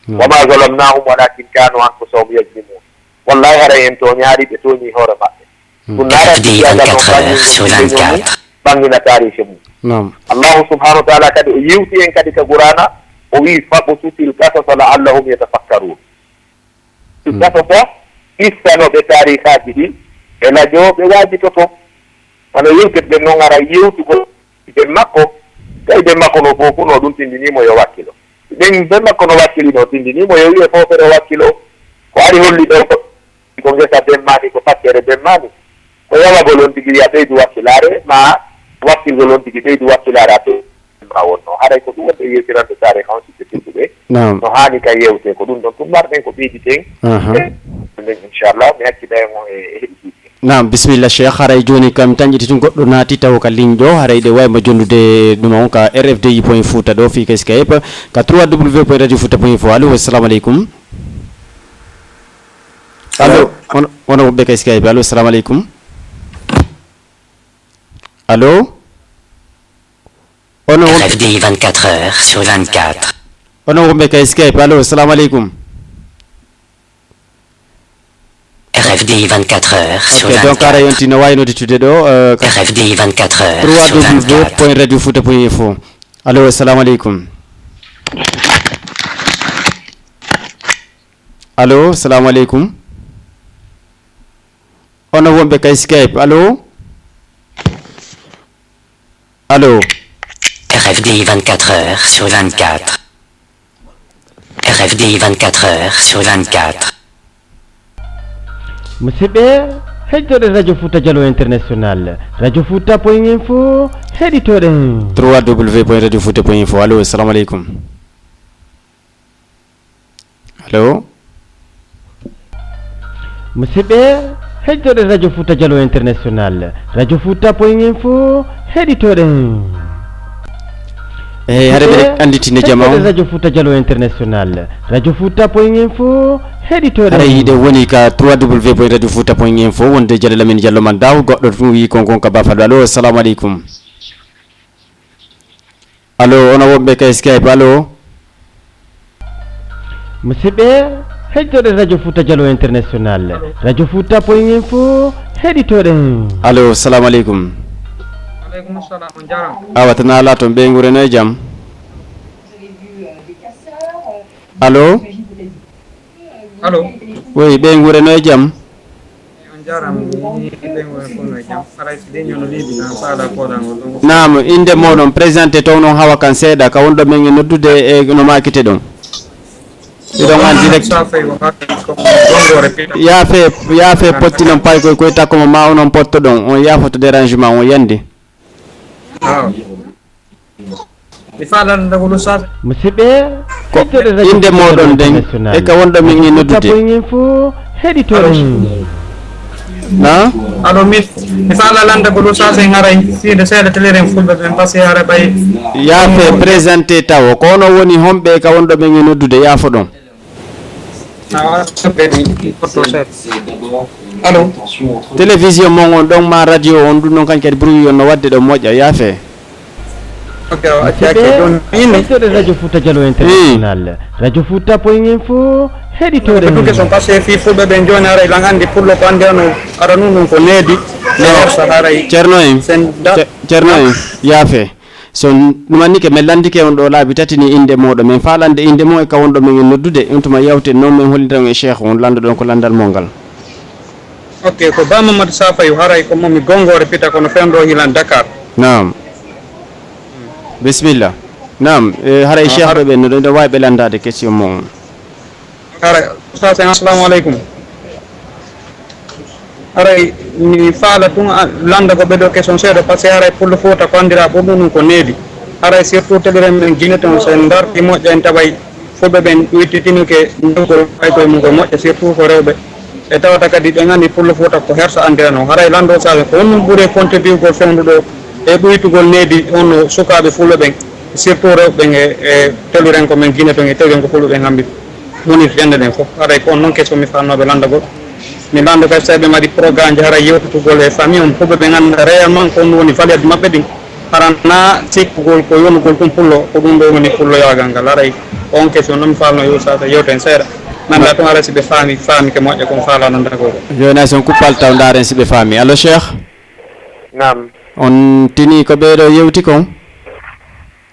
Wa maa zalamnaahum walaakin kaanuu anfusahum yazlimuun. Wallaahi haray en tooñaali, ɓe tooñii hoore maɓɓe. Ɗum naara fiyaagal no ɓanngina taariika mum. Naam. Allahu subhanahu wa taala kadi o yewti en kadi ka Qur'ana, o wi: "Faqsusil qasasa la'allahum yatafakkarun." Qasasa, qissano ɓe taarikaaji ɗin, ɓe laƴo, ɓe waajitoto. Wano yewtirɗen non, ara yewtugol ben makko, tawi ben makko no fow fow no ɗum tindinii mo yo wakkilo. Si ben, ben makko no wakkilino, tindinii mo yo wi'e foofere o wakkilo. Ko ari holli ɗo ko, ko ngesa ben maani, ko fakkere ben maani. Ko yawagol on tigi wi'a ɓeydu wakkilaare, ma wakkilgol on tigi ɓeydu wakkilaare a ɓeydu ma wonno. Haray ko ɗum wonɓe yewtirande taarikh on, sikke tedduɓe. Naam. No haani ka yewte, ko ɗum ɗon tummarɗen, ko ɓeyditen. Aha. Nden, inchallah, mi acciday mo e, e heɗitiiɓe. Naam, bisimilla, Cheikh. Haray jooni kam, tan ƴetti tun goɗɗo naati taw ka ligne ɗo. Haray ɗe wawi mo jondude ɗum on ka R F D I point Fouta ɗo, fii ka Skype, ka trois W point radio fouta point info. Allo, assalamu aleykum. Allo, on, on woɓɓe ka Skype. Allo, assalamu aleykum. Allo? Ono won- R F D I vingt-quatre heures sur vingt-quatre. Ono wonɓe ka Skype. Allo, assalamu aleykum. R F D I vingt-quatre heures sur Ok, donc, ara vingt-quatre. Yonti no wawi nodditude ɗo, euh, ka R F D I vingt-quatre heures sur vingt-quatre. trois W point radio fouta point info. Allo, assalamu aleykum. Allo, assalamu aleykum. Ono wonɓe kay Skype. Allo? Allo? R F D I vingt-quatre heures sur vingt-quatre. R F D I vingt-quatre heures sur vingt-quatre. Musidɓe, heɗitoɗen Radio Fouta Diallo International, radio fouta point info, heɗitoɗen. trois W point radio fouta point info. Allo, assalamu aleykum. Allo? Musidɓe, heɗitoɗen Radio Fouta Diallo International, radio fouta point info, heɗitoɗen. Eyi, haɗa ɓe anditinde jama on. Heɗitoɗen Radio Fouta Diallo International, radio fouta point info, heɗitoɗen. Haray hiɗen woni ka trois W point radio fouta point info, wonde Jalal Amin Diallo man Daw, goɗɗo tun wi kon kon ka bafal. Allo, assalamu aleykum. Allo, ono wonɓe ka Skype, allo? Musidɓe, heɗitoɗen Radio Fouta Diallo International, radio fouta point info, heɗitoɗen. Allo, salamu aleykum. Aleykum salam, on jarama. Awa, tan ala toon, ɓeynguure no e jam? Allo? Allo? Oui, ɓeynguure no e jam? On jarama, mi ɓeynguure fof no e jam. Haray si leñol no leeɓi tan, faala koɗangol ɗon. Naam, innde mooɗon, présenté toon on hawa kan seeɗa, ka wonɗo men e noddude e no maakite ɗon. Miɗon en direct. Safay o haala ko Gongore Pita. Yaafe, yaafe potti noon paykoy koye takko mo ma onon pottoɗon. On yaafoto dérangement, on yandi. Awa. Mi faalaa lanndagol Oustaz. Musidɓe, ko heɗitoɗen Radio Fouta International. Innde mooɗon nden, e ka wonɗo men e noddude. Point info, heɗitoɗen. Na? Allo, mi, mi faalaa lanndagol Oustaz en haray, fiide seeɗa teliren fulɓe ɓen, parce que haray ɓay. Yaafe, présenté tawo. Ko onon woni homɓe e ka wonɗo men e noddude, yaafoɗon. Awa, allo? Télévision mon on ɗon ma radio on, ɗum ɗon kañ kadi bruit on no waɗde ɗo moƴƴa, yaafe. Ok, o acci, acci. Jooni, min heɗitoɗen Radio Fouta Diallo International. Radio Fouta point info, heɗitoɗen. Ɗum question, parce que fii fulɓe ɓen jooni haray lan anndi pullo ko anndirano, ara nun ɗum ko needi, ne hersa haray. Ceerno en, sen da- Ce-, Ceerno en, yaafe. So ɗum annike, min lanndike on ɗo laabi tati ni innde mooɗon. Min faalande innde mon e ka wonɗo men e noddude. On tuma yawten noon, min hollira on e Cheikh on, lanndoɗon ko lanndal mon ngal. Ok, ko Ba Mamadou Safayu, haray ko momi Gongore Pita, kono fewndo hilan Dakar. Naam. Bisimilla. Naam, e, haray Cheikh ɓe ɓen no ɗo, ɗo waawi ɓe lanndaade question mon on. Haray, Oustaz en, assalamu aleykum. Haray mi faala tun a, lannda ko ɓe ɗo question seeɗa, parce que haray pullo Fouta ko anndira ɓurɗum ɗum ko needi. Haray surtout teliren men Guinée ton, so en darti moƴƴa en taway fulɓe ɓen ɓuytitinoke ndewgol paykoye mum ko moƴƴa, surtout ko rewɓe. E tawata kadi ɓen anndi pullo Fouta ko hersa anndirano. Haray lanndo Oustaz ko honɗum ɓuri contribuegol fewndu ɗo e ɓuytugol needi honno sukaaɓe fulɓe ɓen, surtout rewɓe ɓen e, e teliren ko men Guinée ton e teliren ko fulɓe ɓen hambi. Woni fende ɗen fof. Haray ko on noon question mi faalnooɓe lanndagol. Mi lanndo kadi so ɓe mbaɗi programme ji haray yewtotugol e famille on, fulɓe ɓe ngannda réellement ko on woni valeur maɓɓe ɗin. Hara na sikkugol ko yonugol ɗum pullo, ko ɗum ɗo woni pulloyaagal ngal. Haray on question noon mi faalnoo yo Oustaz yewto en seeɗa. Nannda tun haray si ɓe faami, faami ke moƴƴa kon faalaa lanndagol. Jooni hay so on kuppal taw ndaaren si ɓe faami. Allo Cheikh? Naam. On tini ko ɓeeɗo yewti kon?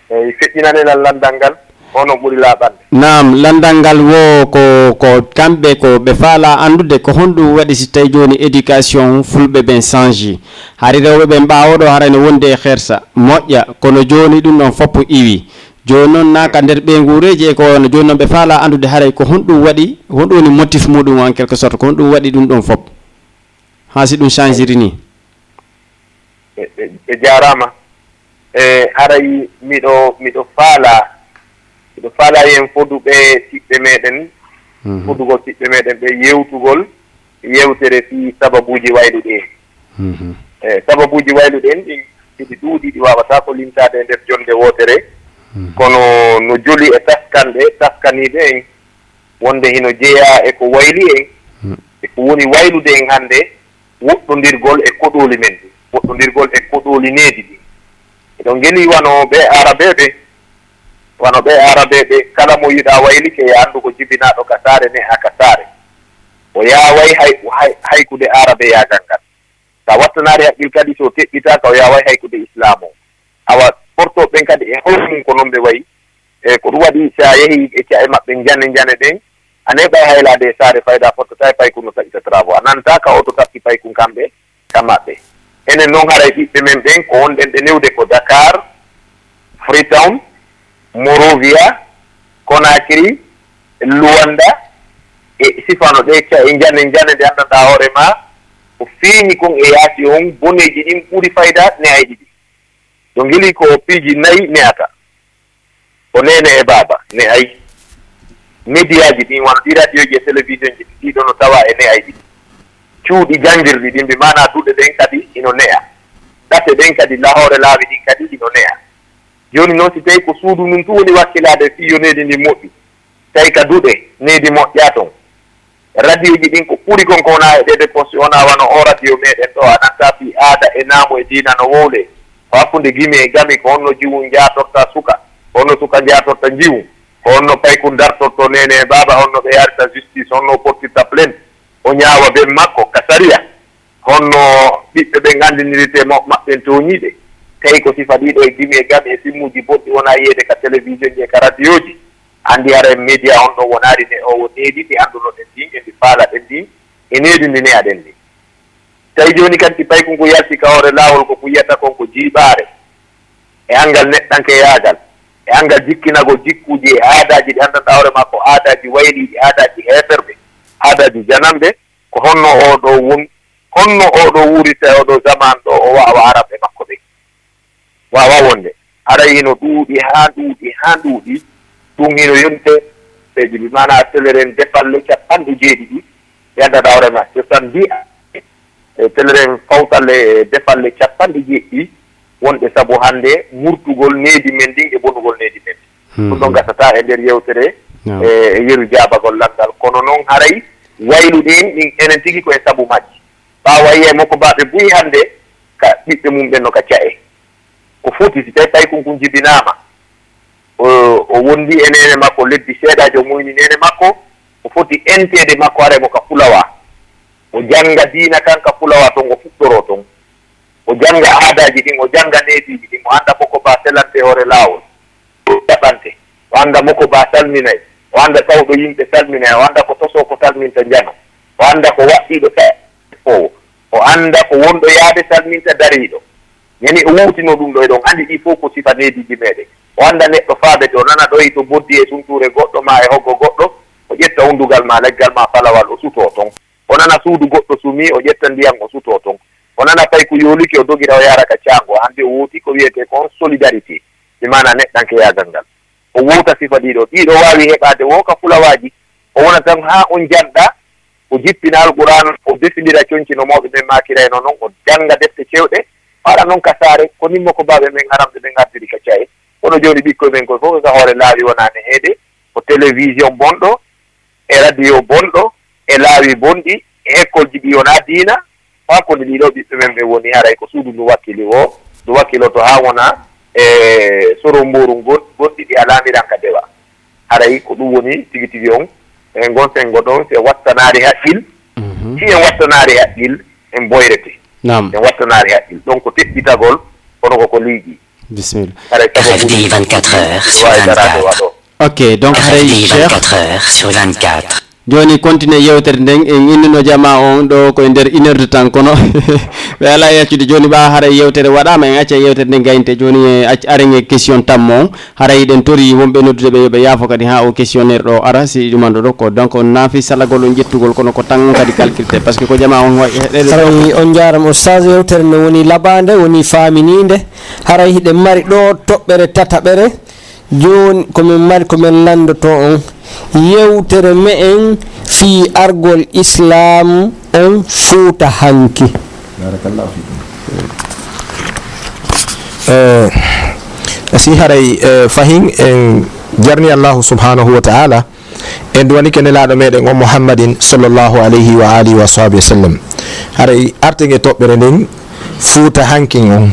Eyi, feƴƴinanee lan lanndal ngal, hono ɓuri laaɓande. Naam, lanndal ngal wo ko, ko kamɓe ko ɓe faalaa anndude ko honɗum waɗi si tawi jooni éducation fulɓe ɓen change. Hari rewɓe ɓen ɓaawo ɗo haray no wondi e hersa, moƴƴa, kono jooni ɗum ɗon fof iwi. Jooni noon naa ka nder ɓeynguureeji e ko wano jooni noon ɓe faalaa anndude haray ko honɗum waɗi, honɗum woni motif muɗum en quelque sorte, ko honɗum waɗi ɗum ɗon fof? Haa si ɗum changiri ni. Ɓe, ɓe, ɓe jaaraama. E haray miɗo, miɗo faalaa, miɗo faalaa yen foduɓe siɓɓe meɗen, Mhm. fodugol siɓɓe meɗen ɓe yewtugol yewtere fii sababuuji wayluɗi en. Mhm. E sababuuji wayluɗi en ɗin hiɗi ɗuuɗi, ɗi waawataa ko limtaade e nder jonnde wootere. Mhm. Kono no joli e taskanɗe, taskaniiɓe en wonde hino jeyaa e ko wayli en, Mm. e ko woni waylude en hannde, woɗɗondirgol e koɗooli men ɗin, woɗɗondirgol e koɗooli needi ɗin. Eɗon ngeli wano ɓe Aarabeeɓe, wano ɓe Aarabeeɓe, kala mo yiɗaa waylike, yo anndu ko jibinaaɗo ka saare, ne'aa ka saare. O yaaway hay, hay, haykude Aarabeyaagal ngal. Sa wattanaali haqqil kadi, so teɓɓitaaka, o yaaway haykude Islaam o. Awa, portooɓe ɓen kadi e hoore mum ko non ɓe wayi. E ko ɗum waɗi, si a yehii e ca'e maɓɓe njane njane ɗen, a neeɓay haylaade e saare fayda fottata e paykun no taƴita travaux. A nanta ka oto taƴi paykun kamɓe, ka maɓɓe. Enen non haray ɓiɓɓe men ɓen ko wonɗen ɓe newde ko Dakar, Freetown, Monrovia, Conakry, Luanda, e sifano ɗe ca'e njane njane ɗe anndanɗaa hoore maa, ko feeñi kon e yaasi on, boneeji ɗin ɓuri fayda ne'ayɗi ɗin. Ɗo ngeli ko piiji nayi ne'ata. Ko neene e baaba, ne'ay. Mediyaaji ɗin, wano ɗi radioji e télévision ji, ɗiɗo no tawa e ne'ayɗi. Cuuɗi janngirɗi ɗin, bi maanaa duɗe ɗen kadi hino ne'a. Ɗate ɗen kadi, lahoore laawi ɗin kadi hino ne'a. Jooni non, si tawi ko suudu ndun tun woni wakkilaade fii yo needi ndin moƴƴu, tawi ka duɗe, needi moƴƴaa ton. Radioji ɗin ko ɓuri kon ko wona e ɗeɗe poste, wona wano o radio meɗen ɗo, a nanta fii aada e naamu e diina no wowle. Ko hakkunde gimi e gami, ko honno jiwu njaatorta suka, ko honno suka njaatorta njiwu, ko honno paykun dartorto neene e baaba, honno ɓe yarita justice, honno o portirta plainte, o ñaawa ben makko ka sariya, honno ɓiɓɓe ɓen anndinirite mo-, maɓɓen tooñiiɓe. Tawi ko sifa ɗiɗo e gimi e gami e filmuuji bonɗi wona yiyeede ka télévision ji e ka radioji. Anndi haray media on ɗon wonaali ne o wo needi ndi anndunoɗen ndin, e ndi faalaɗen ndin, e needi ndi ne'aɗen ndin. Tawi jooni kadi si paykun kun yalti ka hoore laawol, ko kun yiyata kon ko jiiɓaare e anngal neɗɗankeyaagal, e anngal jikkinagol jikkuuji e aadaaji ɗi anndanɗaa hoore maa ko aadaaji wayliiɗi, aadaaji heeferɓe, aadaaji jananɓe, ko honno oo ɗoo won, honno oo ɗoo wuurita e oo ɗoo zamaan ɗoo, o waawa aranɓe makko ɓen? Waawaa wonde. Haray hino ɗuuɗi haa ɗuuɗi haa ɗuuɗi. Ɗum hino yonti peeje ɗi, maanaa teleren defalle capanɗe jeeɗiɗi, yadda dawre ma, soixante-dix ans. E teleren fawtalle e defalle capanɗe jeeɗiɗi wonɗe sabu hannde murtugol needi men ndin e bonugol needi men. Hmm. Ɗum ɗon gasata e nder yewtere, Naam. e, e yeru jaabagol lanndal. Kono noon haray wayluɗi en ɗin enen tigi ko e sabu majji. Ɓaawo a yi'ay mokobaaɓe buy hannde ka ɓiɓɓe mum ɓen no ka ca'e. Ko foti si tawi paykun kun jibinaama, o, o wondi e neene makko lebbi seeɗaaji, o muyni neene makko, o foti enteede makko haray mo ka Fulawa. O jannga diina kan ka Fulawa ton, o fuɗɗoroo ton. O jannga aadaaji ɗin, o jannga neediiji ɗin, o annda mokobaa selante hoore laawol. Jaɓante. O annda mokobaa salminay. O annda tawɗo yimɓe salminay. O annda ko tosoo ko salminta njano. O annda ko waɗɗiiɗo sa-, o, o annda ko wonɗo yaade salminta dariiɗo. Yani o wuutino ɗum ɗo, eɗon anndi ɗi fof ko sifa neediiji meɗen. O annda neɗɗo faabete, o nana ɗo e to boddi e suntuure goɗɗo maa e hoggo goɗɗo, o ƴetta unndugal maa leggal maa falawal, o sutoo ton. O nana suudu goɗɗo sumii, o ƴetta ndiyan, o sutoo ton. O nana payku yoolike, o dogira, o yaara ka caango. Hannde o wooti ko wiyetee kon solidarité, bi maanaa neɗɗankeyaagal ngal. O woota sifa ɗiɗo. Ɗiɗo waawi heɓaade wo ka fulawaaji. O wona tan haa on janɗa, o jippina Alquraan, o defindira conci no mawɓe ɓen maakirayno non, o jannga defte cewɗe, o ara non ka saare, ko nimmo ko baaɓe men aramɓe ɓen ardiri ka ca'e. Kono jooni ɓikkoy men koy fof ko ka hoore laawi wonaa neheede, ko télévision bonɗo, e radio bonɗo, e laawi bonɗi, e école ji ɗi wonaa diina, faa ko nde ɗiɗo ɓiɓɓe men ɓe woni, haray ko suudu ndu wakkili o, ndu wakkiloto haa wona e soro mbooru ngon-, gonɗi ɗi alaa miran ka dewa. Haray ko ɗum woni tigi tigi on, e ngon sen ngo ɗon, si en wattanaali haqqil, Mhm. si en wattanaali haqqil, en boyrete. Naam. En wattanaali haqqil. Ɗon ko teɓɓitagol, kono ko ko liiƴi. Bisimilla. Haray sababuuji R F D vingt-quatre heures sur waawi daraade vingt-quatre. waɗoo. Ok, donc haray R F D Cheikh, vingt-quatre heures sur vingt-quatre. Jooni, continue yewtere nden. En innino jamaa on ɗo koye nder une heure de temps, kono ɓe alaa yaccude. Jooni, ɓaa haray yewtere waɗaama, en acca yewtere nden gayinte. Jooni, e acc-, aren e question tammo on. Haray hiɗen tori wonɓe noddude ɓe, yo ɓe yaafo kadi haa o questionnaire ɗo ara, si ɗumanɗo ɗo ko. Donc, on naafi salagol on ƴettugol, kono ko tan on kadi calculte, parce que ko jamaa on waɗi heɗeɗe. Haray on njaarama, Oustaz. Yewtere nde woni laɓaande, woni faaminiinde. Haray hiɗen mari ɗo toɓɓere tataɓere. Jooni, ko min mari ko min lanndotoo on. Yewtere me'en fii argol Islaam on Fuuta hanki. Eh, si haray, eh, fahin en jarni Allahu subhanahu wa ta'ala, en duwanike Nelaaɗo meɗen on Muhammadin sallallahu alayhi wa alihi wa sahbihi wa sallam. Haray arten e toɓɓere nden, Fuuta hankin on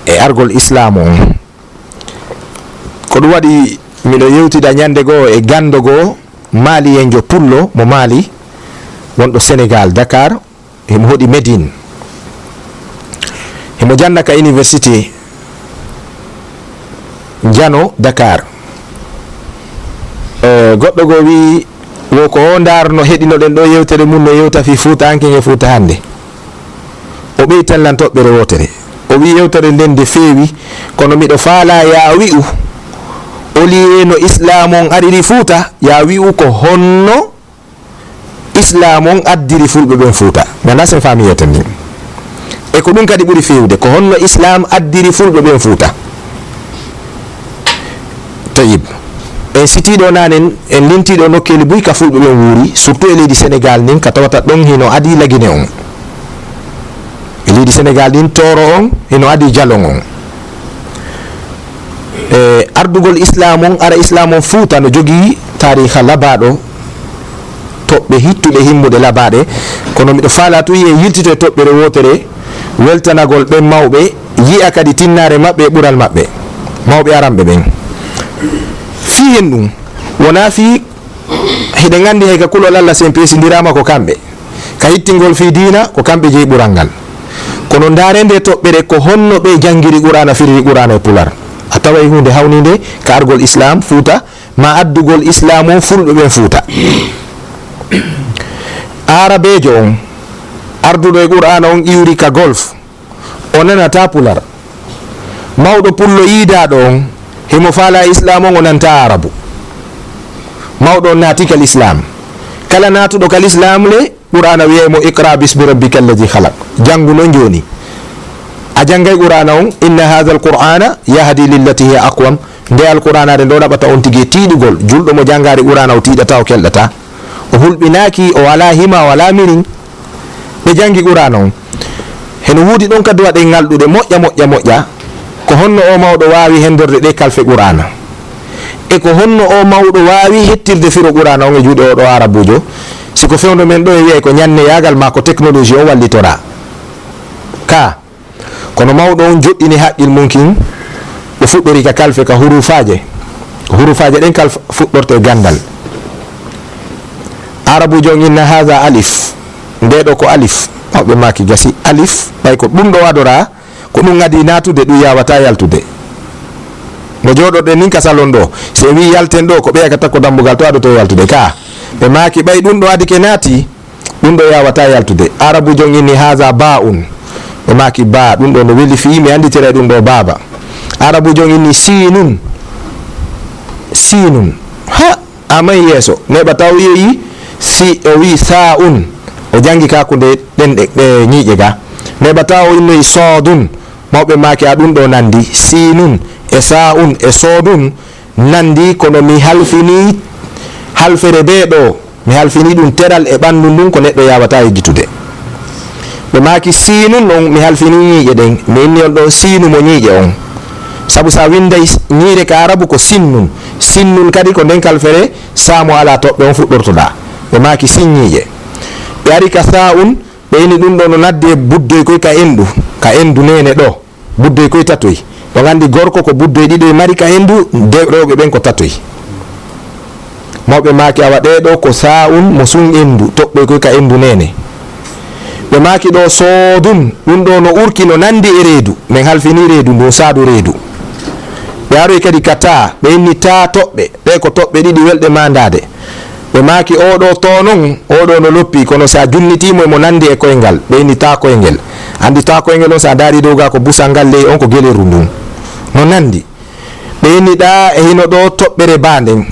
e argol Islaam on. Ko ɗum waɗi miɗo yewtida ñande goo e ganndo goo, Maaliyenjo pullo mo Maali, wonɗo Senegaal, Dakar. Himo hoɗi Médine. Himo janna ka université Njano, Dakar. Eh, goɗɗo goo wi'i, wo ko o ndaarno, heɗinoɗen ɗo yewtere mum no yewta fii Fuuta hanki e Fuuta hannde. O ɓeytan lan toɓɓere wootere. O wi'i, yewtere nden nde feewi, kono miɗo faalaa yaa wi'u, au lieu no Islaam on ariri Fuuta, yaa wi'u ko honno Islaam on addiri Fulɓe ɓen Fuuta. Mi anndaa si en faamii yewtere nden. E ko ɗum kadi ɓuri feewde, ko honno Islaam addiri Fulɓe ɓen Fuuta. Tayyib. En sitii ɗo naane, en lintii ɗo nokkeeli buy ka Fulɓe ɓen wuuri, surtout e leydi Senegaal ndin, ka tawata ɗon hino adii Lagine on. E leydi Senegaal ndin, Tooro on hino adii Jalon on. E ardugol Islaam on, ara Islaam on Fuuta no jogii taariika labaaɗo, toɓɓe hittuɗe himmuɗe labaaɗe, kono miɗo faalaa tun en yiltito e toɓɓere wootere, weltanagol ɓen mawɓe, yi'a kadi tinnaare maɓɓe e ɓural maɓɓe, mawɓe aranɓe ɓen. Fii hen ɗum, wonaa fii, hiɗen anndi hay ka kulol Alla, si en peesindiraama ko kamɓe. Ka hittingol fii diina, ko kamɓe jeyi ɓural ngal. Kono ndaaree ndee toɓɓere, ko honno ɓe janngiri Qur'aana, firiri Qur'aana e Pular. A taway huunde hawniinde ka argol Islaam Fuuta, maa addugol Islaam on Fulɓe ɓen Fuuta. Aarabeejo on, arduɗo e Qur'aana on iwri ka Golf, o nanataa Pular. Mawɗo pullo yiidaaɗo on, himo faalaa Islaam on, o nantaa Aarabu. Mawɗo on naati ka Lislaam. Kala naatuɗo ka Lislaam le, Qur'aana wi'ay mo, "Iqra bismi rabbika alladhi khalaq." Janngu non jooni. A janngay Qur'aana on, "Inna hadha al-Qur'ana yahdi lillati hiya aqwam." Nde Alqur'aanaare ndo naɓata on tigi e tiiɗugol. Julɗo mo janngaali Qur'aana o tiiɗataa, o kelɗataa. O hulɓinaaki, o alaa hima, o alaa mirin. Ɓe janngi Qur'aana on. Heno woodi ɗon kadi waɗe ŋalɗuɗe moƴƴa, moƴƴa, moƴƴa. Ko honno oo mawɗo waawi henndorde ɗee kalfe Qur'aana? E ko honno oo mawɗo waawi hettirde firo Qur'aana on e juuɗe oo ɗoo Aarabuujo? Si ko fewndo men ɗoo e wi'ay ko ñanneyaagal maa ko technologie o wallitoraa. Ka. Kono mawɗo on joɗɗini haqqil mun kin, o fuɗɗori ka kalfe, ka huruufaaje. Ko huruufaaje ɗen kal fuɗɗorte e ganndal. Aarabuujo on inna haza alif, ndee ɗoo ko alif. Mawɓe maaki gasi, alif, ɓay ko ɗum ɗoo adoraa, ko ɗum adii naatude, ɗum yaawataa yaltude. No jooɗorɗen nin ka salon ɗoo, si en wi'i yalten ɗoo, ko ɓeya ka takko dambugal to adoto yaltude. Ka, ɓe maaki ɓay ɗum ɗoo adike naati, ɗum ɗoo yaawataa yaltude. Aarabuujo on inni haza ba'un. Ɓe maaki baa, ɗum ɗoo no weli fii, mi annditira e ɗum ɗoo baaba. Aarabuujo on inni siinun. Siinun. Ha, a mahi yeeso. Neeɓa taw o yehi, si o wi'i saa'un. O janngi ka hakkunde ɗen ɗe, ɗe ñiiƴe ga. Neeɓa taw o innoyi soodun. Mawɓe maaki a ɗum ɗoo nanndi. Siinun e saa'un e soodun. Nanndi, kono mi halfinii halfere bee ɗoo, mi halfinii ɗum teral e ɓanndu ndun ko neɗɗo yaawataa yejjitude. Ɓe maaki, siinun on, mi halfinii ñiiƴe ɗen, mi inni on ɗon siinu mo ñiiƴe on. Sabu si a winnday ñiire ka Aarabu ko sinnun, sinnun kadi ko nden kalfere saa mo alaa toɓɓe on fuɗɗortoɗaa. Ɓe maaki, sin ñiiƴe. Ɓe ari ka saa'un, ɓe inni ɗum ɗoo no naddi e buddoy koy ka enɗu, ka enɗu neene ɗoo. Buddoy koy tatoy. Ɗon anndi gorko ko buddoy ɗiɗo e mari ka enɗu, de rewɓe ɓen ko tatoy. Mawɓe maaki awa ɗee ɗoo ko saa'un mo sun enɗu, toɓɓoy koy ka enɗu neene. Ɓe maaki ɗo soodun, ɗun ɗo no urki no nandi e reedu. Men halfini reedu ndun, saadu reedu. Ɓe aroyi kadi ka taa, ɓe inni taa toɓɓe. Ɗe ko toɓɓe ɗiɗi welɗe maandaade. Ɓe maaki oo ɗo too non, oo ɗo no loppi, kono si a junnitii mo, e mo nandi e koyngal. Ɓe inni taa koyngel. Anndi taa koyngel on, si a ndaari dow gaa ko busal ngal, ley on ko geleru ndun. No nandi. Ɓe inni ɗaa e hino ɗo toɓɓere baa nden.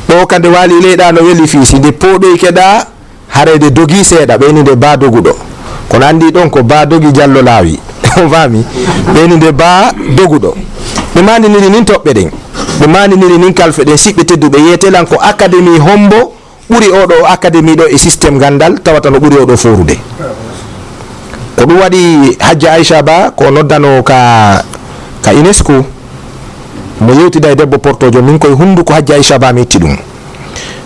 Ɗo ka nde waali ley ɗaa no weli fii, si nde pooɗoyke ɗaa, haray nde dogii seeɗa, ɓe inni nde baa doguɗo. Kono anndi ɗon ko baa dogi jallo laawi. On faami? Ɓe inni nde baa doguɗo. Ɓe maandiniri nin toɓɓe ɗen. Ɓe maandiniri nin kalfe ɗen, siɓɓe tedduɓe. Yeetee lan ko akademi hombo ɓuri oo ɗo akademi ɗo e système ganndal, tawata no ɓuri oo ɗo foorude. Ko ɗun waɗi Hajja Aisha Ba, ko noddanoo ka, ka UNESCO, mo yewtida e debbo Portoojo, min koye hunnduko Hajja Aisha Ba mi itti ɗun.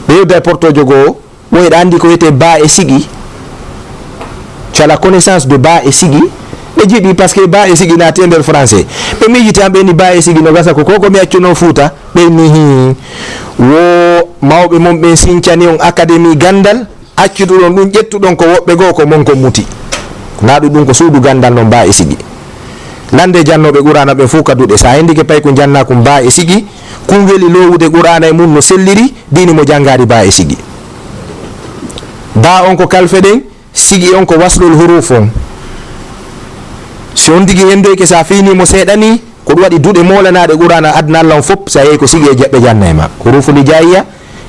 Ɓe yewtida e Portoojo goo, wo hiɗa anndi ko wiyetee baa e sigi. Tu as la connaissance de baa e sigi. Ɓe jiɗi, parce que baa e sigi naati e nder français. Ɓe miijiti an, ɓe inni baa e sigi no gasa ko, ko, ko mi accuno Fuuta. Ɓe inni, hii, wo mawɓe mon ɓen sincani on akademi ganndal, accuɗuɗon ɗun, ƴettuɗon ko woɓɓe goo, ko mon kon muti. Naa ɗun, ɗun ko suudu ganndal non, baa e sigi. Lanndee jannooɓe Qur'aana ɓen fow ka duɗe. Si a hendike paykun jannaa kun baa e sigi, kun weli loowude Qur'aana e mun no selliri, diini mo janngaari baa e sigi. Baa on ko kalfe ɗen, sigi on ko waslul huruuf on. Si on tigi hendoyke, si a fiinii mo seeɗa nii, ko ɗun waɗi duɗe moolanaaɗe Qur'aana aduna Alla on fow, si a yehi ko sigi e jaɓɓe janna e ma. Huruuful hijaa'iya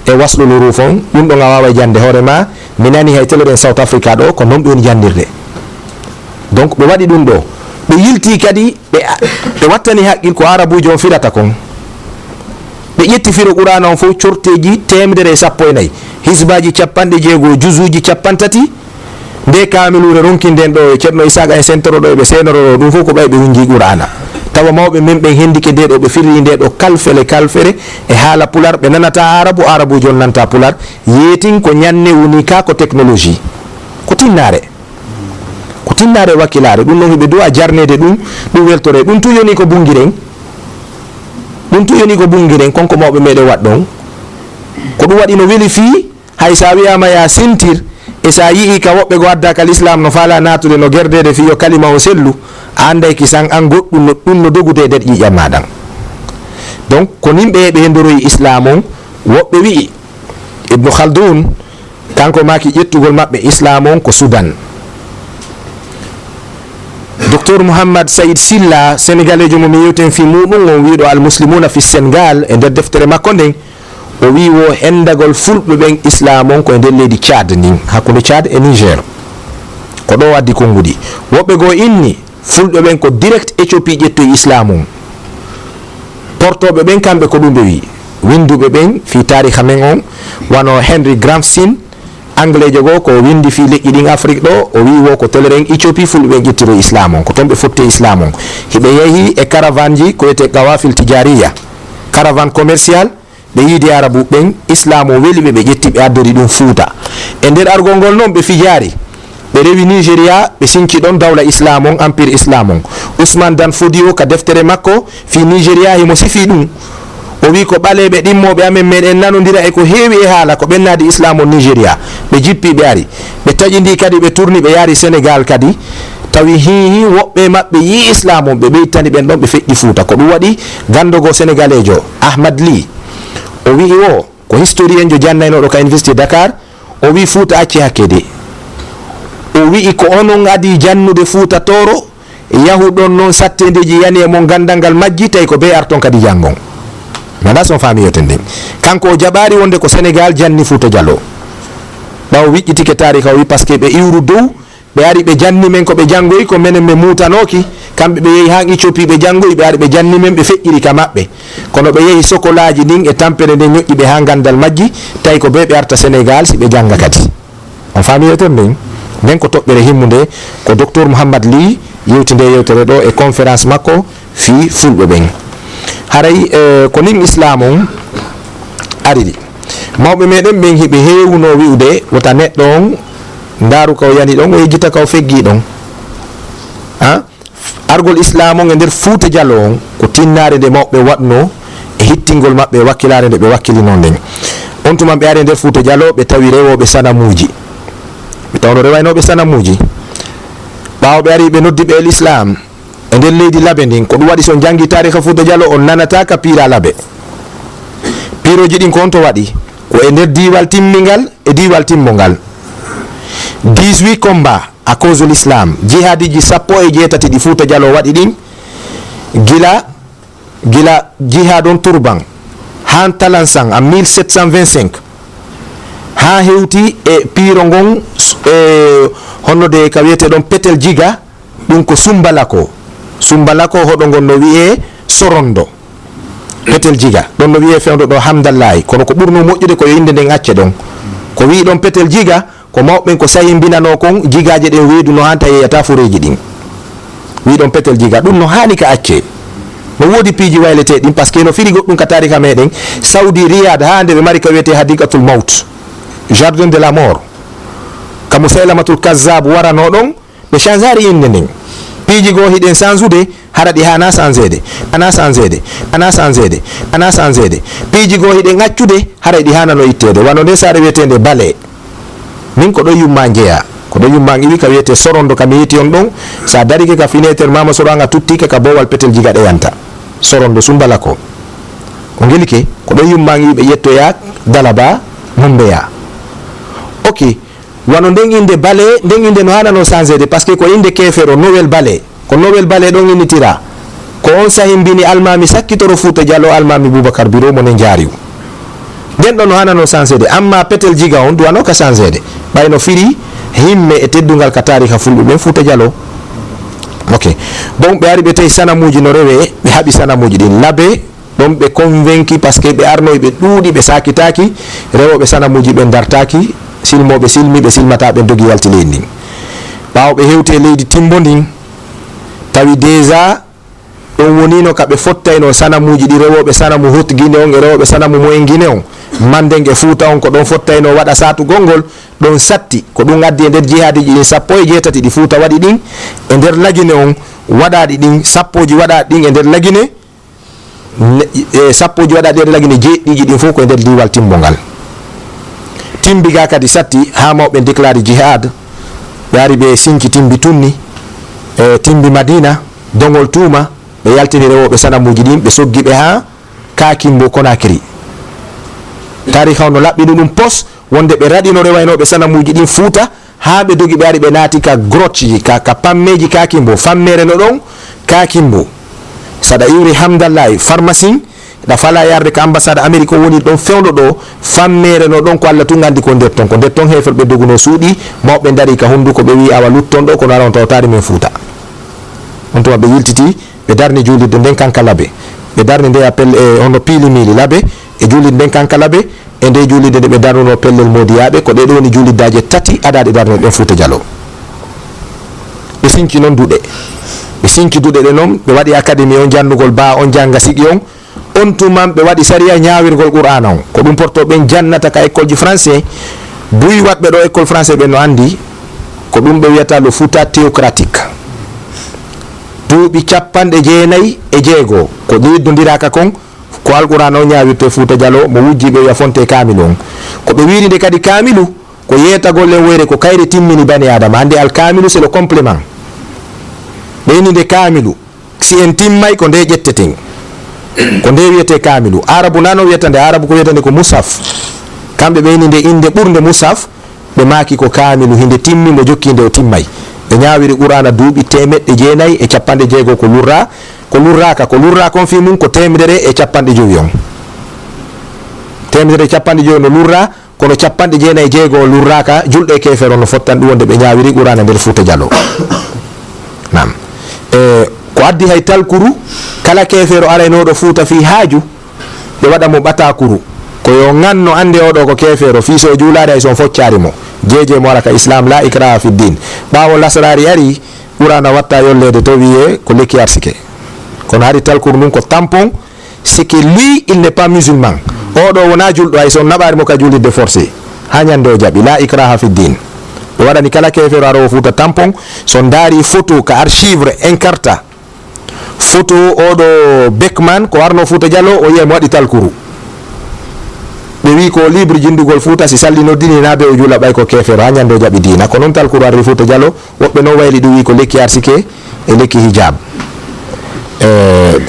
e waslul huruuf on, ɗun ɗon a waaway jannde hoore ma. Mi nani hay tele ɗen South Africa ɗo, ko non ɓe woni janndirde. Donc, ɓe waɗi ɗun ɗo. Ɓe yiltii kadi, ɓe, ɓe wattani haqqil ko Aarabuujo on firata kon. Ɓe ƴetti firo Qur'aana on fow, corteeji teemedere e sappo e nayi, hisbaaji cappanɗe jeego, juzuuji cappanɗe tati, nde kaamiluure ronki nden ɗo e Ceerno Isaaqa e sentoro ɗo e ɓe seenoro ɗo, ɗun fow ko ɓay ɓe winndi Qur'aana. Tawa mawɓe men ɓen hendike nde ɗo, ɓe firri nde ɗo kalfele kalfere e haala pular, ɓe nanata Aarabu, Aarabuujo on nanta pular, yeetin ko ñanne woni ka ko technologie. Ko tinnaare. Ko tinnaare wakkilaare, ɗun non hiɓe du'a jarneede ɗun, ɗun weltore. Ɗun tun yoni ko bungiren. Ɗun tun yoni ko bungiren, kon ko mawɓe meɗen waɗɗon. Ko ɗun waɗi no weli fii, hay sa wi'aama ya sintir, e sa yi'i ka woɓɓe goo adda ka lislaam no faala naatude, no gerdeede fii yo kalima on sellu, a anday kisan an goɗɗun no, ɗun no dogude e nder ƴiiƴam maa ɗan. Donc, ko nin ɓe, ɓe hendoroyi islaam on, woɓɓe wi'i, Ibnu Khaldun, kanko maaki ƴettugol maɓɓe islaam on ko Sudan. Docteur Mouhammad Saïd Silla, Senegaleejo mo mi yewten fii muuɗun on, wi'uɗo Al Muslimuna fi Senegal, e nder deftere makko nden, o wi'i wo hendagol fulɓe ɓen islaam on ko e nder leydi Tchad ndin, hakkunde Tchad e Niger. Ko ɗo o addi konguɗi. Woɓɓe goo inni, Fulɓe ɓen ko direct Éthiopie ƴettoyi islaam on. Portooɓe ɓen, kamɓe ko ɗun ɓe wi'i. Winnduɓe ɓen fii taariha men on, wano Henry Gramsci, Angleejo goo, ko o winndi fii leƴƴi ɗin Afrik ɗoo, o wi'i wo ko toleren Éthiopie Fulɓe ɓen ƴettiroyi islaam on, ko ton ɓe fotti e islaam on. Hiɓe yehi e caravane ji ko wi'etee qawafil tijariya, caravane commercial, ɓe yiidi Aarabu ɓen, islaam on weli ɓe, ɓe ƴetti, ɓe addori ɗun Fuuta. E nder argol ngol non, ɓe fijaari, ɓe rewi Nigeria, ɓe sinci ɗon dawla islaam on, empire islaam on. Usman Dan Fodio, ka deftere makko fii Nigeria, himo sifii ɗun. O wi'i ko ɓaleeɓe ɗimmooɓe amen, meɗen nanondira e ko heewi e haala ko ɓennaade islaam on Nigeria. Ɓe jippii, ɓe ari. Ɓe taƴindii kadi, ɓe turni, ɓe yaari Senegal kadi. Tawi hiihi, woɓɓe e maɓɓe yi'i islaam on, ɓe ɓeytani ɓen ɗon, ɓe feƴƴi Fuuta. Ko ɗun waɗi ganndo goo senegaleejo, Ahmad Ly, o wi'i wo, ko historienjo jannaynooɗo ka Université Dakar, o wi'i Fuuta acci hakke de. O wi'i ko onon adii jannude Fuuta Tooro, yahuɗon non satteendeeji yani e mon ganndal ngal majji, tawi ko bee arton kadi janngon. Mi anndaa si on faamii yewtere nden. Kanko o jaɓaali wonde ko Senegal janni Fuuta Jaloo. Ɓawo wiƴƴitike taariika o wi'i, parce que ɓe iwru dow, ɓe ari ɓe janni men ko ɓe janngoyi, ko menen men muutanooki. Kamɓe ɓe yehi haa Éthiopie ɓe janngoyi, ɓe ari ɓe janni men, ɓe feƴƴiri ka maɓɓe. Kono ɓe yehi sokolaaji ndin e tampere nden ñoƴƴi ɓe haa ganndal majji, tawi ko bee ɓe arta Senegal si ɓe jannga kadi. On faamii yewtere nden? Nden ko toɓɓere himmunde, ko Docteur Mouhammad Ly yewti nde yewtere ɗoo e conférence makko fii fulɓe ɓen. Haray, eh, ko nin islaam on ariri. Mawɓe meɗen ɓen hiɓe heewunoo wi'ude wota neɗɗo on ndaaru ka o yani ɗon, o yejjita ka o feggii ɗon. Ah? Argol islaam on e nder Fuuta Jaloo on ko tinnaare nde mawɓe waɗnoo e hittingol maɓɓe e wakkilaare nde ɓe wakkilinoo nden. On tuma ɓe ari e nder Fuuta Jaloo, ɓe tawi rewooɓe sanamuuji. Ɓe tawno rewaynooɓe sanamuuji. Ɓaawo ɓe ari ɓe noddi ɓe el Islam e nder leydi Labe ndin, ko ɗum waɗi so on janngi taariha Fuuta Jaloo on nanataa ka piira Labe. Piirooji ɗin ko on to waɗi? Ko e nder diiwal timmingal e diiwal timmongal. Dix-huit combats à cause de l'islam, jihaadiji sappo e jeetati ɗi Fuuta Jaloo waɗi ɗin, gila, gila jihaad on Turban haa Talansan en mille sept cent vingt-cinq, haa hewti e piiro ngon, e honno de ka wiyetee ɗon Petel Jiga, ɗum ko Sumbalako. Sumbalako hoɗo ngon no wiyee Sorondo. Petel Jiga, ɗon no wiyee fewndo ɗo Hamdallaay, kono ko ɓurnoo moƴƴude ko yo innde nden acce ɗon. Ko wii ɗon Petel Jiga, ko mawɓe ɓen ko sahimbinanoo kon, jigaaje ɗen weedu no haanta yeeyata fureeji ɗin. Wii ɗon Petel Jiga, ɗum no haani ka accee. No woodi piiji wayletee ɗin, parce que no firi goɗɗum ka taariha meɗen, Saudi Riyad, haa nde ɓe mari ka wiyetee Hadiqatul Mawt, Jardin de la Mort. Ka Musaylamatul Kazzab waranoo ɗon, ɓe changeari innde nden. Piiji goo hiɗen sansude, hara ɗi haana sanseede, haana sanseede, haana sanseede, haana sanseede. Piiji goo hiɗen accude, hara ɗi haanano itteede. Wano nde saare wiyeteende Bale. Min ko ɗon yumma njeyaa. Ko ɗon yumma iwi ka wiyetee Sorondo ka mi yeti on ɗon. Sa darike ka fineeter Mama Soro an a tuttike ka boowal Petel Jiga ɗeyanta. Sorondo Sumbalako. O ngelike, ko ɗon yumma iwi ɓe ƴettoyaa Dalaba, Mumbeya. Ok. Wano nden innde Bale, nden innde no haanano sanseede, parce que ko innde keefeero, Noël Bale. Ko Noël Bale ɗon innitiraa. Ko on sahimbini Almaami Sakkitoro Fuuta Jaloo, Almaami Bubakar Biro mo ne Njaariw. Nden ɗon no haanano sanseede, amma Petel Jiga on duwanoo ka sanseede. Ɓay no firi himme e teddungal ka taariha Fulɓe ɓen Fuuta Jaloo. Ok. Bon, ɓe ari ɓe tawi sanamuuji no rewee, ɓe haɓi sanamuuji ɗin. Labe, ɗon ɓe convaincu, parce que ɓe arnoyi ɓe ɗuuɗi, ɓe saakitaaki, rewooɓe sanamuuji ɓen dartaaki, silmooɓe silmi, ɓe silmataa ɓen dogi yalti leydi ndin. Ɓaawo ɓe hewti e leydi Timbo ndin, tawi déjà ɗon woniino ka ɓe fottaynoo sanamuuji ɗi rewooɓe sanamu Hot Gine on e rewooɓe sanamu Moyen Gine on, Mandeng e Fuuta on, ko ɗon fottaynoo waɗa saatugol ngol, ɗon satti. Ko ɗum addi e nder jihaadiiji ɗin sappo e jeetati ɗi Fuuta waɗi ɗin e nder Lagine on, waɗaaɗi ɗin, sappooji waɗaaɗi ɗin e nder Lagine, ne-, e sappooji waɗaaɗi e Lagine, jeeɗiɗiiji ɗin fof ko e nder diiwal Timbo ngal. Timbi ga kadi satti haa mawɓe déclare jihad, ɓe ari ɓe sinci Timbi Tunni, e Timbi Madina, Dongol Tuuma, ɓe yaltini rewooɓe sanamuuji ɗin, ɓe soggi ɓe haa Kakimbo Conakry. Taariha on no laɓɓini ɗum pos, wonde ɓe raɗino rewaynooɓe sanamuuji ɗin Fuuta, haa ɓe dogi ɓe ari ɓe naati ka grotte ji, ka, ka pammeeji Kakimbo, fammeere no ɗon Kakimbo. Saɗa iwri Hamdallahi, pharmacie, ɗa fala yarde ka ambassade Amérique o woni ɗon fewndo ɗo, fammeere no ɗon ko Alla tun anndi ko nder ton. Ko nder ton heeferɓe dogunoo suuɗi, mawɓe ndarii ka hunnduko, ɓe wi'i awa lutton ɗo, kono ara on tawataari men Fuuta. On tuma ɓe yiltiti, ɓe darni juulirde nden kanka Labe. Ɓe darni nde appel e hono piili miili Labe, e juulirde nden kanka Labe, e nde juulirde nde ɓe darnunoo pellel Moodiyaaɓe, ko ɗee ɗoo woni juulirdaaje tati adaaɗe darnooɗe ɗen Fuuta Jaloo. Ɓe sinci non duɗe. Ɓe sinci duɗe ɗe non, ɓe waɗi akademi on janndugol baa on jannga siqi on. On tuman ɓe waɗi sariya ñaawirgol Qur'aana on. Ko ɗum porto ɓen jannata ka école ji français. Buy waɗɓe ɗo école français ɓen no anndi. Ko ɗum ɓe wiyata le Fuuta théocratique. Duuɓi cappanɗe jeenayi e jeego ko yeddondiraaka kon, ko Alqur'aana on ñaawirtee Fuuta Jaloo, mo wujji ɓe wi'a fonte kaamilu on. Ko ɓe wiiri nde kadi kaamilu, ko yeetagol en woyre ko kayre timmini bani Aadama. Anndi al kaamilu c'est le complément. Ɓe inni nde kaamilu. Si en timmay ko nde ƴetteten. Ko nde wiyetee kaamilu. Arabu na no wiyata nde, Arabu ko wiyata nde ko mushaf. Kamɓe ɓe inni nde innde ɓurnde mushaf, ɓe maaki ko kaamilu, hinde timmi, mo jokki nde o timmay. Ɓe ñaawiri Qur'aana duuɓi teemeɗɗe jeenayi e cappanɗe jeego ko lurraa, ko lurraaka, ko lurraa kon fii mun ko teemedere e cappanɗe jowi on. Teemedere e cappanɗe jowi no lurraa, kono cappanɗe jeenayi e jeego o lurraaka, julɗo e keefeero no fottan ɗum wonde ɓe ñaawiri Qur'aana nder Fuuta Jaloo. Naam. E, ko addi hay talkuru, kala keefeero araynooɗo Fuuta fii haaju, ɓe waɗa mo ɓatakuru. Ko yo ŋanno annde oo ɗoo ko keefeero, fii so o juulaade hay so on foccaari mo. Jeejee mo ara ka Islaam, laa ikraha fi diin. Ɓaawo lasraari ari, Qur'aana watta yolleede to wiyee ko lekki arsike. Kono hari talkuru ndun ko tampon, c'est que lui, il n'est pas musulman. Oo ɗoo wonaa julɗo, hay so on naɓaari mo ka juulirde forcé. Haa ñande o jaɓi, laa ikraha fi diin. Ɓe waɗani kala keefeero aroowo Fuuta tampon, so ndaari photo ka archive Encarta, photo oo ɗoo Beckman, ko arno Fuuta Jaloo, o yi'ay mo waɗi talkuru. Ɓe wii ko libre jinndugol Fuuta, si salli noddini naa be o juula ɓay ko keefeero, haa ñannde o jaɓi diina. Ko noon talkuru arri Fuuta Jallo, woɓɓe noon wayli ɗum wii ko lekki arsike e lekki hijab. E,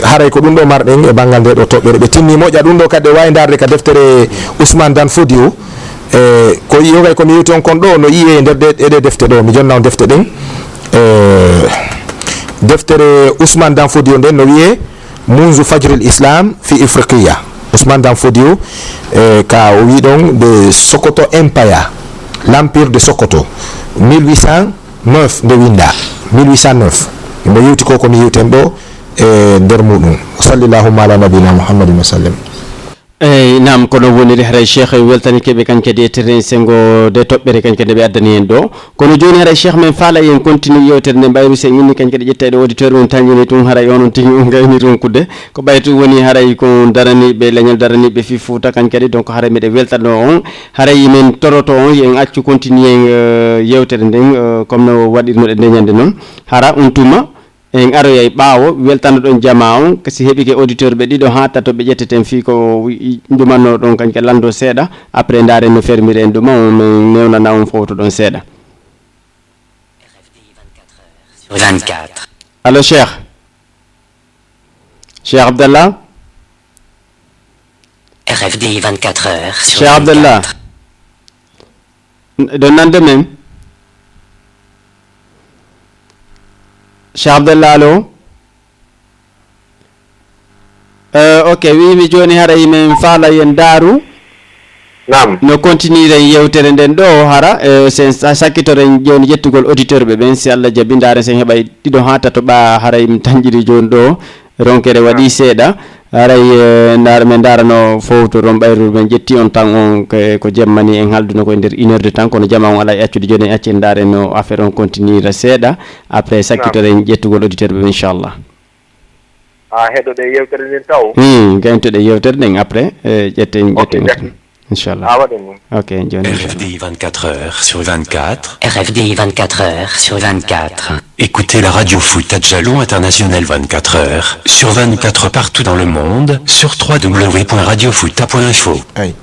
haray ko ɗum ɗo marɗen e banngal nde ɗo toɓɓere. Ɓe tinni moƴƴa ɗum ɗo kadi e waawi ndaarde ka deftere Ousmane Dan Fodio. E, ko yogay ko mi yewti on kon ɗo no yiyee e nder ɗe, ɗe defte ɗo. Mi jonna on defte ɗen. E, deftere Ousmane Dan Fodio nden no wiyee Munzu Fajril Islam fi Ifriqiya. Ousmane Dan Fodio, e, ka o wii ɗon de Sokoto Empire, l'Empire de Sokoto, mille huit cent neuf nde winnda, mille huit cent neuf. Himo yewti ko ko mi yewten ɗo e nder muɗum. Wa sallallahu ala nabina Muhammadin wa sallam. Eyi, naam, ko noon woniri. Haray Cheikh weltanike ɓe kañ kadi e terrain senngo nde toɓɓere kañ kadi nde ɓe addani en ɗo. Kono jooni haray Cheikh men faala en continue yewtere nde mbayru sen inni kañ kadi ƴetta e ɗo auditeur on tañini tun haray onon tigi on gayni tun kudde. Ko ɓay tun woni haray ko daraniiɓe leñol daraniiɓe fii Fuuta kañ kadi donc haray meɗen weltano on. Haray men toroto on yo en accu continue en, eh, yewtere nden, eh, comme no waɗirnoɗen nde ñande noon. Hara on tuma en aroyay ɓaawo, weltanoɗon jamaa on, si heɓike auditeur ɓe ɗiɗo haa tato ɓe ƴetteten fii ko i-, i-, ndumanno ɗon kañum ka lanndo seeɗa, après ndaaren no fermiri en ɗuma on, min newnana on fowto ɗon seeɗa. Sur vingt-quatre. Allo, Cheikh? Cheikh Abdallah? R F D vingt-quatre heures sur Cheikh Abdallah. Vingt-quatre. N-, ɗon nande men? Cheikh Abdallah, allo? Eh, ok, wiimi jooni haray men faala yen daaru. Naam. No continue en yewtere nden ɗo hara, eh, sen sa-, sakkitoren jooni ƴettugol auditeur ɓe ɓen, si Allah jaɓi, ndaaren sen heɓay ɗiɗo haa tato ɓa haray mi tañƴiri jooni ɗo. Ronkere waɗi seeɗa. Haray, eh, ndaar-, men ndaarano fowto ɗon ɓayru men ƴetti on tan on ke-, ko jemma ni en halduno ko e nder une heure de temps, kono jama on alaa e accude jooni en acci en ndaaren no affaire on continue ra seeɗa. Après, naam, sakkitoren ƴettugol auditeur ɓe, inchallah. A heɗoɗen yewtere nden taw? Hmm, gayntoɗen yewtere nden après, eh, ƴetten, ok, ƴetten. Merci. Inchallah. A waɗen ɗum. Ok, jooni, inchallah. R F D vingt-quatre heures sur vingt-quatre. R F D vingt-quatre heures sur vingt-quatre. Écoutez la radio Fouta Djallon International vingt-quatre heures sur vingt-quatre partout dans le monde sur trois W point radio fouta point info. Ayi.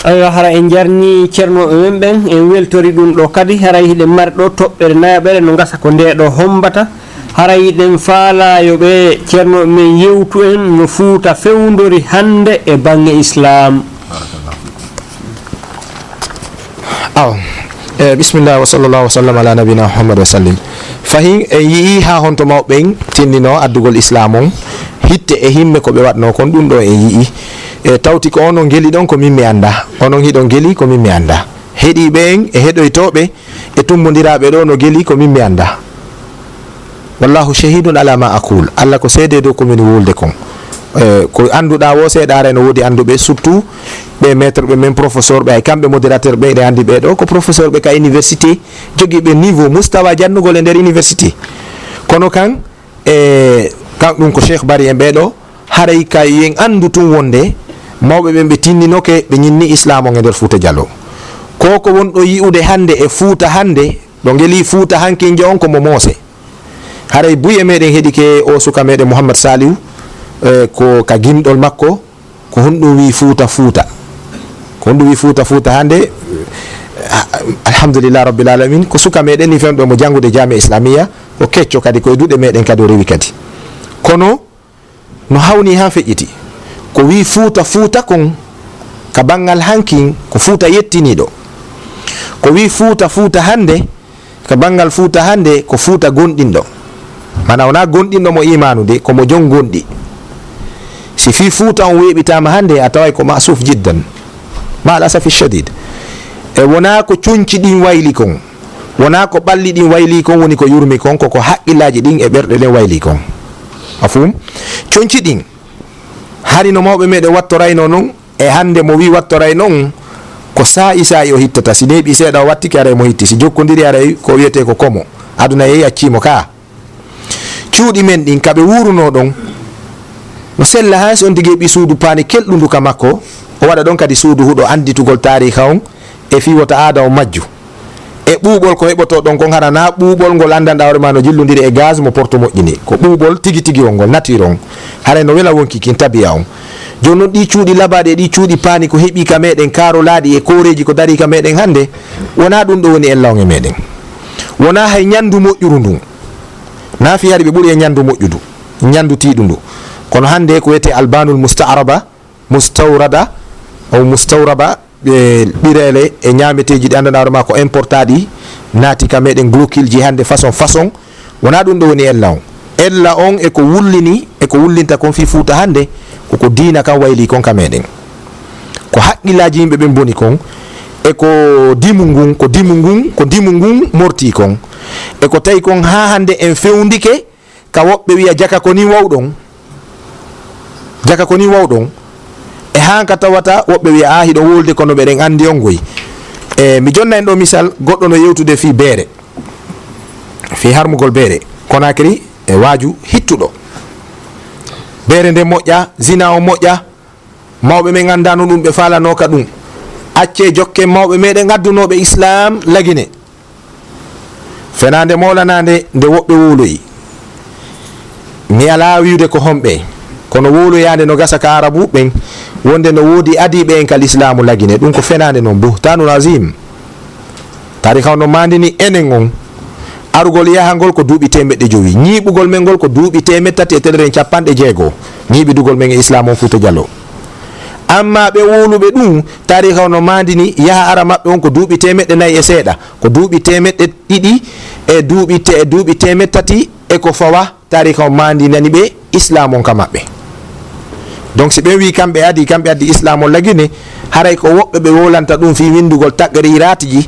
Aywa, hara en jarni ceernooɓe men ɓen, en weltori ɗum ɗo kadi. Haray hiɗen mari ɗo toɓɓere nayaɓere no gasa ko nde ɗo hombata. Haray hiɗen faalaa yo ɓe ceernooɓe men yewtu en no Fuuta fewndori hannde e baŋŋe Islaam. Awa, e, bismillah, wa sallallahu wa sallam ala nabina Muhammad wa sallim. Fahin en yi'i haa honto mawɓe ɓen tinnino addugol Islaam on, hitte e himme ko ɓe waɗno kon, ɗum ɗo en yi'i. E, tawti ko onon geli ɗon ko min mi annda, onon hiɗon geli ko min mi annda. Heɗiiɓe en e heɗoytooɓe e tummondiraaɓe ɗo no geli ko min mi annda. Wallahu shahidun ala ma aqul. Allah ko seede dow ko min wolde kon. E, ko annduɗaa wo seeɗaare no woodi annduɓe, surtout ɓe maître ɓe men professeur ɓe, ay kamɓe modérateur ɓe, ɗe anndi ɓe ɗo ko professeur ɓe ka université, jogiiɓe niveau, mustawa jannugol e nder université. Kono kan, e, kan ɗum ko Cheikh Bari en ɓe ɗo, haray kay yen anndu tun wonde mawɓe ɓen ɓe tinninoke, ɓe ñinni Islaam on e nder Fuuta Jallo. Ko ko wonɗo yi'ude hannde e Fuuta hannde, ɗo ngeli Fuuta hankinjo on ko mo moose. Haray buy e meɗen heɗike o suka meɗen Mouhammad Saliou, eh, ko ka gimɗol makko, ko honɗum wi Fuuta Fuuta? Ko honɗum wi Fuuta Fuuta hannde? Ah, alhamdulillah rabbil alamin, ko suka meɗen ni fewndo mo janngude Jamia Islamiyya, o kecco kadi, ko e duɗe meɗen kadi o rewi kadi. Kono no hawni haa feƴƴiti. Ko wi Fuuta Fuuta kon, ka banngal hankin, ko Fuuta yettiniiɗo. Ko wi Fuuta Fuuta hannde, ka banngal Fuuta hannde, ko Fuuta gonɗinɗo. Maanaa wonaa gonɗinɗo mo iimaanu de, ko mo jon gonɗi. Si fii Fuuta on weeɓitaama hannde, a taway ko ma'suuf jiddan. Ma'al asafi shadid. E wonaa ko conci ɗin wayli kon. Wonaa ko ɓalli ɗin wayli kon woni ko yurmi kon, ko ko haqqillaaji ɗin e ɓerɗe ɗen wayli kon. Mafhum? Conci ɗin, hari no mawɓe meɗen wattorayno non, e hannde mo wi wattoray non, ko saa'i saa'i o hittata. Si neeɓi seeɗa o wattike, aray mo hitti. Si jokkondiri, aray ko wiyetee ko komo. Aduna yehi accii mo ka. Cuuɗi men ɗin, ka ɓe wuurunoo ɗon, no sella haa si on tigi heɓi suudu paani kelɗundu ka makko, o waɗa ɗon kadi suudu huɗo annditugol taariika on, e fii wota aada on majju. E ɓuuɓol ko heɓotoo ɗon kon, hara naa ɓuuɓol ngol anndanɗaa hoore maa no jillondiri e gaz mo porto moƴƴini. Ko ɓuuɓol tigi tigi on ngol, nature on. Haray no wela wonki kin, tabiya on. Jooni noon, ɗii cuuɗi labaaɗi e ɗii cuuɗi paani, ko heɓi ka meɗen, kaarolaaɗi e kooreeji ko darii ka meɗen hannde, wonaa ɗum ɗo woni ella on e meɗen. Wonaa hay ñanndu moƴƴuru ndun. Naa fii hari ɓe ɓuri e ñanndu moƴƴudu, ñanndu tiiɗundu. Kono hannde ko wiyetee albanul mustaaraba, mustawrada, aw mustawraba, e ɓireele e ñaameteeji ɗi anndanɗaa hoore maa ko importaaɗi, naati ka meɗen, glokilji hannde façon façon. Wonaa ɗum ɗo woni ella on. Ella on e ko wullini, e ko wullinta kon fii Fuuta hannde, ko ko diina kan wayli kon ka meɗen. Ko haqqillaaji yimɓe ɓen boni kon, e ko dimu ngun, ko dimu ngun, ko dimu ngun mortii kon. E ko tawi kon haa hannde en fewndike, ka woɓɓe wiya jaka ko ni wawɗon, jaka ko ni wawɗon. E haa ka tawata woɓɓe wiya, "A, hiɗon wowlude kono meɗen anndi on goy." E, mi jonna en ɗo misal, goɗɗo no yewtude fii beere, fii harmugol beere. Conakry e waaju hittuɗo. Beere nde moƴƴa, zina o moƴƴa, mawɓe men anndaano ɗum, ɓe faalanooka ɗum. Accee jokken mawɓe meɗen addunooɓe Islaam Lagine. Fenaande mawlanaande nde woɓɓe wowloyi. Mi alaa wi'ude ko homɓe, kono wowloyaande no gasa ka Arabu ɓen, wonde no woodi adiiɓe en ka Lislaamu Lagine. Ɗum ko fenaande non, buhtaanun aziim. Taariika on no maandini enen on. Arugol yahangol ko duuɓi teemeɗɗe jowi. Ñiiɓugol men ngol ko duuɓi teemeɗɗe tati e teddere capanɗe jeego. Ñiiɓidugol men e Islaam on Fuuta Jaloo. Ammaa ɓe wowluɓe ɗum, taariika on no maandini yaha ara maɓɓe on ko duuɓi teemeɗɗe nayi e seeɗa. Ko duuɓi teemeɗɗe ɗiɗi e duuɓi te-, e duuɓi teemeɗɗe tati e ko fawa taariika on maandinani ɓe Islaam on ka maɓɓe. Donc, si ɓen wi'i kamɓe adii, kamɓe addi Islaam on Lagine, haray ko woɓɓe ɓe wowlanta ɗum fii winndugol taqriiraatiji,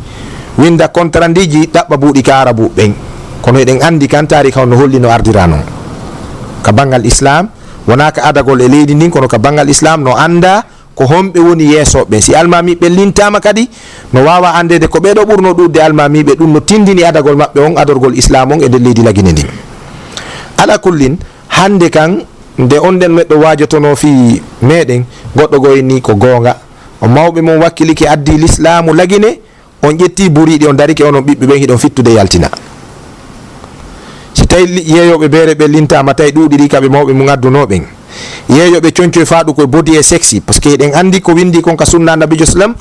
winnda kontarandiiji, ɗaɓɓa buuɗi ka Arabu ɓen. Kono eɗen anndi kan taariika on no holli no ardira non. Ka banngal Islaam, wonaa ka adagol e leydi ndin, kono ka banngal Islaam no anndaa ko homɓe woni yeesooɓe ɓen. Si almaamiiɓe ɓen lintaama kadi, no waawa anndeede ko ɓee ɗoo ɓurnoo ɗuuɗde almaamiiɓe, ɗum no tinndini adagol maɓɓe on, adorgol Islaam on e nder leydi Lagine ndin. Alaa kullin, hannde kan, nde on ɗen neɗɗo waajotonoo fii meɗen, goɗɗo goo inni ko goonga. O mawɓe mon wakkilike addi Lislaamu Lagine, on ƴetti buriiɗi, on darike onon ɓiɓɓe ɓen, hiɗon fittude yaltina. Si tawi li-, yeeyooɓe beere ɓe lintaama, tawi ɗuuɗiri ka ɓe mawɓe mum addunoo ɓen. Yeeyooɓe concoy faaɗu koye body e sexy, parce que eɗen anndi ko winndi kon ka sunna Annabiijo sallam,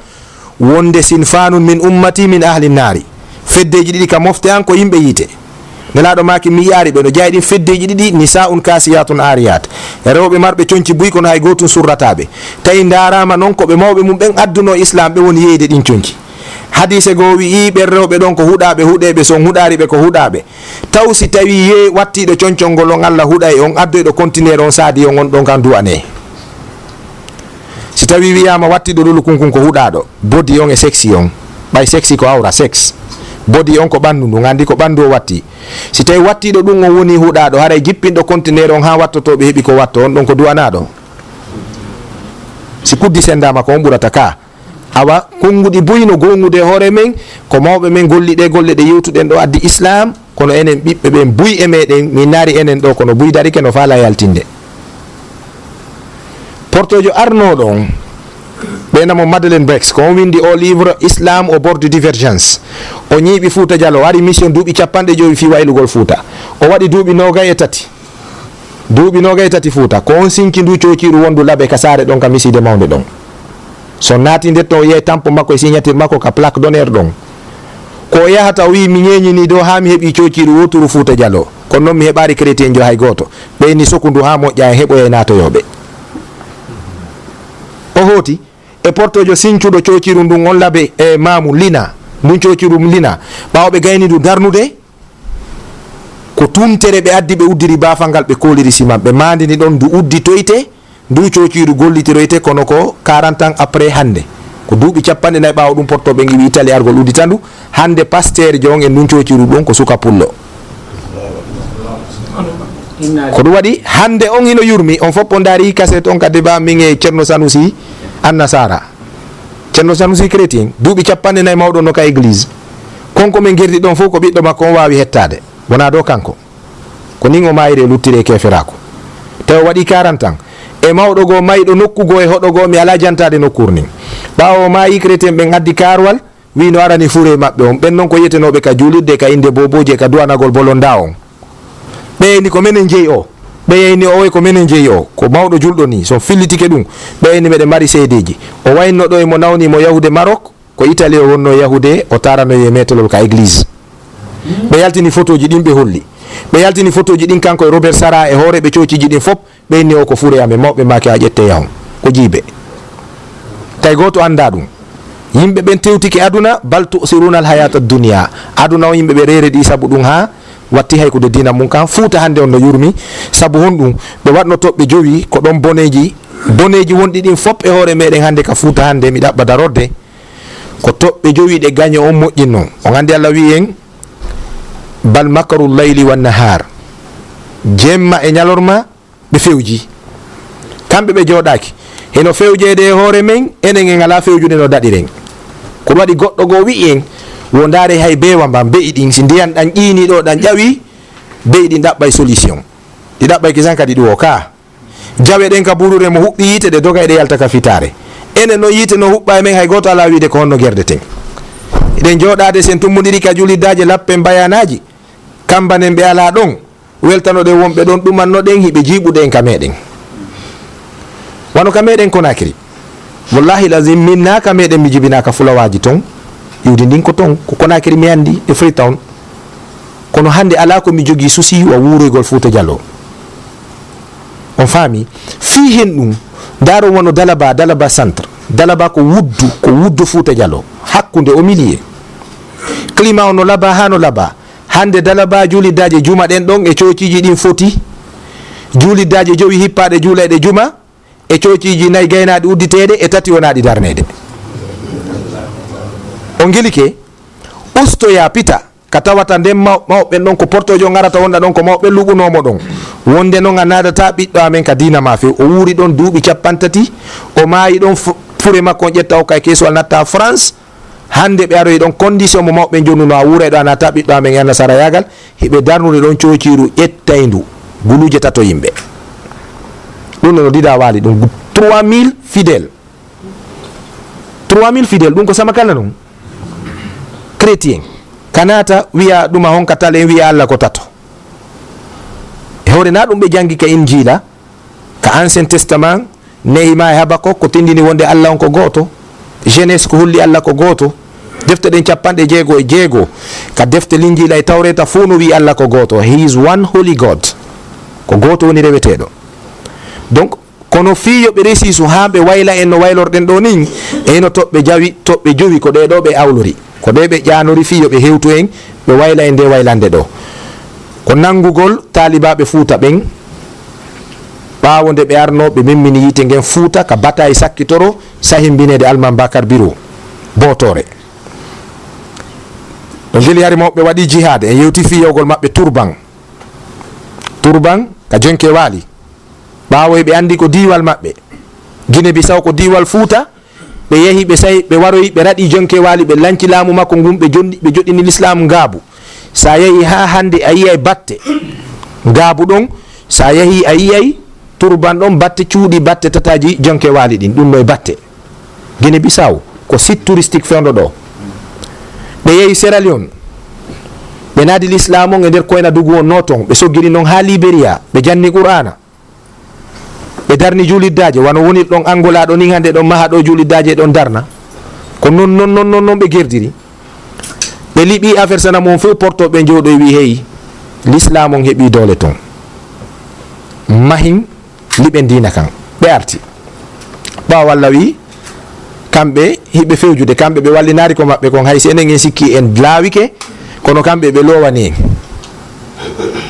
wonde sinfaanun min ummati min ahli naari. Feddeeji ɗiɗi ka mofte an ko yimɓe yiite. Nelaaɗo maaki, mi yi'aari ɓe no jaayi ɗin feddeeji ɗiɗi, nisaa'un kaasiyaatun aariyaat. E rewɓe marɓe conci buy kono hay gootun surrataa ɓe. Tawi ndaaraama non ko ɓe mawɓe mum ɓen addunoo Islaam, ɓe woni yeeyde ɗin conci. Hadiise goo wi'i, ɓen rewɓe ɗon ko huɗaaɓe, huɗeeɓe, si on huɗaali ɓe ko huɗaaɓe. Taw si tawii yee wattiiɗo concol ngol on Alla huɗay on, addoyɗo kontineer on saadi on, on ɗon kan du'anee. Si tawii wiyaama wattiiɗo lulu kunkun ko huɗaaɗo, body on e sexy on, ɓay sexy ko awra, sex. Body on ko ɓanndu ndun, anndi ko ɓanndu o watti. Si tawii wattiiɗo ɗun on woni huɗaaɗo, haray jippinɗo kontineer on haa wattotooɓe heɓi ko watto, on ɗon ko du'anaaɗo. Si kuddi senndaama ko on ɓurata ka. Awa, konnguɗi buy no goongude e hoore men, ko mawɓe men golli ɗee golle ɗe yewtuɗen ɗoo addi Islaam, kono enen ɓiɓɓe ɓen buy e meɗen, min naari enen ɗoo, kono buy darike no faala yaltinde. Portoojo arnooɗo on, ɓe namo Madeleine Bex, ko on winndi o livre Islam au bord de divergence. O ñiiɓi Fuuta Jaloo, o ari mission duuɓi capanɗe jowi fii waylugol Fuuta. O waɗi duuɓi noogay e tati. Duuɓi noogay e tati Fuuta, ko on sinci nduu coociiru wonndu Labe ka saare ɗon, ka misiide mawnde ɗon. So naati nder ton, o yi'ay tampo makko e signature makko ka plaque d'honneur ɗon. Ko o yahata, o wi'i, "Mi ñeeñinii ɗoo haa mi heɓii coociiru wooturu Fuuta Jaloo. Kono non mi heɓaali chrétienjo hay gooto." Ɓe inni soku ndu haa moƴƴa, en heɓoyay naatoyooɓe. O hooti e portoojo sincuɗo coociiru ndun on Labe e Maamu Lina, ndun coociiru Lina. Ɓaawo ɓe gayni ndu darnude, ko tuntere ɓe addi, ɓe uddiri baafal ngal, ɓe kooliri siman, ɓe maandini ɗon ndu udditoyte, ndu coociiru gollitiroyte, kono ko quarante ans après hannde. Ko duuɓi capanɗe nayi ɓaawo ɗum portooɓe ngiwi Itali argol uddita ndu. Hannde pasteerjo on e ndun coociiru ɗon ko suka pullo. Ko ɗum waɗi hannde on hino yurmi, on fof on ndaari kaset on ka débat min e Ceerno Sanusi Annasara. Ceerno Sanusi chrétien, duuɓi capanɗe nayi mawɗo no ka église. Kon ko min gerdi ɗon fof ko ɓiɗɗo makko on waawi hettaade. Wonaa ɗo kanko. Ko nin o maayiri e luttiri e keeferaaku. Tawi o waɗi quarante ans. E mawɗo goo mayɗo nokku goo e hoɗo goo, mi alaa jantaade nokkuure nin. Ɓaawo o maayi, chrétien ɓen addi kaarwal, wii no arani fure maɓɓe on. Ɓen non ko yetenooɓe ka juulirde, ka innde boobooji e ka du'anagol bolondaa on. Ɓe ni ko menen jeyi o. Ɓe yeyni o, oy ko menen jeyi o, ko mawɗo julɗo ni, so on fillitike ɗum, ɓe yeyni meɗen mari seedeeji. O wayno ɗo e mo nawni mo yahude Maroc, ko Italie o wonno yahude, o taaranoyi e metelol ka église. Ɓe yaltini photoji ɗin ɓe holli. Ɓe yaltini photoji ɗin kanko e Robert Sarah e hoore ɓe coociiji ɗin fop, ɓe inni o ko fure amen, mawɓe maaki a ƴette yahon. Ko jiibe. Tawi gooto annda ɗum. Yimɓe ɓen tewtike aduna, bal tu'siruna al hayata dunya. Aduna on yimɓe ɓe reere ɗi sabu ɗum haa watti hay ko de diina mum kan. Fuuta hannde on no yurmi. Sabu honɗum? Ɓe waɗno toɓɓe jowi, ko ɗon boneeji, boneeji wonɗi ɗin fop e hoore meɗen hannde ka Fuuta hannde, mi ɗaɓɓa darorde. Ko toɓɓe jowi ɗe gaño on moƴƴinno. On anndi Allah wi'i en, "Bal makaru layli wan nahar." Jemma e ñalorma ɓe fewji. Kamɓe ɓe jooɗaaki. Heno fewjeede e hoore men, enen en alaa fewjude no daɗiren. Ko waɗi goɗɗo goo wi'i en, wo ndaare hay beewa mban, be'i ɗin, si ndiyan ɗan ƴiini ɗo, ɗan ƴawi, be'i ɗin ɗaɓɓay solution. Ɗi ɗaɓɓay kisan kadi ɗum o kaa. Jawe ɗen ka buruure mo huɓɓi yiite, ɗe doga eɗe yalta ka fitaare. Enen non yiite no huɓɓa e men, hay gooto alaa wi'ude ko honno gerdeten. Eɗen jooɗaade sen tummondiri ka juuliddaaje lappen bayaanaaji. Kambanen ɓe alaa ɗon. Weltanoɗen wonɓe ɗon, ɗumannoɗen hiɓe jiiɓude en ka meɗen. Wano ka meɗen Konakiri. Wallahi lazim, min na ka meɗen mi jibinaa ka fulawaaji ton. Iwdi ndin ko ton, ko Konakiri mi anndi, e Freetown. Kono hannde alaa ko mi jogii souci wa wuuroygol Fuuta Jaloo. On faami? Fii hen ɗum, ndaaron wano Dalaba, Dalaba centre. Dalaba ko wuddu, ko wuddu Fuuta Jaloo. Hakkunde, au milieu. Climat on no laba haa no laba. Hannde Dalaba juuliddaaje juma ɗen ɗon e coociiji ɗin foti. Juuliddaaje jowi hippaaɗe juulayɗe juma e coociiji nayi gaynaaɗe udditeeɗe e tati wonaaɗi darneede. On ngilike, ustoyaa pita. Ka tawata nden maw-, mawɓe ɓen ɗon ko portoojo on arata wonɗa ɗon ko mawɓe luɓunoo mo ɗon. Wonde non a naadataa ɓiɗɗo amen ka diina maa few. O wuuri ɗon duuɓi cappanɗe tati, o maayi ɗon fu-, fure makko on ƴetta okka e keesuwal natta France. Hannde ɓe aroyi ɗon condition mo mawɓe ɓen jonnuno a wuuray ɗo a naadataa ɓiɗɗo amen e annasarayaagal. Hiɓe darnude ɗon coociiru ƴettayndu guluuje tato yimɓe. Ɗum ɗo no Dida Waali ɗum trois mille fidèles. Trois mille fidèles, ɗum ko sama kala non. Chrétien. Ka naata wi'a ɗuma honka talen wi'a Allah ko tato. E hoore na ɗum ɓe jangi ka Injiila, ka Ancien Testament, Nehima e Habakuk ko tindini wonde Allah on ko gooto. Genèse ko holli Allah ko gooto. Defte ɗen cappanɗe jeego e jeego. Ka defte Linjiila e Tawreeta fof no wi'i Allah ko gooto. He is one holy God. Ko gooto woni reweteeɗo. Donc, kono fii yo ɓe resiisu haa ɓe wayla en no waylorɗen ɗoo nin, e hino toɓɓe jawi, toɓɓe jowi ko ɗee ɗoo ɓe awlori. Ko ɗee ɓe ƴaanori fii yo ɓe hewtu en, ɓe wayla en ndee waylande ɗoo. Ko nanngugol taalibaaɓe Fuuta ɓen, ɓaawo nde ɓe arnoo, ɓe memmini yiite ngen Fuuta ka bataay Sakkitoro, sahimbineede Almaan Bakar Biro, bootoore. Ɗo ngeli hari mawɓe waɗi jihaade, en yewti fii yawgol maɓɓe Turban. Turban ka Jonke Waali. Ɓaawo eɓe anndi ko diiwal maɓɓe. Gine Bisaw ko diiwal Fuuta, ɓe yahi, ɓe sahi, ɓe waroyi, ɓe raɗi Jonke Waali, ɓe lanci laamu makko ngun, ɓe jonni, ɓe joɗɗini Lislaamu ngaabu. Sa yahi haa hannde a yi'ay batte ngaabu ɗon, sa yahi a yi'ay Turban ɗon, batte cuuɗi, batte tataaji Jonke Waali ɗin, ɗum ɗo e batte. Gine Bisaw ko site touristique fewndo ɗo. Ɓe yahi Sierra Leone, ɓe naadi Lislaamu on e nder Koynadugu on no ton, ɓe soggiri non haa Liberia, ɓe janni Qur'aana. Ɓe darni juuliddaaje, wano wonir ɗon Angola ɗo nin hannde ɗon maha ɗo juuliddaaje ɗon darna. Ko non, non, non, non, non ɓe gerdiri. Ɓe liɓi affaire sanamu on fof porto ɓe jooɗo e wi hey, Lislaamu on heɓi doole ton. Mahin liɓen diina kan. Ɓe arti. Ɓaawo Allah wi kamɓe hiɓe fewjude, kamɓe ɓe wallinaari ko maɓɓe kon, hay si enen en sikki en laawike, kono kamɓe ɓe loowani en.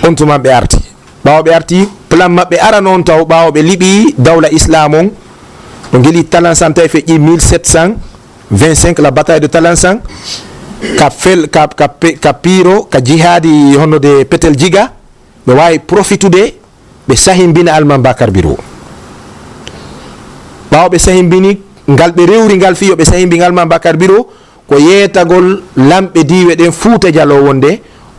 On tuman ɓe arti. Ɓaawo ɓe arti, plan maɓɓe arano on taw, ɓaawo ɓe liɓi dawla Islam on, ɗo ngeli Talansan tawi feƴƴi mille sept cent vingt-cinq, la bataille de Talansan, ka fel, ka, ka pe-, ka piiro, ka jihaadi honno de Petel Jiga, ɓe waawi profitude, ɓe sahimbina Alman Bakar Biro. Ɓaawo ɓe sahimbini ngal, ɓe rewri ngal fii yo ɓe sahimbin Alman Bakar Biro, ko yeetagol lamɓe diiwe ɗen Fuuta Jaloo wonde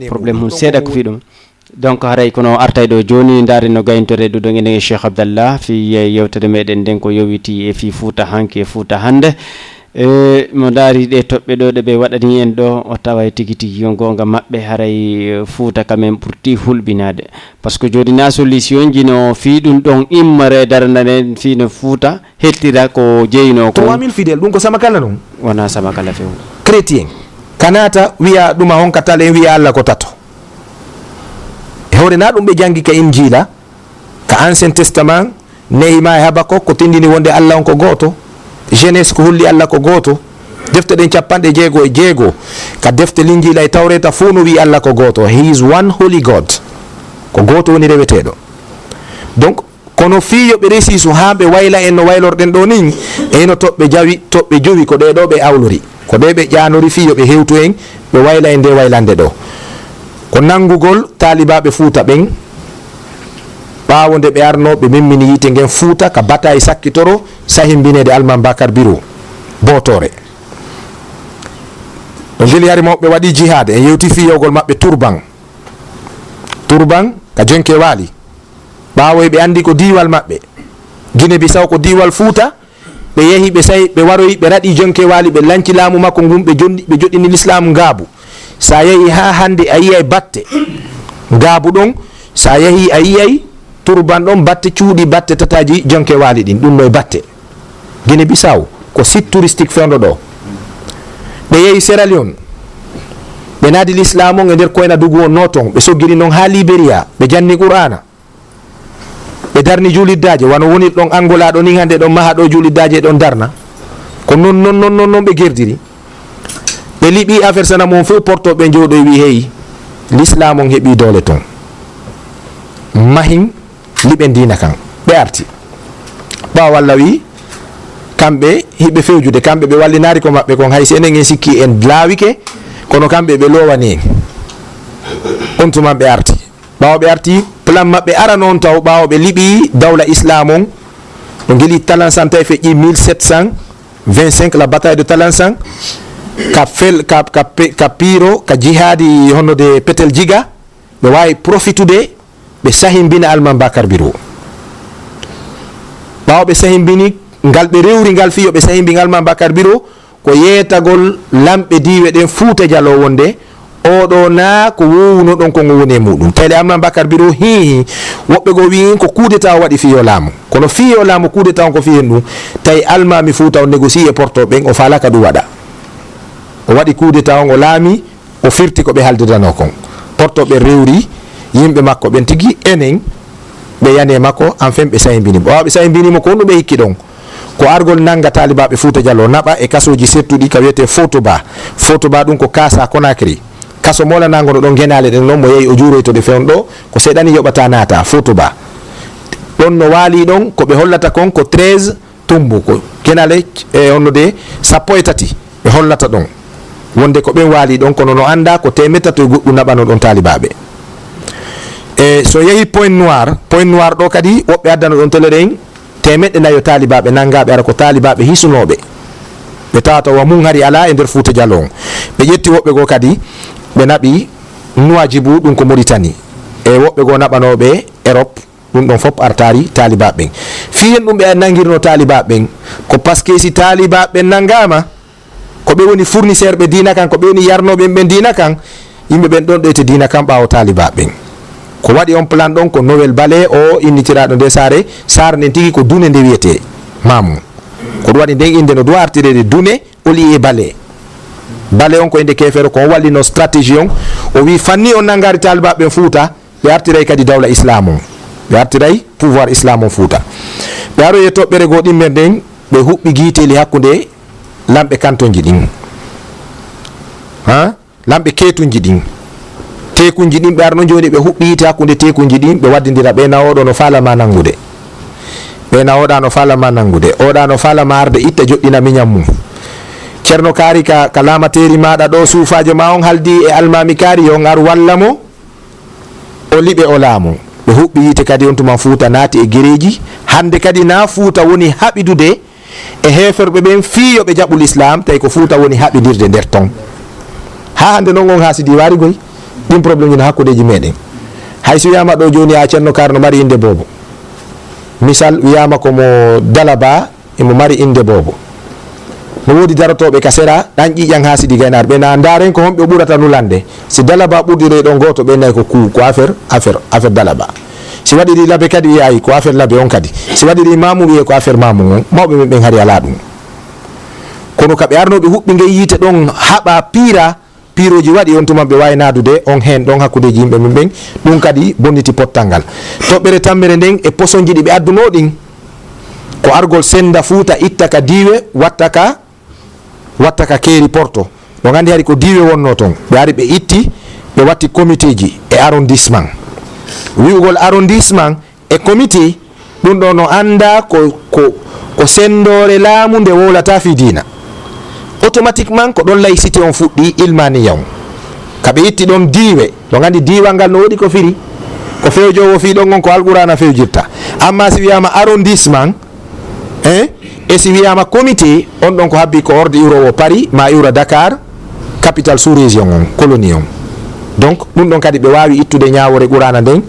yo problème hum seeɗa ko fii ɗum. Donc haray kono artay ɗo jooni, ndaari no gayntore ɗo ɗon enen e Cheikh Abdallah fii ye-, yewtere meɗen nden ko yowiti e fii Fuuta hanki e Fuuta hannde. E mo ndaari ɗe toɓɓe ɗo ɗe ɓe waɗani en ɗo, o taway tigi tigi yo goonga maɓɓe haray, eh, Fuuta quand même ɓurti hulɓinaade. Parce que jooni na solution ji no fii ɗum ɗon immore darananen fii no Fuuta hettira ko jeyno ko. Trois mille fidèles, ɗum ko sama kala non? Wona sama kala few. Chrétien. Kanata wiya ɗuma honka talen wiya Allah ko tato. E hoore na ɗum ɓe jangi ka Injila, ka Ancien Testament, Nehima e Habakuk ko tindini wonde Allah on ko gooto. Genèse ko holli Allah ko gooto. Defte ɗen capanɗe jeego e jeego, ka defte Linjila e Tawreta fof no wi'i Allah ko gooto. He is one holy God. Ko gooto woni reweteeɗo. Donc, kono fii yo ɓe resi so haa ɓe wayla en no waylorɗen ɗo nin, e no toɓɓe jawi, toɓɓe jowi ko ɗee ɗo ɓe awlori. Ko ɓe ɓe ƴaanori fii yo ɓe hewtu en, ɓe wayla en nde waylande ɗo. Ko nanngugol taalibaaɓe Fuuta ɓen, ɓaawo nde ɓe arno ɓe memmini yiite ngen Fuuta ka bataay sakkitoro, sahimbineede Alman Bakar Biro, Bootoore. Ɗo ngeli hari mawɓe waɗi jihaade, en yewti fii yewgol maɓɓe Turban. Turban ka Jonke Waali. Ɓaawo eɓe anndi ko diiwal maɓɓe. Gine Bisaw ko diiwal Fuuta, ɓe yahi, ɓe say, ɓe waroyi, ɓe raɗi Jonke Waali, ɓe lanci laamu makko ngun, ɓe jonni, ɓe joɗɗini Lislaamu ngaabu. Sa yahi haa hannde a yiyay batte ngaabu ɗon, sa yahi a yiyay Turban ɗon batte cuuɗi, batte tataaji Jonke Waali ɗin, ɗum no e batte. Gine Bisaw ko site touristique fewndo ɗo. Ɓe yahi Sierra Leone, ɓe naadi Lislaamu on e nder Koynadugu on no ton, ɓe soggiri non haa Liberia, ɓe janni Qur'aana. Ɓe darni juuliddaaje, wano wonir ɗon Angola ɗo nin hannde ɗon maha ɗo juuliddaaje e ɗon darna. Ko non, non, non, non, non ɓe gerdiri. Ɓe liɓi affaire sanamu on fof, porto ɓe jooɗoy wi hey, Lislaamu on heɓi doole ton. Mahin liɓen diina kan. Ɓe arti. Ɓaawo Allah wi, kamɓe hiɓe fewjude, kamɓe ɓe wallinaari ko maɓɓe kon, hay si enen en sikki en laawike, kono kamɓe ɓe loowani en. On tuman ɓe arti. Ɓaawo ɓe arti, plan maɓɓe arano on taw, ɓaawo ɓe liɓi dawla Islam on, no ngeli Talansan tawi feƴƴi mille sept cent vingt-cinq, la bataille de Talansan, ka fel, ka, ka pe-, ka piiro, ka jihaadi honno de Petel Jiga, ɓe waawi profitude, ɓe sahimbina Alman Bakar Biro. Ɓaawo ɓe sahimbini ngal, ɓe rewri ngal fii yo ɓe sahimbin Alman Bakar Biro, ko yeetagol lamɓe diiwe ɗen Fuuta Jaloo wonde, oo ɗoo naa ko woowuno ɗon ko ngo woni e muuɗum. Tawi le Alman Bakar Biro hiihi, woɓɓe goo wi'i ko kuudetaa o waɗi fii yo laamu. Kono fii yo laamu kuudetaa on ko fii hen ɗum, tawi Almaami Fuuta on négocier e porto ɓen, o faalaa ka ɗum waɗa. O waɗi kuudetaa on, o laami, o firti ko ɓe haldiranoo kon. Porto ɓe rewri yimɓe makko ɓen tigi, enen ɓe yani e makko, enfin ɓe sahimbini mo. Ɓaawo ɓe sahimbini mo, ko honɗum ɓe hikki ɗon? Ko argol nannga taalibaaɓe Fuuta Jaloo, naɓa e kasooji settuɗi ka wiyetee Fotoba. Fotoba ɗum ko Kaasa Konakri. Kaso moolanaango no ɗon genaale ɗen non, mo yehi o juuroytode fewndo ɗo, ko seeɗa ni yoɓata naata Fotoba. Ɗon no waali ɗon, ko ɓe hollata kon ko treize tombeaux, ko genaale, e, honno de sappo e tati ɓe hollata ɗon. Wonde ko ɓen waali ɗon, kono no anndaa ko teemeɗɗe tati e goɗɗum naɓano ɗon taalibaaɓe. E, so yehi Pointe Noire, Pointe Noire ɗo kadi woɓɓe addano ɗon tele ɗen, teemeɗɗe nayo taalibaaɓe nanngaaɓe, ara ko taalibaaɓe hisunooɓe. Ɓe tawata wa mun hari alaa e nder Fuuta Jaloo on. Ɓe ƴetti woɓɓe goo kadi, ɓe naɓi Nuwajibu, ɗum ko Moritani. E woɓɓe goo naɓanooɓe Erop, ɗum ɗon fof artaari taalibaaɓe ɓen. Fii hen ɗum ɓe nanngirno taalibaaɓe ɓen, ko parce que si taalibaaɓe ɓen nanngaama, ko ɓe woni fournisseur ɓe diina kan, ko ɓe woni yarnooɓe ɓen diina kan, yimɓe ɓen ɗon ɗoyte diina kan ɓaawo taalibaaɓe ɓen. Ko waɗi on plan ɗon ko Noël Bale o innitiraaɗo nde saare, saare nden tigi ko Dune nde wiyetee, Maamu. Ko ɗum waɗi nden innde no duwa artireede Dune au lieu Bale. Bale on ko innde keefeero, ko on wallino stratégie on. O wi'i fanni on nanngaari taalibaaɓe ɓen Fuuta, ɓe artiray kadi dawla Islam on. Ɓe artiray pouvoir Islam on Fuuta. Ɓe aroyi e toɓɓere goo ɗimmere nden, ɓe huɓɓi giiteeli hakkunde lamɓe kantonji ɗin. Ha? Lamɓe keetunji ɗin. Teekunji ɗin, ɓe arno jooni ɓe huɓɓi yiite hakkunde teekunji ɗin, ɓe waddindira ɓe na oɗo no faalama nanngude. Ɓe na oɗa no faalama nanngude. Oɗa no faalama arde itta joɗɗina miñan mum. Ceerno Kaari ka, ka laamateeri maaɗa ɗo, suufaajo ma on haldi e Almaami Kaari, yo on ar walla mo, o liɓe o laamo. Ɓe huɓɓi yiite kadi, on tuma Fuuta naati e gereeji. Hannde kadi na Fuuta woni haɓidude e heeferɓe ɓen fii yo ɓe jaɓu Lislaam, tawi ko Fuuta woni haɓidirde nder ton. Haa hannde non on haasidi waari goy. Ɗin problème ji no hakkundeeji meɗen. Hay si wiyaama ɗo jooni, a Ceerno Kaari no mari innde boobo. Misal, wiyaama ko mo Dalaba, emo mari innde boobo. No woodi darotooɓe ka sera, ɗan ƴiiƴan haasidi gaynaare. Ɓe na ndaaren ko honɓe o ɓurata nulande. Si Dalaba ɓurdiroy ɗon gooto, ɓe nay ko ku, ko affaire, affaire, affaire Dalaba. Si waɗiri Labe kadi, wi'ay ko affaire Labe on kadi. Si waɗiri Maamu, wi'e ko affaire Maamu on. Mawɓe men ɓen hari alaa ɗum. Kono ka ɓe arnoo ɓe huɓɓi ngey yiite ɗon haɓa piira, piirooji waɗi on tuma ɓe waawi naadude on heen ɗon hakkundeeji yimɓe men ɓen. Ɗum kadi bonniti pottal ngal. Toɓɓere tammere nden e posonji ɗi ɓe addunoo ɗin, ko argol sennda Fuuta itta ka Diiwe, watta ka, watta ka Keeri Porto. Ɗon anndi hari ko Diiwe wonnoo ton. Ɓe ari ɓe itti, ɓe watti komiteeji e arrondissement. Wi'ugol arrondissement e comité, ɗum ɗo no anndaa ko, ko, ko senndoore laamu nde wowlataa fii diina. Automatiquement ko ɗon laïcité on fuɗɗii, ilmaaniya on. Ka ɓe itti ɗon Diiwe, ɗon anndi diiwal ngal no woodi ko firi. Ko fewjoowo fii ɗon on ko Alqur'aana fewjirta. Ammaa si wiyaama arrondissement, eh, e si wiyaama comité, on ɗon ko habbii ko ordre iwroowo Paris, maa iwra Dakar, capitale sous-région on, colonie on. Donc, ɗum ɗon kadi ɓe waawi ittude ñaawoore Qur'aana nden,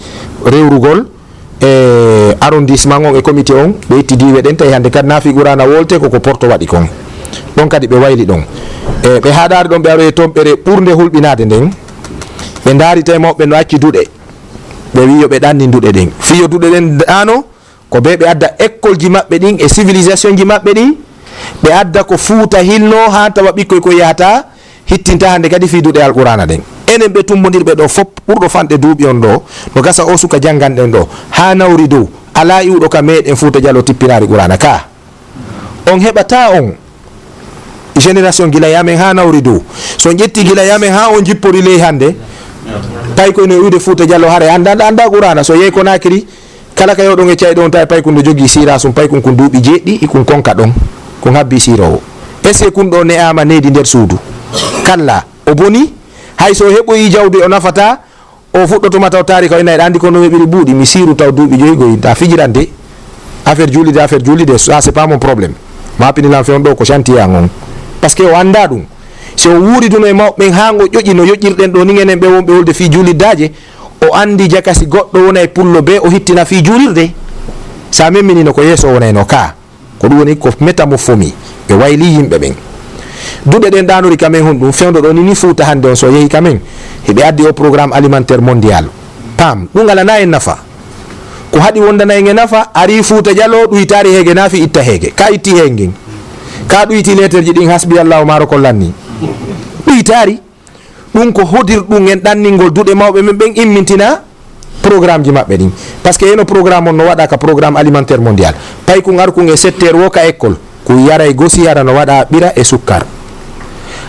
rewrugol e arrondissement on e comité on, ɓe itti Diiwe ɗen, tawi hannde kadi na fii Qur'aana wolte, ko ko Porto waɗi kon. Ɗon kadi ɓe wayli ɗon. E ɓe haɗaari ɗon, ɓe aroyi toɓɓere ɓurnde hulɓinaade nden. Ɓe ndaari tawi mawɓe no acci duɗe. Ɓe wi'i yo ɓe ɗannin duɗe ɗen. Fii yo duɗe ɗen ɗaano, ko ɓe ɓe adda école ji maɓɓe ɗin e civilisation ji maɓɓe ɗin. Ɓe adda ko Fuuta hilnoo haa tawa ɓikkoy ko yahata hittinta hannde kadi fii duɗe Alqur'aana ɗen. Enen ɓe tummbondirɓe ɗo fop, ɓurɗo fanɗe duuɓi on ɗo, no gasa o suka jannganɗen ɗo, haa nawri dow, alaa iwɗo ka meɗen Fuuta Jaloo tippinaari Qur'aana ka. On heɓataa on génération gila e amen haa nawri dow. So on ƴetti gila e amen haa on jippori ley hannde, paykoy no iwde Fuuta Jaloo hara e annda, annda Qur'aana. So yehi Konaakiri, kala ka yewɗon e cayɗo on tawi paykun no jogii siira sum, paykun kun duuɓi jeeɗiɗi, kun konka ɗon, kun habbii siiroowo. Est-ce que kun ɗo ne'aama needi nder suudu? Kalla, o boni. Hay so o heɓoyi jawdi o nafataa, o fuɗɗoto ma taw taari ka o inna eɗa anndi ko no weɓiri buuɗi, mi siiru taw duuɓi joyi goyi, ta fijirande. Affaire juulide, affaire juulide, ça c'est pas mon problème. Ma pini lan fe on ɗo ko chantier an on. Parce que o annda ɗum. Si o wuuriduno e mawɓe ɓen haa ngo ƴoƴi no yoƴirɗen ɗo ni, enen ɓe wonɓe wolde fii juuliddaaje, o anndi jaka si goɗɗo wona e pullo bee o hittina fii juulirde. Sa memminino ko yeeso wonayno ka. Ko ɗum woni ko métamorphomie. Ɓe wayli yimɓe ɓen. Duɗe ɗen ɗaanori ka men honɗum? Fewndo ɗo ni, ni Fuuta hannde on so yehi ka men, hiɓe addi o programme alimentaire mondial. Pam, ɗum alana en nafa. Ko haɗi wondana en e nafa, ari Fuuta Jaloo, ɗuytaari heege naafi itta heege. Ka itti heege ngen. Ka ɗuyti leeterji ɗin hasbi Allahu maaro ko lanni. Ɗuytaari. Ɗum ko hodir ɗum en ɗanningol duɗe mawɓe men ɓen immintina programme ji maɓɓe ɗin. Parce que eno programme on no waɗa ka programme alimentaire mondial. Paykun arkun e sept heures wo ka école. Kun yaray gosi hara no waɗa ɓira e sukkar.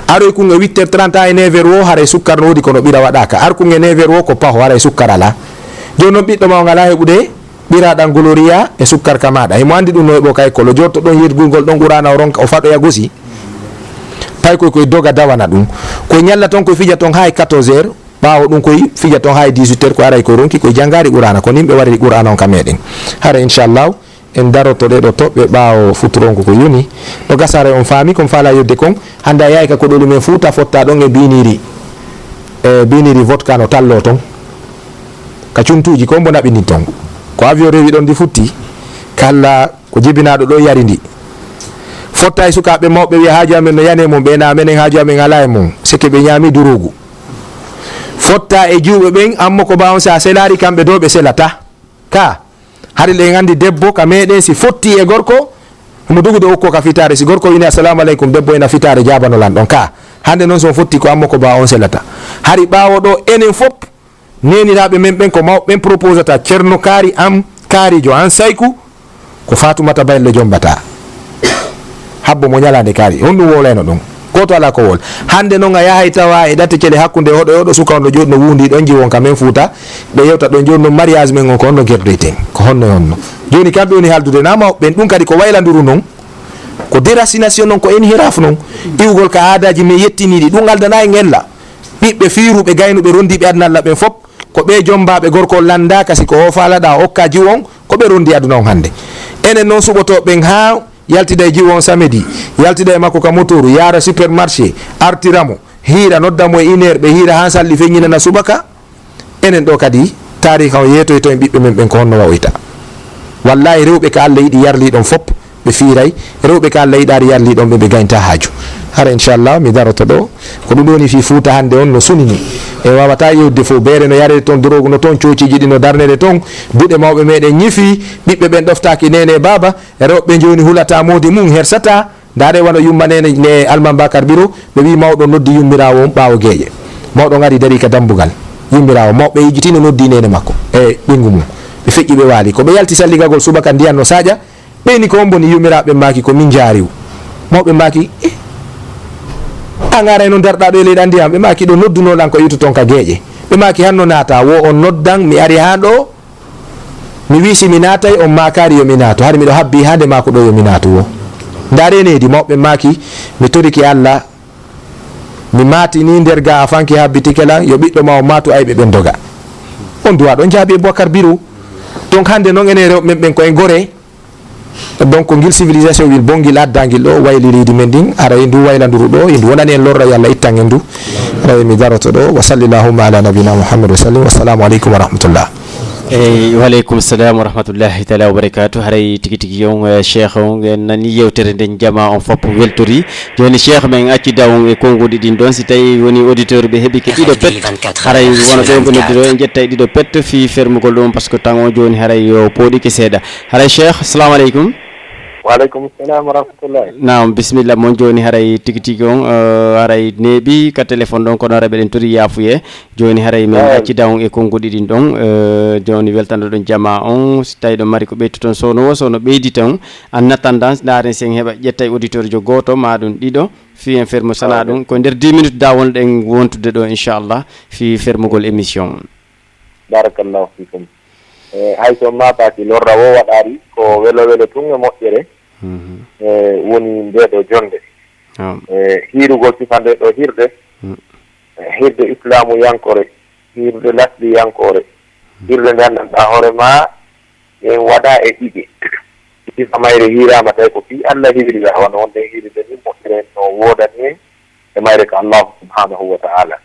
Aroy kun e huit heures trente e neuf heures wo hara e sukkar no woodi kono ɓira waɗaka. Arkun e neuf heures wo ko paho hara e sukkar ala. Jooni non ɓiɗɗo ma on ala heɓude ɓira ɗan Gloria e sukkar ka maɗa. Himo andi ɗum no heɓo ka école. O jorto ɗon yergugol ɗon Qur'ana o ronka o faɗoya gosi. Pay koy koy doga dawana ɗum. Koy ñalla ton koy fija ton hay quatorze heures. Ɓaawo ɗum koy fija ton hay dix-huit heures ko aray koy ronki koy jangari Qur'ana. Ko nimɓe wariri Qur'ana on ka meɗen. Hara inchallahu en daroto ɗe ɗo toɓɓe ɓaawo futurongo ko yoni. No gasare on faami kon faala yodde kon. Hande a yahay ka koɗoli men Fuuta fotta ɗon e biniri. E biniri vodka no tallo ton. Ka cuntuuji ko mbo naɓini ton. Ko avion rewi ɗon ndi futti. Kala ko jibinaaɗo ɗo yari ndi. Fotta e sukaaɓe mawɓe wiya haaju amen no yane mum ɓe na menen haaju amen ala e mum. Seke ɓe ñaami durugu. Fotta e jiwɓe ɓen ammo ko ɓaawon sa selari kamɓe dow ɓe selata. Ka hari ɗen anndi debbo ka meɗen si fotti e gorko. Mo dogude okko ka fitaare si gorko wini assalamu aleykum debbo ena fitaare jaabano lan ɗon ka. Hande noon so fotti ko ammo ko ɓaawo on selata. Hari ɓaawo ɗo enen fop. Neeniraaɓe men ɓen ko mawɓe ɓen proposata Ceerno Kaari am Kaarijo an Sayku ko Faatumata Baylo jombata. Habbo mo ñalaande kaari honɗum wowlayno ɗon? Gooto alaa ko wowla. Hannde noon a yahay tawa e ɗate cele hakkunde hoɗo e hoɗo suka on ɗo jooɗi no wuundi ɗon jiwon ka men Fuuta. Ɓe yewta ɗon jooni noon mariage men on ko honno gerdoyten? Ko honno e honno? Jooni kamɓe woni haaldude na mawɓe ɓen ɗum kadi ko waylanduru noon. Ko déracination non, ko inhiraf non, iwgol ka aadaaji men yettiniiɗi, ɗum aldanaa en ella. Ɓiɓɓe fiiruɓe, gaynuɓe, ronndiiɓe aduna Allah ɓen fop, ko ɓe jommbaaɓe gorko on lanndaaka, si ko o faalaɗaa o okkaa jiwo on, ko ɓe ronndi aduna on hannde. Enen non suɓotooɓe ɓen haa yaltida e jiwo on samedi, yaltida e makko ka motooru, yaara supermarché, artira mo, hiira, nodda mo e une heure, ɓe hiira haa salɗi feññinana subaka. Enen ɗoo kadi, taariika on yeetoyto en ɓiɓɓe men ɓen ko honno wawoyta. Wallaahi, rewɓe ka Allah yiɗi yarlii ɗon fop, ɓe fiiray. Rewɓe ka Allah yiɗaari yarlii ɗon ɓe, ɓe gañta haaju. Hara, inchallah, mi daroto ɗoo. Ko ɗum woni fii Fuuta hannde on no sunini. En waawataa yewtude fof. Beere no yareede toon, dorogu no toon, coociiji ɗi no darnede toon. Duɗe mawɓe meɗen ñifi, ɓiɓɓe ɓen ɗoftaaki neene e baaba. Rewɓe jooni hulataa moodi mum, hersataa. Ndaaree wano yumma neene, ne Alman Bakar Biro, ɓe wi'i mawɗo noddi yummiraawo on ɓaawo geeƴe. Mawɗo on ari darii ka dambugal. Yummiraawo, mawɓe yejjitino noddi neene makko e ɓeyngu mum. Ɓe feƴƴi ɓe waali. Ko ɓe yalti salligagol subaka, ndiyan no saaƴa. Ɓe ni ko on boni? Yummiraaɓe maaki ko min njaariw. Mawɓe maaki, "Eh, an aray non darɗaa ɗo e leyɗe an ndiyan?" Ɓe maaki, "Ɗo noddunoo lan ko iwtu toon ka geeƴe." Ɓe maaki, "Hanno naata, wo on noddan, mi ari haa ɗo, mi wii si mi naatay, on maakaari yo mi naatu. Hari miɗo habbii haa nde maako ɗo yo mi naatu wo." Ndaaree needi, mawɓe maaki, "Mi torike Allah, mi maatini nder ga a fanke habbitike lan, yo ɓiɗɗo ma on maatu ayɓe ɓen doga." On duwa ɗon jaabi e Boubacar Biro. Donc hannde non enen rewɓe men ɓen ko en gore. Donc ngil civilisation wil bongil adda ngil ɗo wayli leydi men ndin, aray ndu waylanduru ɗo, e ndu wonani en lorra, yo Allah ittan en ndu. Aray mi daroto ɗo, wa sallallahu ala nabina Muhammad wa sallim, wassalamu aleykum wa rahmatullah. Eyyi, wa aleykum salam wa rahmatullahi taala wa barakatuh. Haray tigi tigi on, eh, Cheikh on, en nani yewtere nden, jama on fop weltori. Joni Cheikh, men accida on e konguɗi ɗin ɗon. Si tawi woni auditeur ɓe heɓike ɗiɗo pet, haray wono ɓe ɓe noddude, en ƴettay ɗiɗo pet fii fermugol ɗum, par ce que temps o joni haray yo pooɗike seeɗa. Haray Cheikh, assalamu aleykum. Wa aleykum salam wa rahmatullahi. Naam, bisimilla mon. Joni haray tigi tigi on, eh, haray neeɓi ka téléphone ɗon, kono haray meɗen tori yaafuye. Joni haray men accida on e konguɗi ɗin ɗon, eh, joni weltanoɗon jama on, si tawi ɗon mari ko ɓeytoton sowno wo, sowno ɓeydita on. En attendant, ndaaren si en heɓa ƴettay auditeur jo gooto, ma ɗum ɗiɗo, fii en fermo sana ɗum. Ko nder dix minutes da wonɗen wontude ɗo, inchallah, fii fermugol émission. Barakallahu fikum. E, hay so maataaki lorra wo waɗaari, ko welo welo tun e moƴƴere, Mhm. e, woni nde ɗo jonde. Naam. E, hiirugol sifa nde ɗo hirde, Mm. e, hirde islaamu yankore, hirde lasli yankore, Mm. hirde nde anndanɗaa hoore ma, en waɗa e ɗiɗi. Sifa mayre hiiraama tawi ko fii Allah hiirira, wano wonde hiirde ni moƴƴere no woodani en, e mayre ka Allahu subhanahu wa ta'ala.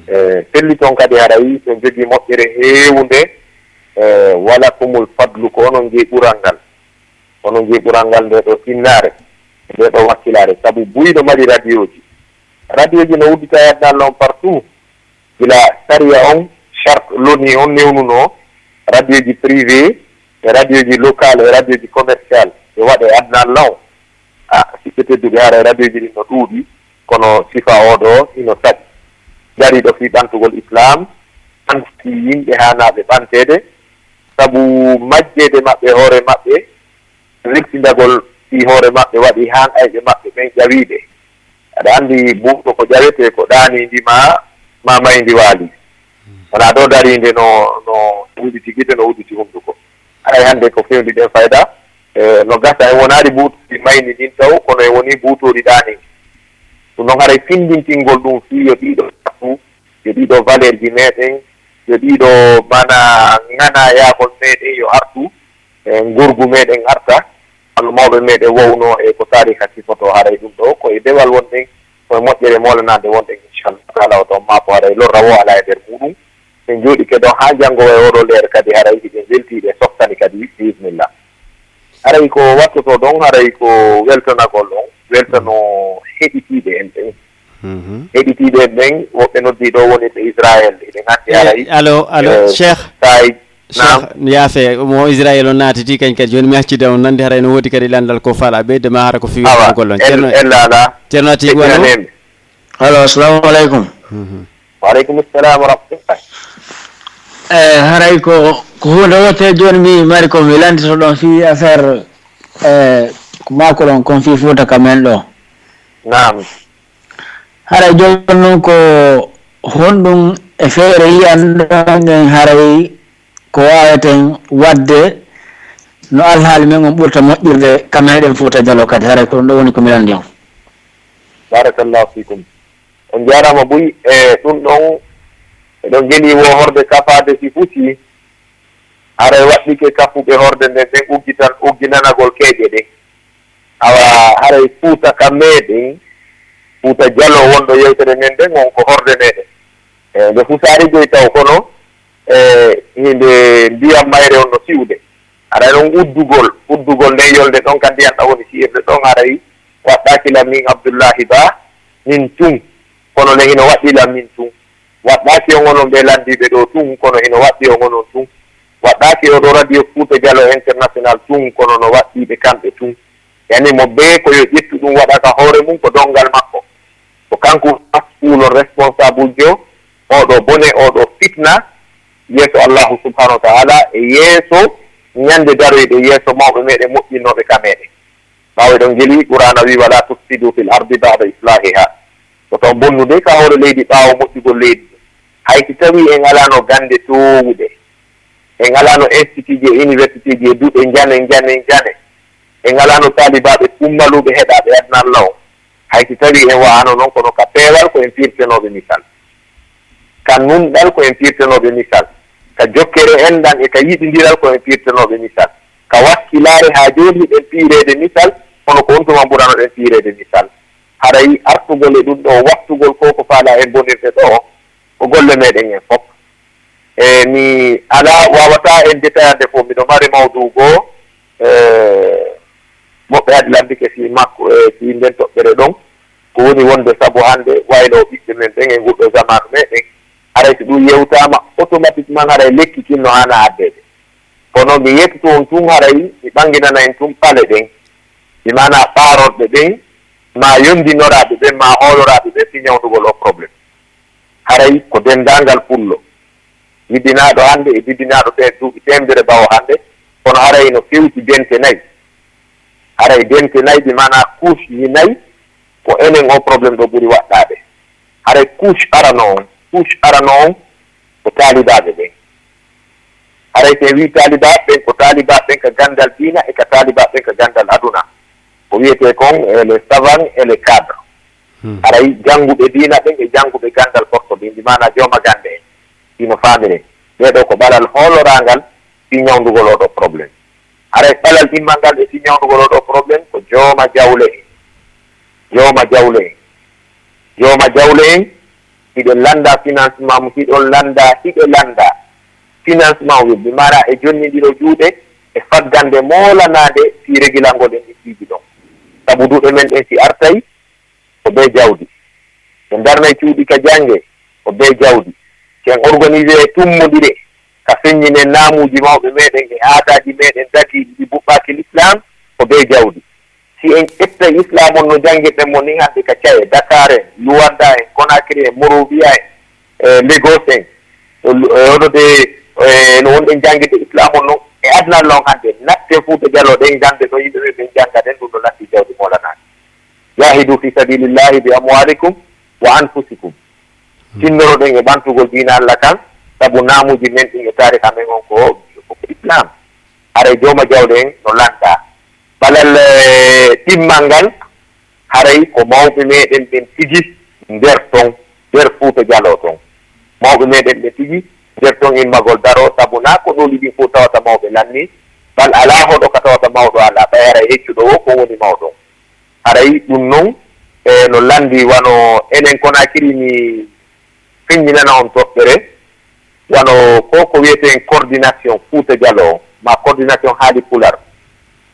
E, felli toon kadi haray so jogii moƴƴere heewunde, e, wala kumul fadlu, ko onon njeyi ɓural ngal. Onon njeyi ɓural ngal nde ɗo tinnaare, nde ɗo wakkilaare, sabu buy no mari radioji. Radioji no uddita e aduna Allah on partout. Gila sariya on, charte loni on newnunoo, radioji privé, e radioji local, e radioji commercial, ɓe waɗa e aduna Allah on. A, siɓɓe tedduɓe, haray radioji ɗin no ɗuuɗi, kono sifa oo ɗoo hino saɗi. Dariiɗo fii ɓantugol Islaam, ɓantii yimɓe haanaaɓe ɓanteede, sabu majjeede maɓɓe hoore maɓɓe, weltindagol fii hoore maɓɓe waɗi haa ayɓe maɓɓe ɓen ƴawii ɓe. Aɗa anndi buuɗo ko ƴawetee, ko ɗaaniindi ma, ma mayndi waali. Wonaa ɗo dariinde no, no udditi gite, no udditi hunnduko. Haray hannde ko fewndi ɗen fayda, e, no gasa en wonaali buutoori mayndi ndin taw, kono en wonii buutoori ɗaaniindi. Ɗum noon haray findintingol ɗum fii yo ɗiɗo artu, yo ɗiɗo valeur ji meɗen, yo ɗiɗo mana ŋanayaagol meɗen yo artu, e ngorgu meɗen arta, wano mawɓe meɗen wowno e ko taariika sifoto, haray ɗum ɗo ko e dewal wonɗen, ko e moƴƴere moolanaande wonɗen, inchallah taala, o taw maa ko haray lorra wo alaa e nder muɗum. En jooɗike ɗo haa janngo e oɗo leer kadi, haray hiɗen weltiiɗe softani kadi, biismillah. Haray ko wattoto ɗon, haray ko weltanagol on, weltano heɗitiiɓe en ɓen. Mhm. Heɗitiiɓe en ɓen, woɓɓe noddii ɗo woni ɓe Israël, hiɗen anndi haray. Allo, allo, eh, Cheikh. Cheikh, yaafe, mo Israël on naatiti, kañ kadi jooni mi accida on nande, haray no woodi kadi lanndal ko faala ɓeyde ma, hara ko fiwi gollon. Awa, Ceerno, Ella ala. Ceerno Atiiku, allo? Allo, assalamu aleykum. Mhm. Wa aleykum salam wa rahmatullah. Eh, haray ko, ko huunde wote jooni mi mari ko mi lanndito ɗon fii affaire, eh, ko maako ɗon kon fii Fuuta ka men ɗo. Naam. Haray jooni noon ko honɗum e feere yiyan ɗon en haray ko waaweten waɗde no alhaali men on ɓurta moƴƴirde ka meɗen Fuuta Jaloo kadi, haray ko ɗum ɗo woni ko mi lanndi on. Barakallahu fikum. On jaaraama buy, e ɗum ɗon, eɗon geni wo horde kafaade si fusi, haray waɗɗike kafuɓe horde nden, ɓen uggitan, ugginanagol keeƴe ɗen. Awa, haray Fuuta ka meɗen, Fuuta Jaloo wonɗo yewtere men nden, on ko horde meɗen. E, nde fusaari joy taw kono, e, hinde ndiyam mayre on no siwude. Haray non uddugol, uddugol nden yolde ɗon ka ndiyam ɗam woni siyirde ɗon, haray waɗɗaaki lam min Abdullahi Ba, min tun. Kono nden hino waɗɗii lam min tun. Waɗɗaaki on onon ɓe lanndiiɓe ɗoo tun, kono hino waɗɗii on onon tun. Waɗɗaaki oo ɗoo Radio Fuuta Jaloo International tun, kono no waɗɗii ɓe kamɓe tun. Yani mo bee ko yo ƴettu ɗum waɗa ka hoore mum ko donngal makko. Ko kanko mas'uulun responsablejo oo ɗoo bone, oo ɗoo fitna, yeeso Allahu subhanahu wa ta'ala e yeeso ñande daroyde yeeso mawɓe meɗen moƴƴinnooɓe ka meɗen. Ɓaawo eɗon ngeli Qur'aana wii, "Wala tufsidu fil ardi ba'da islahiha." Ko ton bonnude ka hoore leydi ɓaawo moƴƴugol leydi. Hay si tawii en alaano gannde toowuɗe, en alaano institutji e universitéji e duɗe njane, njane, njane, en alaano taalibaaɓe kummaluuɓe heɗaaɓe aduna Alla on, hay si tawii en wa'ano non, kono ka peewal ko en piirtenooɓe misal. Ka nunɗal ko en piirtenooɓe misal. Ka jokkere enɗan e ka yiɗindiral ko en piirtenooɓe misal. Ka wakkilaare haa jooni hiɗen piireede misal, kono ko on tuma ɓuranoɗen piireede misal. Haray artugol e ɗum ɗoo, wattugol ko ko faalaa en bonirde ɗoo, ko golle meɗen en fof. E mi alaa, waawataa en détaillande fof. Miɗo mari mawduu goo, e, moɓɓe hade lanndike fii makko, e fii nden toɓɓere ɗon. Ko woni wonde sabu hannde wayloo ɓiɓɓe men ɓen e nguɗo zamaanu meɗen, haray so ɗum yewtaama, automatiquement haray lekki kin no haana addeede. Kono mi yettoto on tun, haray mi ɓanginana en tun pale ɗen, mi maanaa ɓaarorɓe ɓen, maa yondinoraaɓe ɓen, maa hooloraaɓe ɓen fii ñawndugol oo problème. Haray ko denndaangal pullo, jibinaaɗo hannde e jibinaaɗo te-, duuɓi teemedere ɓaawo hannde, kono haray no fewti dente nay. Haray dente nay, bi maanaa couche ji nay, ko enen oo problème ɗoo ɓuri waɗɗaade. Haray couche arano on, couche arano on ko taalibaaɓe ɓen. Haray so en wii taalibaaɓe ɓen, ko taalibaaɓe ɓen ka ganndal diina e ka taalibaaɓe ɓen ka ganndal aduna. Ko wiyetee kon, eh, les savants et les cadres. Hmm. Haray jannguɓe diina ɓen e jannguɓe ganndal porto ɓen, bi maanaa jooma gannde en. Hino faamire. Ɓee ɗoo ko ɓalal hooloraangal fii ñawndugol oo ɗoo problème. Haray ɓalal ɗimmal ngal ɓe fii ñawndugol oo ɗoo problème ko jooma jawle en. Jooma jawle en. Jooma jawle en, hiɗen lannda financement mum, hiɗon lannda, hiɓe lannda financement mum, bi maanaa e jonnindiro juuɗe e faggande moolanaade fii regilangol en ɗin piiji ɗon. Sabu duɗe men ɗen si artay, ko bee jawdi. Ɓe ndarnay cuuɗi ka jannge, ko bee jawdi. Si en organisé tummondire ka feññinen naamuuji mawɓe meɗen e aadaaji meɗen dagiiɗi ɗi buɓɓaaki Lislaam, ko bee jawdi. Si en ƴettay Islaam on no janngirɗen mo nin hannde ka Caye, Dakar en, Luanda en, Conakry en, Monrovia en, e Lagos en, e, e, oɗo de, e, no wonɗen janngirde Islaam on non, e aduna Alla on hannde, natten Fuuta Jaloo ɗen gannde no yimɓe ɓen ɓen jannga ɗen, ɗum no natti jawdi moolanaaɗi. Jaahidu fi sabilillahi bi amwalikum wa anfusikum. Tinnoroɗen e ɓantugol diina Alla kan, sabu naamuuji men ɗin e taariha men on ko, ko Islaam. Haray jooma jawle en no lannda. Ɓalal, eh, ɗimmal ngal, haray ko mawɓe meɗen ɓen tigi nder ton, nder Fuuta Jaloo ton. Mawɓe meɗen ɓen tigi nder ton immagol daroo, sabu naa ko ɗooli ɗin fof tawata mawɓe lanni, bal alaa hoɗo ka tawata mawɗo alaa, ɓay haray heccuɗo o ko woni mawɗo. Haray ɗum non, e no lanndi wano enen Conakry mi feññinana on toɓɓere, wano ko, ko wiyeten coordination Fuuta Jaloo, ma coordination haali Pular.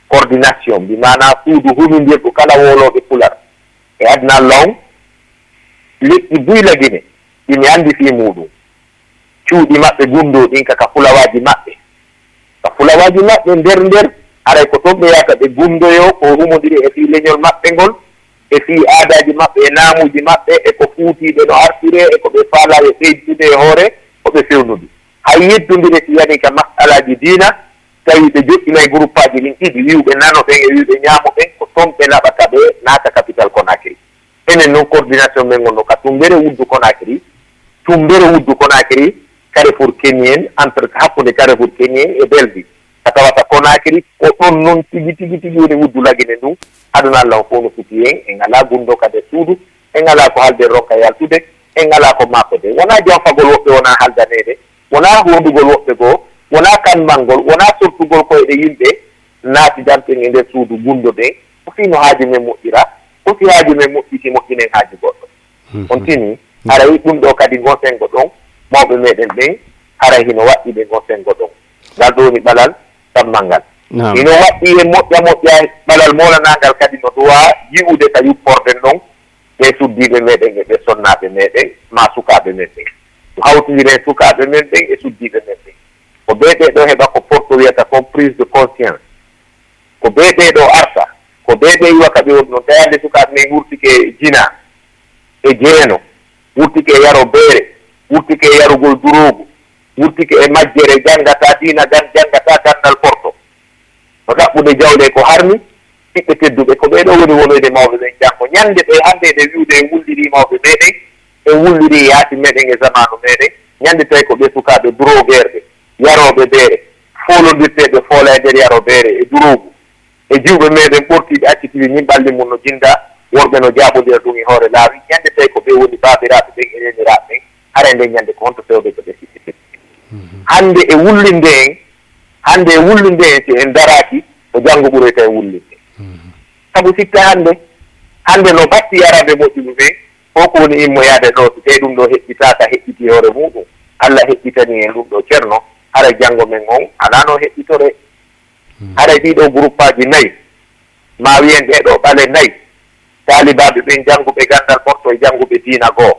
Coordination, bi maanaa suudu humindirɗo kala woolooɓe Pular e aduna Alla on, leƴƴi buy Lagine, ɗi mi anndi fii muuɗum. Cuuɗi maɓɓe gunndoo ɗin ka, ka fulawaaji maɓɓe. Ka fulawaaji maɓɓe nder nder, haray ko ton ɓe yahata ɓe gunndoyoo ko humondiri e fii leñol maɓɓe ngol, e fii aadaaji maɓɓe, e naamuuji maɓɓe, e ko fuutiiɓe no artiree, e ko ɓe faalaa yo ɓeydude e hoore, ko ɓe fewnude. Hay yeddondire si yanii ka masalaaji diina, tawi ɓe joɗɗinay guruppaaji ɗin ɗiɗi, wi'uɓe nano ɓen e wi'uɓe ñaamo ɓen, ko ton ɓe naɓata ɓe naata capital Conakry. Enen non coordination men ngon no ka Tumbere Wuddu Conakry, Tumbere Wuddu Conakry, Carrefour Kenien, entre hakkunde Carrefour Kenien e Bellevue. A tawata Conakry ko ɗon noon tigi, tigi, tigi woni wuddu Lagine ndun. Aduna Allah on fof no fiti en, en alaa gunndoo ka nder suudu, en alaa ko haalden ronka yaltude, en alaa ko maakode. Wonaa janfagol woɓɓe, wonaa haaldaneede, wonaa hoodugol woɓɓe goo, wonaa kanmangol, wonaa sortugol koyɗe yimɓe, naati danten e nder suudu gunndoɗen, ko fii no haaju men moƴƴira, ko si haaju men moƴƴiti, moƴƴinen haaju goɗɗo. On tini, haray ɗum ɗoo kadi ngon senngo ɗon, mawɓe meɗen ɓen, haray hino waɗɗii ɓe ngon senngo ɗon. Ngal ɗoo woni ɓalal tammal ngal. Naam. Hino waɗɗii e moƴƴa moƴƴa ɓalal moolanangal kadi no duwaa yi'ude ka yupporden ɗon, ɓee suddiiɓe meɗen e ɓee sonnaaɓe meɗen, maa sukaaɓe men ɓen. Ko hawtindiren sukaaɓe men ɓen e suddiiɓe men ɓen. Ko ɓee ɓee ɗoo heɓa ko Porto wiyata kon prise de conscience. Ko ɓee ɓee ɗoo arta, ko ɓee ɓee iwa ka ɓe woni ɗon. Tawi hannde sukaaɓe men wurtike e jinaa, e jeeno, wurtike e yaro beere, wurtike e yarugol duroogu, wurtike e majjere, janngataa diina, gan-, janngataa ganndal Porto. No ɗaɓɓude jawle ko harmi, ɓiɓɓe tedduɓe, ko ɓee ɗoo woni wonoyde mawɓe ɓen janngo. Ñannde ɓe hannde eɗen wi'ude en wullirii mawɓe meɗen, en wullirii yaasi meɗen e zamaanu meɗen, ñannde tawi ko ɓee sukaaɓe drogueurɓe, yarooɓe beere, foolondirteeɓe foola e nder yaro beere e duroogu, e jiwɓe meɗen ɓortiiɓe accitiiɓe ñin ɓalli mum no jinnda, worɓe no jaaɓondira ɗum e hoore laawi, ñannde tawi ko ɓe woni baabiraaɓe ɓen e neeniraaɓe ɓen, haray nden ñannde ko honto fewde ko ɓe siɗɗi. Hannde e wullinde en, hannde e wullinde en, si en daraaki, ko janngo ɓuroyta en wullinde. Sabu sitta hannde, hannde no batti yaraɓe moƴƴuɓe ɓen, fof ko woni immoyaade ɗo, si tawi ɗum ɗo heɓɓitaaka, heɓɓitii hoore muuɗum, Alla heɓɓitanii en ɗum ɗo ceerno, haray janngo men on alaa no heɓɓitoree. Haray ɗii ɗoo guruppaaji nayi, maa wiyen ɗee ɗoo ɓale nayi, taalibaaɓe ɓen jannguɓe ganndal Porto e jannguɓe diina goo,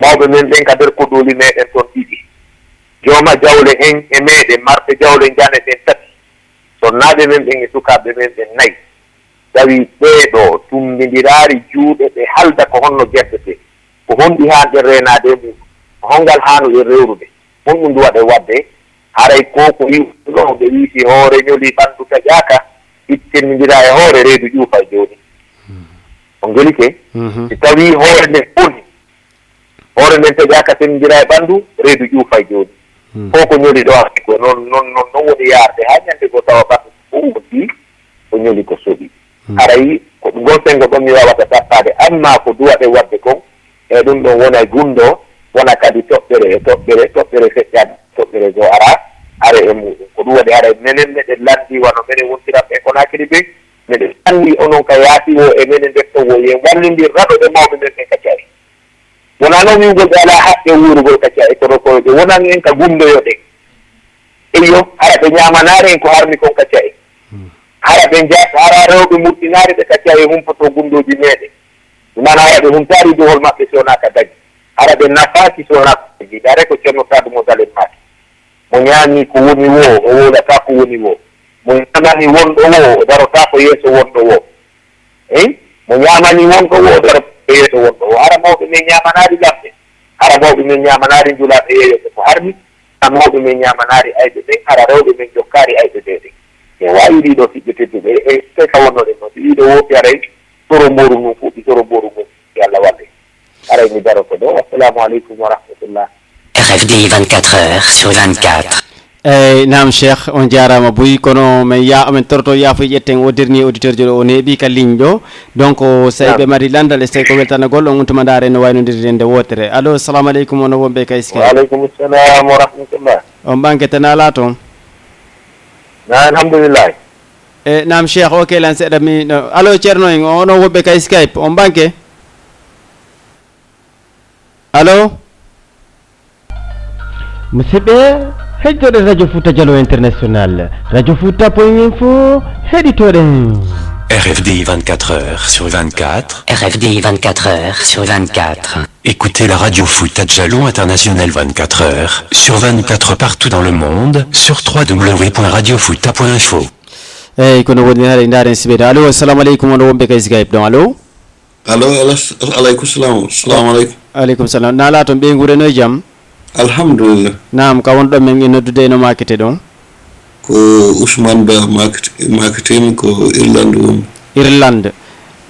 mawɓe men ɓen ka nder koɗooli meɗen ton ɗiɗi, jooma jawle en e meɗen marɓe jawle njane ɓen tati, sonnaaɓe men ɓen e sukaaɓe men ɓen nayi, tawi ɓee ɗoo tummbindiraari juuɗe ɓe haalda ko honno gertetee, ko honɗi haanɗen reenaade e muuɗum, ko honngal haanuɗen rewrude, honɗum ndu waɗen waɗde, haray ko ko yi'uɗon ɓe wi'i si hoore ñoli ɓanndu taƴaaka, ittindira e hoore reedu ƴuufa e jooni. On ngelike? Si tawii hoore nden boni, hoore nden taƴaaka, sendindira e ɓanndu, reedu ƴuufa e jooni. Ko ko ñoli ɗo hannde ko noon, noon, noon, noon woni yaarde haa ñannde goo tawa ɓanndu fof woddii, ko ñoli ko soɓi. Haray ko ngol senngo ɗon mi waawata ɗaɓɓaade, ammaa ko duwaɗen waɗde kon, e ɗum ɗon wona e gunndoo, wona kadi toɓɓere e toɓɓere, toɓɓere feƴƴaade, toɓɓere goo ara, are e muuɗum. Ko ɗum waɗi haray menen meɗen lanndii wano menen wondiranɓe e Konaakiri ɓen, meɗen lanndii onon ka yaasi woo e menen nder ɗoo woo, yo en wallindir raɗoɗe mawɓe men ɓen ka ca'i. Wonaa noon wi'ugol ɓe alaa haqqe wuurugol ka ca'i, kono ko ɓe wonan en ka gunndoyoɗen. Eyyo, hara ɓe ñaamanaare en ko harmi kon ka ca'i. Hara ɓe nja-, hara rewɓe murtinaari ɓe ka ca'i humpotoo gunndooji meeɗen. Ɗum maana hara ɓe huntaari dow hol maɓɓe si wonaa ka daji. Hara ɓe nafaaki si wonaa ko daji. Dare ko Ceerno Saadu mo Dalen maaki. Mo ñaami ko woni woo, o wowlataa ko woni woo. Mo ñaamani wonɗo woo, o darotaa ko yeeso wonɗo woo. Eyi, mo ñaamani wonɗo woo, o darotaa ko yeeso wonɗo woo. Hara mawɓe men ñaamanaari lamɓe. Hara mawɓe men ñaamanaari njulaaɓe yeeyooɓe ko harmi. Hara mawɓe men ñaamanaari ayɓe ɓen. Hara rewɓe men jokkaari ayɓe ɓe ɓen. En waawi ɗiɗo siɓɓe tedduɓe. E, e, tawi ka wonnoɗen noon. Si ɗiɗo woopi aray, soro mbooru mum fuɗɗi, soro mbooru mum. Yo Allah wallu. Haray mi daroto ɗo. Assalamu aleykum wa rahmatullah. R F D vingt-quatre heures sur vingt-quatre. Eyyi, naam, Cheikh, on jaaraama buy, kono men ya-, men toroto yaafo ƴetten o dernier auditeur jo ɗo o neeɓi ka ligne ɗo. Donc, o, so tawi ɓe mari lanndal, e so tawi ko weltanagol, on tuma ndaare no waynondiri nde wootere. Allo, assalamu aleykum, ono wonɓe kay Skype. Wa aleykum salam wa rahmatullah. On ɓanke tan alaa toon? Na, alhamdulillah. E, naam, Cheikh, o kelan seeɗa mi, no, allo, Ceerno en, ono wonɓe kay Skype, on ɓanke? Allo? Musidɓe, heɗitoɗen Radio Fouta Djalo International, Radio Fouta point info, heɗitoɗen. R F D vingt-quatre heures sur vingt-quatre. R F D vingt-quatre heures sur vingt-quatre. Écoutez la Radio Fouta Djalo International vingt-quatre heures sur vingt-quatre partout dans le monde sur trois W point radio fouta point info. Eyyi, kono woni haray ndaaren siɓeede. Allo, assalamu aleykum, on wonɓe kay Skype ɗon. Allo? Allo, alas-, aleykum salam. Salamu aleykum. Aleykum salam. Naalaa toon ɓeynguure, no e jam? Alhamdulillah. Naam, ka won ɗon men e noddude, e no maakete ɗon? Ko Ousmane Ba maakete-, maaketemi, ko Irlande woni. Irlande.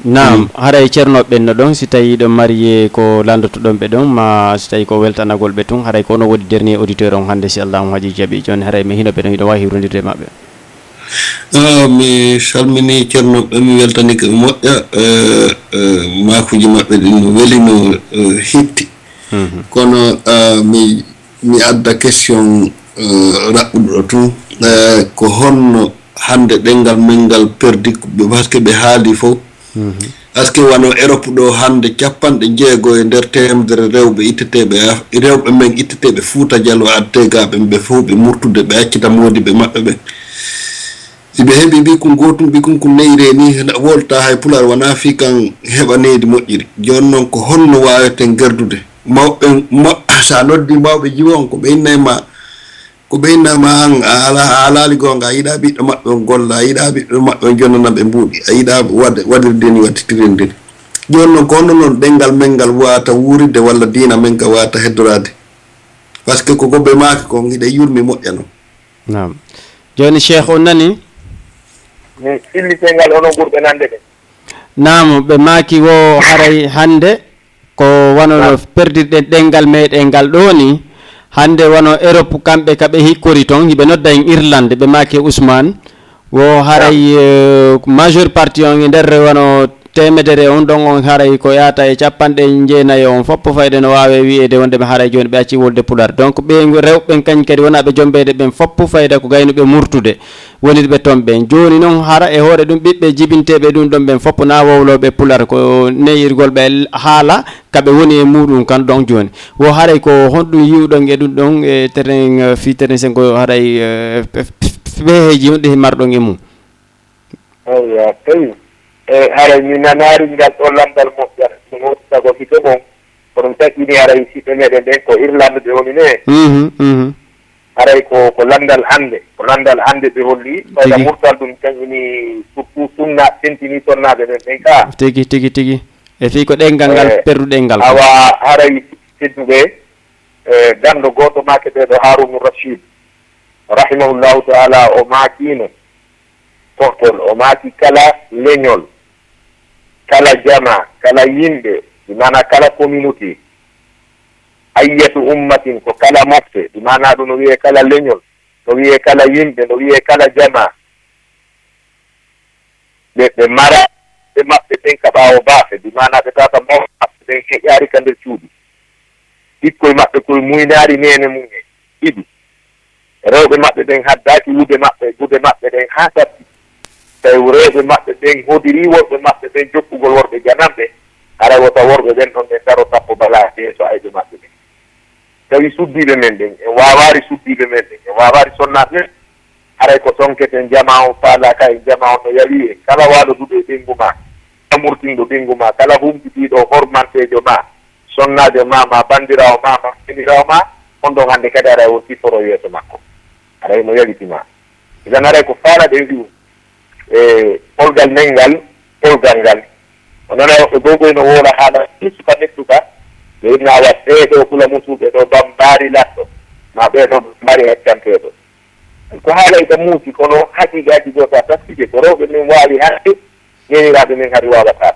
Naam, haray ceernooɓe ɓen no ɗon, si tawii ɗon mari ko lanndotoɗon ɓe ɗon, ma si tawii ko weltanagol ɓe tun, haray ko onon woni dernier auditeur on hannde, si Allahu haji jaɓi. Jooni haray mi hino ɓe ɗon, hiɗon waawi hiwrondirde e maɓɓe. Ah, mi salmini Ceerno ɓe, mi weltani ko ɓe moƴƴa, eh, eh, maakuuji maɓɓe ɗin no weli, no, eh, hitti. Mhm. Kono, ah, mi, mi adda question, eh, raɓɓuɗo ɗo tun. Eh, ko honno hannde ɗenngal men ngal perdi, parce que ɓe haali fof. Mhm. Parce que wano Europe ɗo hannde, capanɗe jeego e nder teemedere rewɓe itteteeɓe Af-, rewɓe men itteteeɓe Fuuta Jaloo, addeteeɓe ɓe fof ɓe murtude, ɓe accita moodiɓɓe maɓɓe ɓen. Si ɓe heɓi ɓikkun gootun, ɓikkun kun neyre ni, hena wolta hay Pulaar wona fii kan heɓa neydi moƴƴiri. Jooni non ko honno waaweten gerdude? Mawɓe, ma-, sa noddi mawɓe jiwo on, ko ɓe innay ma, ko ɓe innay ma an, a ala, a alaali goonga, a yiɗaa ɓiɓɓe maɓɓe on golla, a yiɗaa ɓiɓɓe maɓɓe on jonnana ɓe mbuuɗi, a yiɗaa waɗ-, waɗirde ni, waɗtirde ni. Jooni non ko honno non ɗenngal men ngal waawata wuurirde walla diina men ka waawata heddoraade? Parce que ko ko ɓe maaki kon, hiɗa yurmi moƴƴa non. Naam. Jooni Cheikh on nani? Mi fillitee ngal onon ɓurɓe nande ɓe. Naam, ɓe maaki wo haray hannde ko wano no perdirɗen ɗenngal meɗen ngal ɗoo ni. Hannde wano Europe, kamɓe ka ɓe hikkori ton, hiɓe nodda en Irlande, ɓe maaki Ousmane. Wo haray, eh, majeure partie on e nder wano teemedere on ɗon on haray ko yaata e capanɗe jeenayi on, foppo fayda no waawe wi'eede wonde ɓe haray jooni ɓe acci wolde Pulaar. Donc ɓe rewɓe ɓen kañ kadi wona ɓe jombeede ɓen foppo fayda ko gaynuɓe murtude. Wonirɓe toon ɓeen. Jooni noon, hara e hoore ɗum, ɓiɓɓe jibinteeɓe ɗum ɗoon ɓeen fof, na wowlooɓe Pular, ko neyirgol ɓe haala ka ɓe woni e muuɗum kan ɗoon jooni. Wo haray ko honɗum yi'uɗon e ɗum ɗoon, e terrain, eh, fii terrain sen ko haray, eh, pe-, pe-, peheeji honɗi marɗon e mum? Eywa, tawi, e haray mi nanaari ngal ɗo lamndal moƴƴata. Ɗum woni sago hito mon, ko ɗum taƴƴini haray siɓɓe meɗen ɓen ko Irlande ɓe woni ne. Mhm, mhm. Haray ko, ko lanndal hannde, ko lanndal hannde ɓe holli, fayda tigi. Murtal ɗum kañum ni surtout sunna tentini sonnaaɓe men ɓen ka. Tigi, tigi, tigi. E fii ko ɗenngal ngal, eh, perduɗen ngal ko. Awa haray tedduɓe, eh, ganndo gooto maake ɓe ɗo Harunu Rashid, rahimahullahu taala, o maakiino, Portol, o maaki kala leñol, kala jama, kala yimɓe, bi maana kala communauté, ayyatu ummatin, ko kala mofte, bi maana ɗum no wiyee kala leñol, no wiyee kala yimɓe, no wiyee kala jama. Ɓe, ɓe mara ɓe maɓɓe ɓen ka ɓaawo baafe, bi maana ɓe tawata mawɓe maɓɓe ɓen heƴaari ka nder cuuɗi. Ɓikkoy maɓɓe koy muynaari neene mum en ɗiɗi. Rewɓe maɓɓe ɓen haddaaki wude maɓɓe, gude maɓɓe ɗen haa satti. Tawi rewɓe maɓɓe ɓen hodiri worɓe maɓɓe ɓen jokkugol worɓe jananɓe, haray wota worɓe ɓen ɗon ɓe ndaro tappo balaa yeeso ayɓe maɓɓe ɓen. Tawi suddiiɓe men ɓen, en waawaari suddiiɓe men ɓen, en waawaari sonnaaɓe men. Haray ko sonketen jama on faalaaka en, jama on no yawii en. Kala waaloduɗo e ɓeyngu maa, kala murtinɗo ɓeyngu maa, kala humpitiiɗo hormanteejo maa, sonnaajo maa, maa banndiraawo maa, maa banndiraawo maa, on ɗon hannde kadi haray o siforo yeeso makko. Haray mo yawiti maa. Idan haray ko faalaɗen wi'u, e polgal men ngal, polgal ngal. O nana woɓɓe goo goo no woola haala, hissuka mettuka, ɓe inna wa ɓee ɗoo kula musuɓe ɗoo bambaari laɗɗo, maa ɓee ɗoo bambaari haccanteeɗo. Ko haala ita muusi, kono haqiiqaaji goo sa taskike, ko rewɓe men waawi hannde, neeniraaɓe men hari waawataa.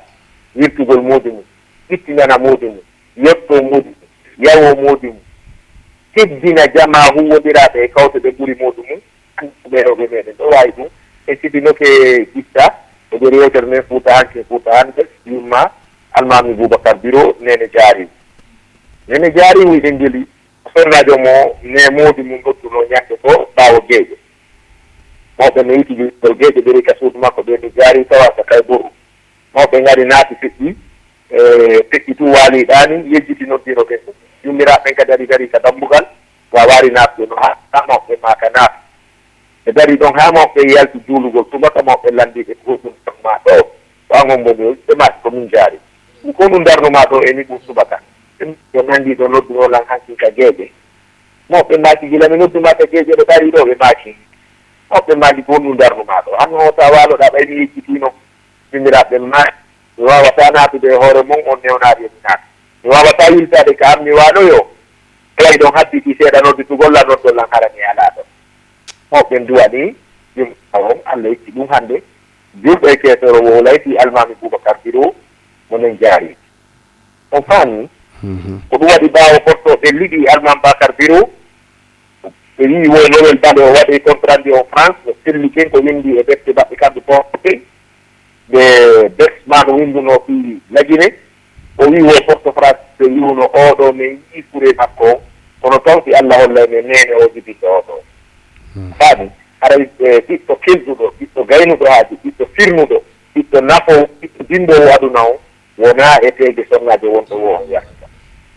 Wirtugol moodi mum, ittinana moodi mum, yetto moodi mum, yawo moodi mum. Teddina jamaa huuwondiraaɓe e kawte ɓe ɓuri moodi mum, ɓe rewɓe meɗen ɗo waawi ɗum. E sibi no ke gitta, e nder yewtere men Fuuta Hanke, Fuuta Hannde, yumma Almaami Bubakar Biro, Neene Jaari. Neene Jaari wi ɓe ngeli, Sonnaajo mo ne moodi mum nodduno ñande ko ɓaawo geeƴe. Mawɓe no yiti jogitol geeƴe, ɓe ka suudu makko, ɓe ɓe jaari tawa ka kay boru. Mawɓe ngari naati feƴƴi, e, feƴƴi tun waali ɗaani, yejjiti noddino ɓe. Yummiraaɓe ɓen kadi ari dari ka dambugal, waawaari naatude no haa mawɓe maa ka naati. Ɓe darii ɗon haa mawɓe yalti juulugol subaka, mawɓe lanndii ɓe ko honɗum maa ɗoo, ko an hombo mi, ɓe maaki ko min jaari. Ko honɗum darnumaa ɗoo e nii ɗum subaka? Ɓe maaki yo nanngi ɗo nodduno lan hankin ka geeƴe. Mawɓe maaki gila mi noddumaa ka geeƴe ɗo darii ɗoo, ɓe maaki. Mawɓe maaki ko honɗum darnumaa ɗoo? An hoota waaloɗaa ɓay mi yejjitiino. Minndiraaɓe maaki, mi waawataa naatude e hoore mon, on newnaade e mi naata. Mi waawataa yiltaade ka an mi waaloyoo. Ɓay ɗon habbiti seeɗa nodditugol lan, noddol lan hara mi alaa ɗon. Mawɓe nduwani, yumma on, Allah itti ɗum hannde. Julɗo e keefeero wo layti Almaami Bubakar Biro, mo nen jaari. On faami? Mhm. Ko ɗum waɗi ɓaawo Porto ɓe liɓi Almaami Bakar Biro, Ɓe wii wo Noël Bale o waɗi compte rendu en France, no selli ken ko windi e defte maɓɓe kamɓe porte ɓe, bes ma no windunoo fii Lagine. O wii wo porte France ɓe wiwno oɗo men yii fure makko on, kono taw si Allah hollay men neene o jibinta oɗo. Faami? Haray, eh, ɓiɗɗo kelɗuɗo, ɓiɗɗo gaynuɗo haaju, ɓiɗɗo firnuɗo, ɓiɗɗo nafoowo, ɓiɗɗo dimmboowo aduna on, wonaa e peeje sonnaajo wonɗo woo on yahata.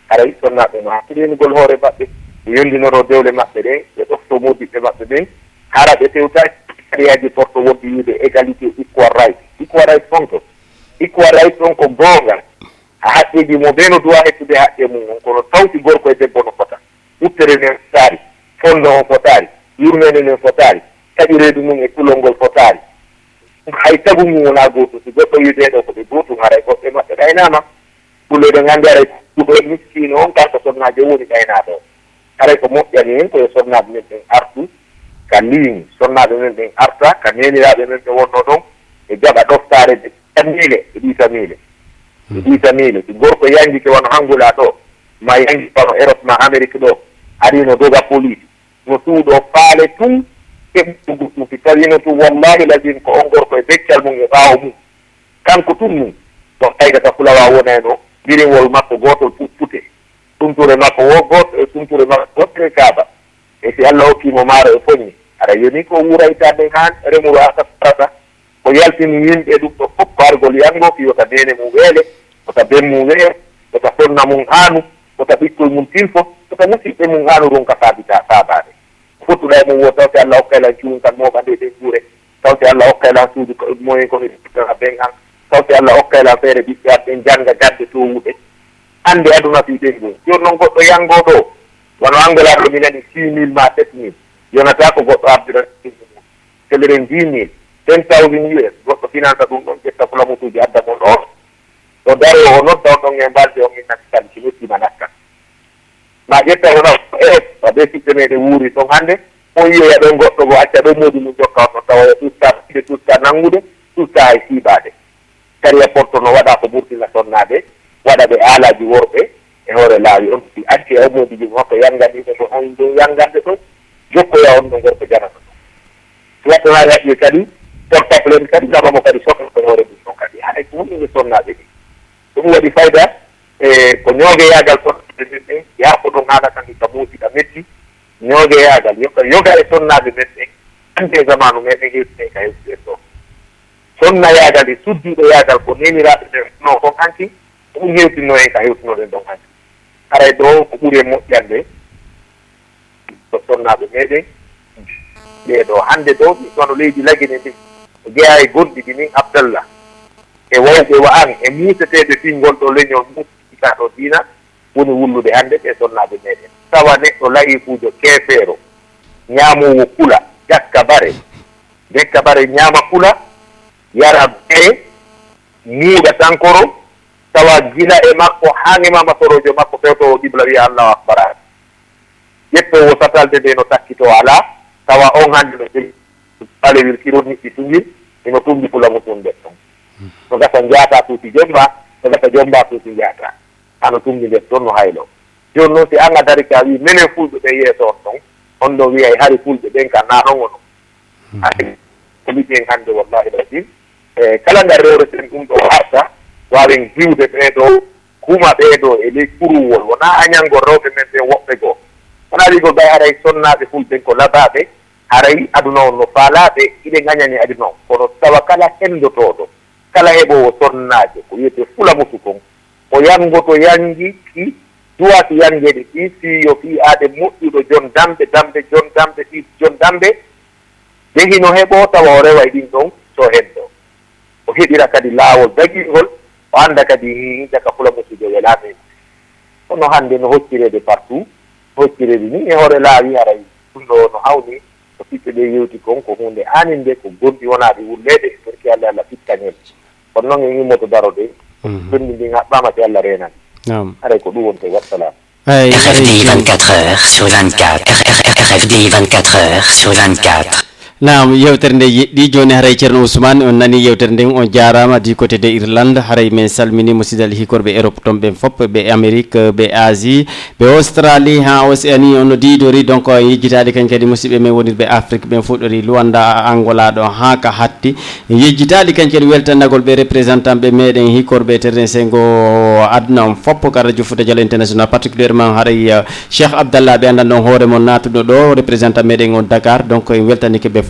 Haray sonnaaɓe no hakkileenugol hoore maɓɓe, ɓe yondinoro dewle maɓɓe ɗen, ɓe ɗofto moodiɓɓe maɓɓe ɓen, hara ɓe tewtaaki sariyaaji porte wonɗi wiide égalité, equal right. Equal right honto? Equal right on ko goonga. A haqqeeji mo bee no duwaa heɓtude haqqee mum on, kono taw si gorko e debbo no fota, wuttere nden fotaali, fonndo on fotaali, yurmeende nden fotaali, taƴi reedu ndun e kulol ngol fotaali. Hay tagu ngun wonaa gootun. Si goɗɗo wii ɓee ɗoo ko ɓe gootun, haray goɗɗe maɓɓe ɗaynaama. Kulle ɗen anndi haray kuɗo miskiino on, kanko sonnaajo woni ɗaynaaɗo. Haray ko moƴƴani en ko yo sonnaaɓe men ɓen artu ka ligne, sonnaaɓe men ɓen arta ka neeniraaɓe men ɓe wonnoo ɗon, ɓe jaɓa ɗoftaare ɓe ɗiita miile, ɓe ɗiita miile. Ɓe ɗiita miile. Si gorko yangike wano Angola ɗoo, ma yangike wano Europe ma Amérique ɗoo, ari no doga police, no suuɗoo faale tun, heɓugo tun. Si tawiino tun, wallahi lazim, ko on gorko e beccal mum e ɓaawo mum, kanko tun mum, ko faydata fulawa wonayno, biriŋwol makko gootol puppute, tunture makko wo goot-, e tunture makko gootire kaaba. E si Allah hokkii mo maaro e foñi, hara yoni ko wuurayta nden haan remuru a safrata. Ko yaltini yimɓe ɗum ɗo fof ko argol yanngo, fii wota neene mum weele, wota ben mum weele, wota sonna mum haanu, wota ɓikkoy mum tilfo, wota musiɓɓe mum haanu ronka faabita-, faabaade. Ko fottuɗaa e mum woo, taw si Allah hokkay lan cuuɗi kan mooɓa nde ɗen gure, taw si Allah hokkay lan suudu ko, moyen ko mi ɗaɓɓitana ben an, taw si Allah hokkay lan feere ɓiɓɓe am ɓen jannga jannde toowuɗe. Annde aduna fii ɓen ɗum. Jooni non goɗɗo yanngoo ɗoo, wano Angola ɗoo mi nani six mille ma sept mille, yonataa ko goɗɗo ardira six mille mum. Teleren dix mille, ten thousand U S, goɗɗo finanta ɗum ɗon, ƴetta fulamusuuji adda mon ɗoo. O daroo, o nodda on ɗon e mbalde, on innata kadi si noddiima nakka. Ma ƴetta hono, e, wa ɓe siɓɓe meɗen wuuri ton hannde, on yi'oya ɗon goɗɗo goo acca ɗon moodi mum jokka on ɗon, tawa yo tuska, ɓe tuska nanngude, tuska hay siibaade. Sariya porto no waɗa ko ɓurtina sonnaaɓe, waɗa ɓe aalaaji worɓe e hoore laawi on, si acci e moodi jum makko yanngani ɓe ɗo on ɗon yanngande ɗon, jokkoya on ɗon gorko janata ɗon. Si waɗɗanaade haqqille kadi, portable en kadi, naɓa mo kadi sokka ko hoore mum ɗon kadi. Haɗa ko woni sonnaaɓe ɗi. Ɗum waɗi fayda, e ko ñoogeyaagal sonnaaɓe men ɓen, yaa ko ɗum haala kan ka muusi, ka metti, ñoogeyaagal, yoga, yoga e sonnaaɓe men ɓen, hannde e zamaanu meɗen hewtine ka hewtinen ɗo. Sonnayaagal e suddiiɗoyaagal ko neeniraaɓe ɓen no kon hanki, ko ɗum hewtinno en ka hewtinoɗen ɗon hanki. Haray ɗo ko ɓuri en moƴƴande, ko sonnaaɓe meɗen, ɓee ɗo hannde ɗo, wano leydi Lagine ndi, ko jeyaa e gonɗi ɗi min Abdallah, e wawɓe wa an, e muuseteeɓe fii ngol ɗo leñol, muusikaa ɗo diina, woni wullude hannde ɓee sonnaaɓe meɗen. Tawa neɗɗo la'iifuujo, keefeero, ñaamoowo kula, jakka bare, dekka bare, ñaama kula, yara bee, muuɗa tankoro, tawa gila e makko haa e maama soroojo makko fewtoowo qibla wi'a Allahu Akbar. Ƴettoowo satalde nde no takkitoo alaa, tawa on hannde no jogii ɓalewil kirol niɓɓi tungil, hino tumbi fulamusu nder ton. No gasa njaata tuuti jomba, no gasa jomba tuuti njaata. Hano tumbi nder ton no haylo. Jooni non si an a dari ka wii menen fulɓe ɓen yeeso on ton, on ɗon wi'ay hari fulɓe ɓen ka naa non wono. Ay, ko liggey hannde, wallahi lazim. E kala ngal rewreten ɗum ɗo arta, waawen hiwde ɓee ɗo, kuma ɓee ɗo e ley kuruwol. Wonaa añangol rewɓe men ɓen woɓɓe goo. Wonaa wi'gol ɓay haray sonnaaɓe fulɓe ko labaaɓe, haray aduna on no faalaa ɓe, iɗen añani aduna on. Kono tawa kala henndotooɗo, kala heɓoowo sonnaajo, ko wi'etee fulamusu kon, o yanngoto yanngi ki, duwaa ki yanngeede ki, fii yo fii aade moƴƴuɗo jon dambe, dambe, jon dambe, fii jon dambe, de hino heɓoo tawa o reway ɗin ɗon so henndo. O heɓira kadi laawol dagingol, o annda kadi hii caka fulamusuujo welaa men. Kono hannde no hoccireede partout, hoccireede ni e hoore laawi, haray ɗum ɗo no hawni ko ɓiɓɓe ɓe yewti kon, ko huunde aaninde, ko gonɗi wonaaɗi wulleede, torki Allah, Allah fittan en. Kono noon en immoto darode, Mhm. Ɓenndi ndin haɓɓaama si Allah reenan. Naam. Haray ko ɗum wonte. Wassalam. Ay, R F D ay, ay. Vingt-quatre heures sur vingt-quatre. R F D vingt-quatre heures sur vingt-quatre. Naam, yewtere nde yeɗɗi jooni. Haray Ceerno Ousmane, on nani yewtere nden, on jaaraama du côté de Irlande. Haray men salmini musidal hikorɓe Europe ton ɓen fof, ɓe Amérique, ɓe Asie, ɓe Australie, haa Océanie, on no diidori. Donc, en yejjitaali kañ kadi musidɓe men wonirɓe Afrique ɓen fuɗɗori Luanda, Angola ɗo haa ka hatti. En yejjitaali kañ kadi weltanagol ɓe représentant ɓe meɗen hikorɓe terrain sengo aduna on fof ka Radio Fouta Diallo International, particulièrement haray, euh, Cheikh Abdallah, ɓe anndan ɗon hoore mon naatuɗo ɗo, représentant meɗen on Dakar. Donc, en weltanike ɓe fof.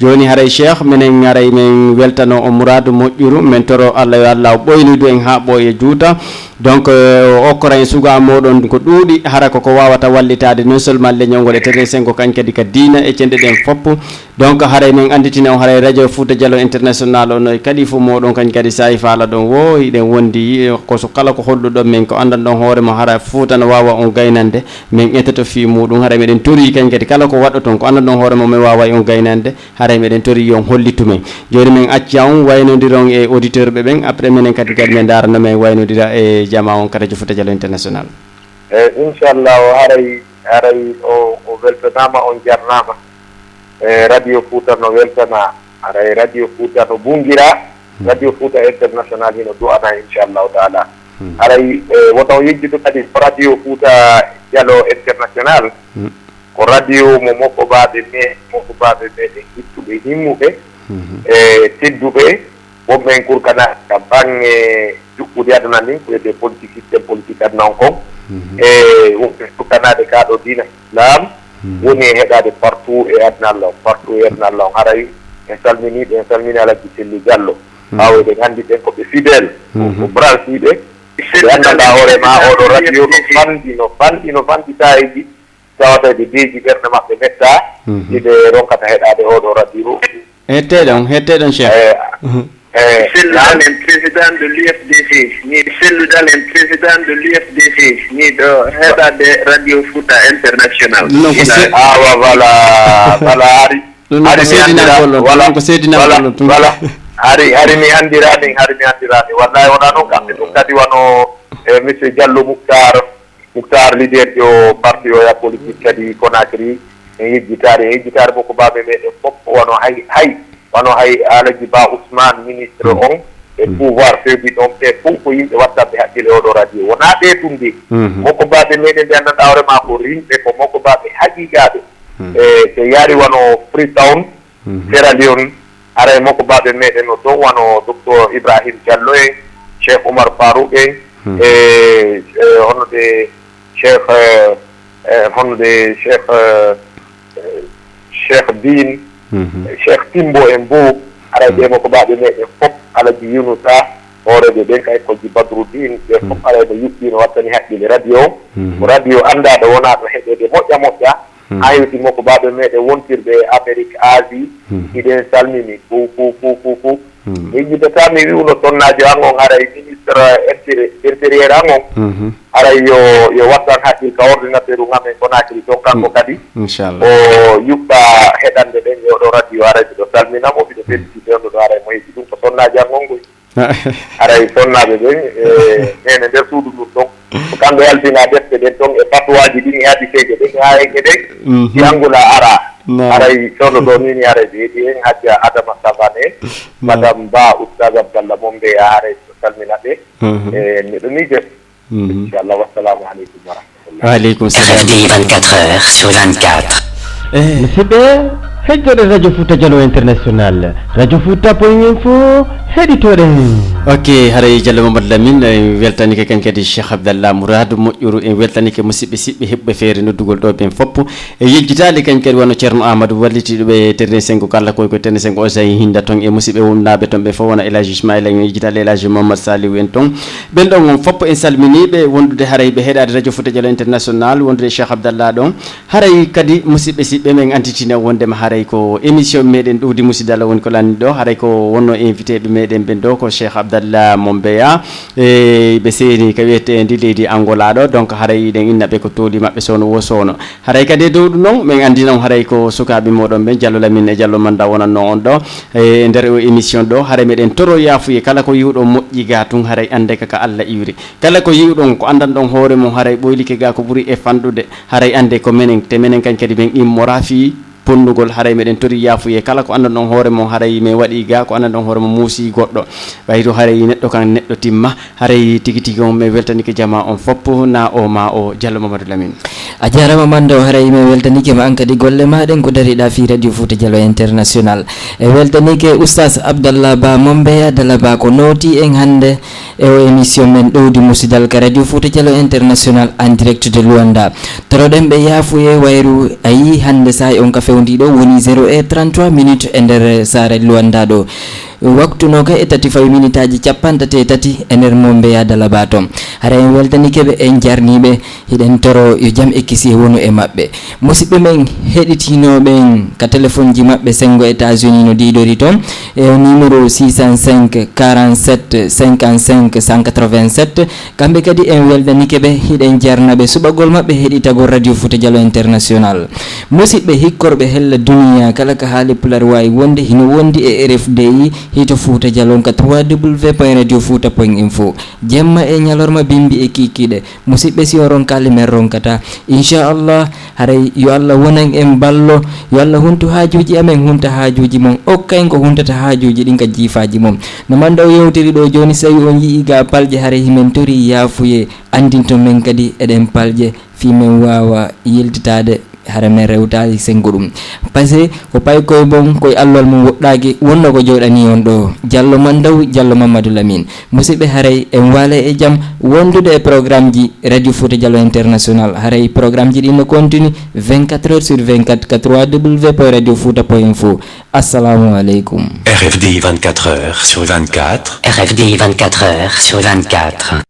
Jooni haray Cheikh, menen haray men weltano on muraadu moƴƴuru, men toro Allah yo Allah o ɓoynidu en haa ɓooye juuta. Donc, euh, o okkora en suga moɗon ko ɗuuɗi, hara ko ko wawata wallitaade non seulement leñol ngol e terrain sengo kañ kadi ka diina e cenɗe ɗen fof. Donc, haray men anditina on haray Radio Fouta Diallo International on e kadi fof moɗon kañ kadi saa'i faala ɗon wo, hiɗen wondi, eh, ko so kala ko holluɗon men ko anndan ɗon hoore mo hara Fouta no wawa on gaynande, men etoto fii muɗum. Haray meɗen tori kañ kadi kala ko waɗɗoton ko anndan ɗon hoore mo men wawa on gaynande, haray meɗen tori yo on hollitu men. Jooni men acca on waynodiron e auditeur ɓe ɓen, après menen kadi kadi men ndaara no men waynodira e jama on ka Radio Fouta Diallo International. Eh, inchallahu, haray, haray o, o weltanaama, on jarnaama. Eh, Radio Fouta no weltana, haray Radio Fouta no bungira, Hmm. Radio Fouta International hino du'ana, inchallahu taala. Hmm. Haray, eh, woto on yejjitu kadi ko Radio Fouta Diallo International, Hmm. ko radio mo mokobaaɓe me, mokobaaɓe meɗen hittuɓe, himmuɓe, Hmm. e tedduɓe, wonɓe en kurkana ka baŋŋe juɓɓudi aduna ndin, ko wiyetee politique, système politique aduna on kon. Mhm. E wonɓe kurkanaade ka ɗo diina Islam, Mhm. woni e heɗaade partout e aduna Allah on, partout e aduna Allah on. Haray en salminii ɓe, en salminii Alhaji Selli Diallo. Mhm. Ɓaawo eɗen anndi ɓen ko ɓe fidèle, ko, Mhm. ko branchiiɓe. Ɓe anndanɗaa hoore maa, oo ɗoo radio no fanɗi, no fanɗi, no fanɗi saa'iiji. Tawata eɓe deeƴi, ɓerɗe maɓɓe mettaa, Mhm. hiɓe ronkata heɗaade oo ɗoo radio. Hettee ɗon, hettee ɗon, Cheikh. Eh, Mhm. eh, Sellu Dalen, président de l'U F D C. Mi Sellu Dalen, président de l'U F D C. Miɗo heɗaade Radio Fouta International. Ɗum noon ko se- Awa, voilà, voilà, hari. Ɗum noon ko hari mi seedinagol anndira-, on, ɗum voilà, noon ko seedinagol voilà, on tun. Voilà. Hari, hari mi anndiraani, hari mi anndiraani. Wallahi wonaa noon kamɓe. Ɗum kadi wano, eh, monsieur Diallo Moutar, Moutar, leader jo parti o ya politique kadi Conakry, en yejjitaare, en yejjitaare mokobaaɓe meɗen fof, wano hay, hay, wano hay Alaji Ba Ousmane, ministre Mm. on, e Mm. pouvoir fewbi ɗon, ɓe fof ko yimɓe wattanɓe haqqille oo ɗoo radio. Wonaa ɓe tun de. Mhm. Mokobaaɓe meɗen ɓe anndanɗaa hoore maa ko rimɓe, ko mokobaaɓe haqiiqaaɓe. Mm. E so yaari wano Freetown, Mhm. Sierra Leone, haray mokobaaɓe meɗen no toon, wano Docteur Ibrahim Diallo en, Cheikh Oumar Farouk en, Mhm. e, e hono de Cheikh, eh, eh, hono de Cheikh, eh, eh, Cheikh Bin, Mhm. Cheikh Timbo en bo, haray ɓe Mhm. mokobaaɓe meɗen fof, Alaji Yunusa, hooreeɓe ɓen kay, Kojji Badruddin, ɓe fof Mhm. haray no yuɓɓi, no wattani haqqille radio on. Mhm. Ko radio anndaaɗo wonaaɗo heɗeede moƴƴa moƴƴa, Hmm. Haa hewti mokobaaɓe meɗen wontirɓe e Amérique, Asie, Hmm. hiɗen salmini fow, fow, fow, fow, fow. Hmm. Mi yejjitataa mi wi'uno sonnaajo an on, haray ministre intérieur an on, Mhm. haray yo, yo wattan haqqil ka ordinateur um amen Conakry ton, kanko Hmm. kadi, Inchallah. O yuɓɓa heɗande ɗen e oɗo radio, haray miɗo salmina mo, miɗo Hmm. fellisiti on ɗo, haray mo heɓi ɗum ko sonnaajo an on ngoy. Haray sonnaaɓe ɓen, e, nene nder suudu ndun ɗon. Ko kamɓe yaltina defte ɗen ɗon e fatwaaji ɗin e hadiseeje ɗen, haa e ɗen, Mhm. si Angola ara. Naam. Haray sono ɗo nini, haray ɓe heɗi en, Hajja Adama Savane, Naam. Madame Ba, Oustaz Abdallah Mombeya, haray so salmina ɓe. Mhm. E, miɗo miije. Mhm. Inchallah, wassalamu aleykum wa rahmatullah. Waaleykum salam. R F D vingt-quatre heures sur vingt-quatre. Eh. Musidɓe, heɗitoɗen Radio Fouta Diallo International, Radio Fouta point info, heɗitoɗen. Ok, haray Diallo Mamadou Lamine, en weltanike kan kadi Cheikh Abdallah Mourad Moƴƴuru, en weltanike musidɓe siɓɓe heɓɓe feere noddugol ɗo ɓen foppo. E yejjitaali kañ kadi wano Ceerno Amadou wallitiiɗo ɓe Terre Sengo, kala koy ko Terre Sengo o sahi hinda ton e musidɓe wonnaɓe ton ɓe fof wona El Hadji Ismaïla, en yejjitaali El Hadji Mohamed Saliou en ton. Ɓen ɗon on foppo en salminiiɓe wondude haray ɓe heɗaade Radio Fouta Diallo International, wondude Cheikh Abdallah ɗon. Haray kadi musidɓe siɓɓe men antitina wondema haray ko émission meɗen ɗowdi musidɗo Allah woni ko lanni ɗo. Haray ko wonno invité ɓe meɗen ɓen ɗo ko Cheikh Abdallah Mombeya. E ɓe seeni ka wiyeteendi leydi Angola ɗo. Donc haray ɗen inna ɓe ko tooli maɓɓe soono wo soono. Haray kadi e dow ɗum noon, min anndi noon haray ko sukaaɓe mooɗon ɓen, Diallo Lamine e Diallo Manda wonannoo on ɗo e nder o émission ɗo. Haray meɗen toro yaafuye kala ko yi'uɗon moƴƴi ga tun, haray annde ka, ka Allah iwri. Kala ko yi'uɗon ko anndanɗon hoore mum, haray ɓoylike ga ko ɓuri e fanɗude, haray annde ko menen, te menen kañ kadi min immora fii Ponnugol, haray meɗen tori yaafuye kala ko anndanɗon hoore mon, haray men waɗi ga ko anndanɗon hoore mon muusi goɗɗo. Ɓay to haray neɗɗo kan neɗɗo timma, haray tigi tigi on men weltanike jama on foppo na o ma o Diallo Mamadou Lamine. A jarama Mando, haray men weltanike ma an kadi golle ma ɗen ko dariɗa fi Radio Fouta Diallo International. E weltanike Oustaz Abdallah Ba Mombeya Dala Ba ko nooti en hannde e o émission men ɗowdi musidal ka Radio Fouta Diallo International en direct de Luanda. Toroɗen ɓe yaafuye wayru a yi hannde saay on ka fewndi ɗo woni zéro heure trente-trois minutes e nder saare Luanda ɗo. Waktu no ka e tati fawi minitaaji capanɗe tati e tati e nder Mombeya Dala Ba to. Hara en weltanike ɓe en jarniɓe hiɗen toro yo jam e kisi wonu e maɓɓe. Musidɓe men heɗitinooɓe en ka téléphone ji maɓɓe sengo États-Unis no diidori toon e numéro six cent cinq quarante-sept cinquante-cinq cent quatre-vingt-sept. Kamɓe kadi en weltanike ɓe, hiɗen jarna ɓe suɓagol maɓɓe heɗitagol Radio Fouta Diallo International. Musidɓe hikkorɓe hella duniya kala ka haali pular waawi wonde hino wondi e R F D I hito Fouta Diallo ka trois W point radio fouta point info. Jemma e ñalorma bimbi e kikiɗe. Musidɓe si o ronkali men ronkata. Inchallah, haray yo Allah wonan en ballo, yo Allah huntu haajuuji amen, hunta haajuuji mon, okkay ko huntata haajuuji ɗin ka jiifaaji mon. No Mando o yewtiri ɗo jooni, so tawi on yi'i ga palƴe, haray himen tori yaafuye, andinto men kadi eɗen palƴe, fii men waawa yiltitaade, hara men rewtaali sengo ɗum. Parce que ko paykoye mon, koye allol mon woɗɗaaki, wonno ko jooɗani on ɗo. Diallo Mandaw, Diallo Mamadou Lamine. Musidɓe, haray en waale e jam wondude e programme ji Radio Fouta Diallo International. Haray programme ji ɗin no continue vingt-quatre heures sur vingt-quatre ka trois W point radio fouta point info. Assalamu aleykum. R F D I vingt-quatre heures sur vingt-quatre. R F D I vingt-quatre heures sur vingt-quatre.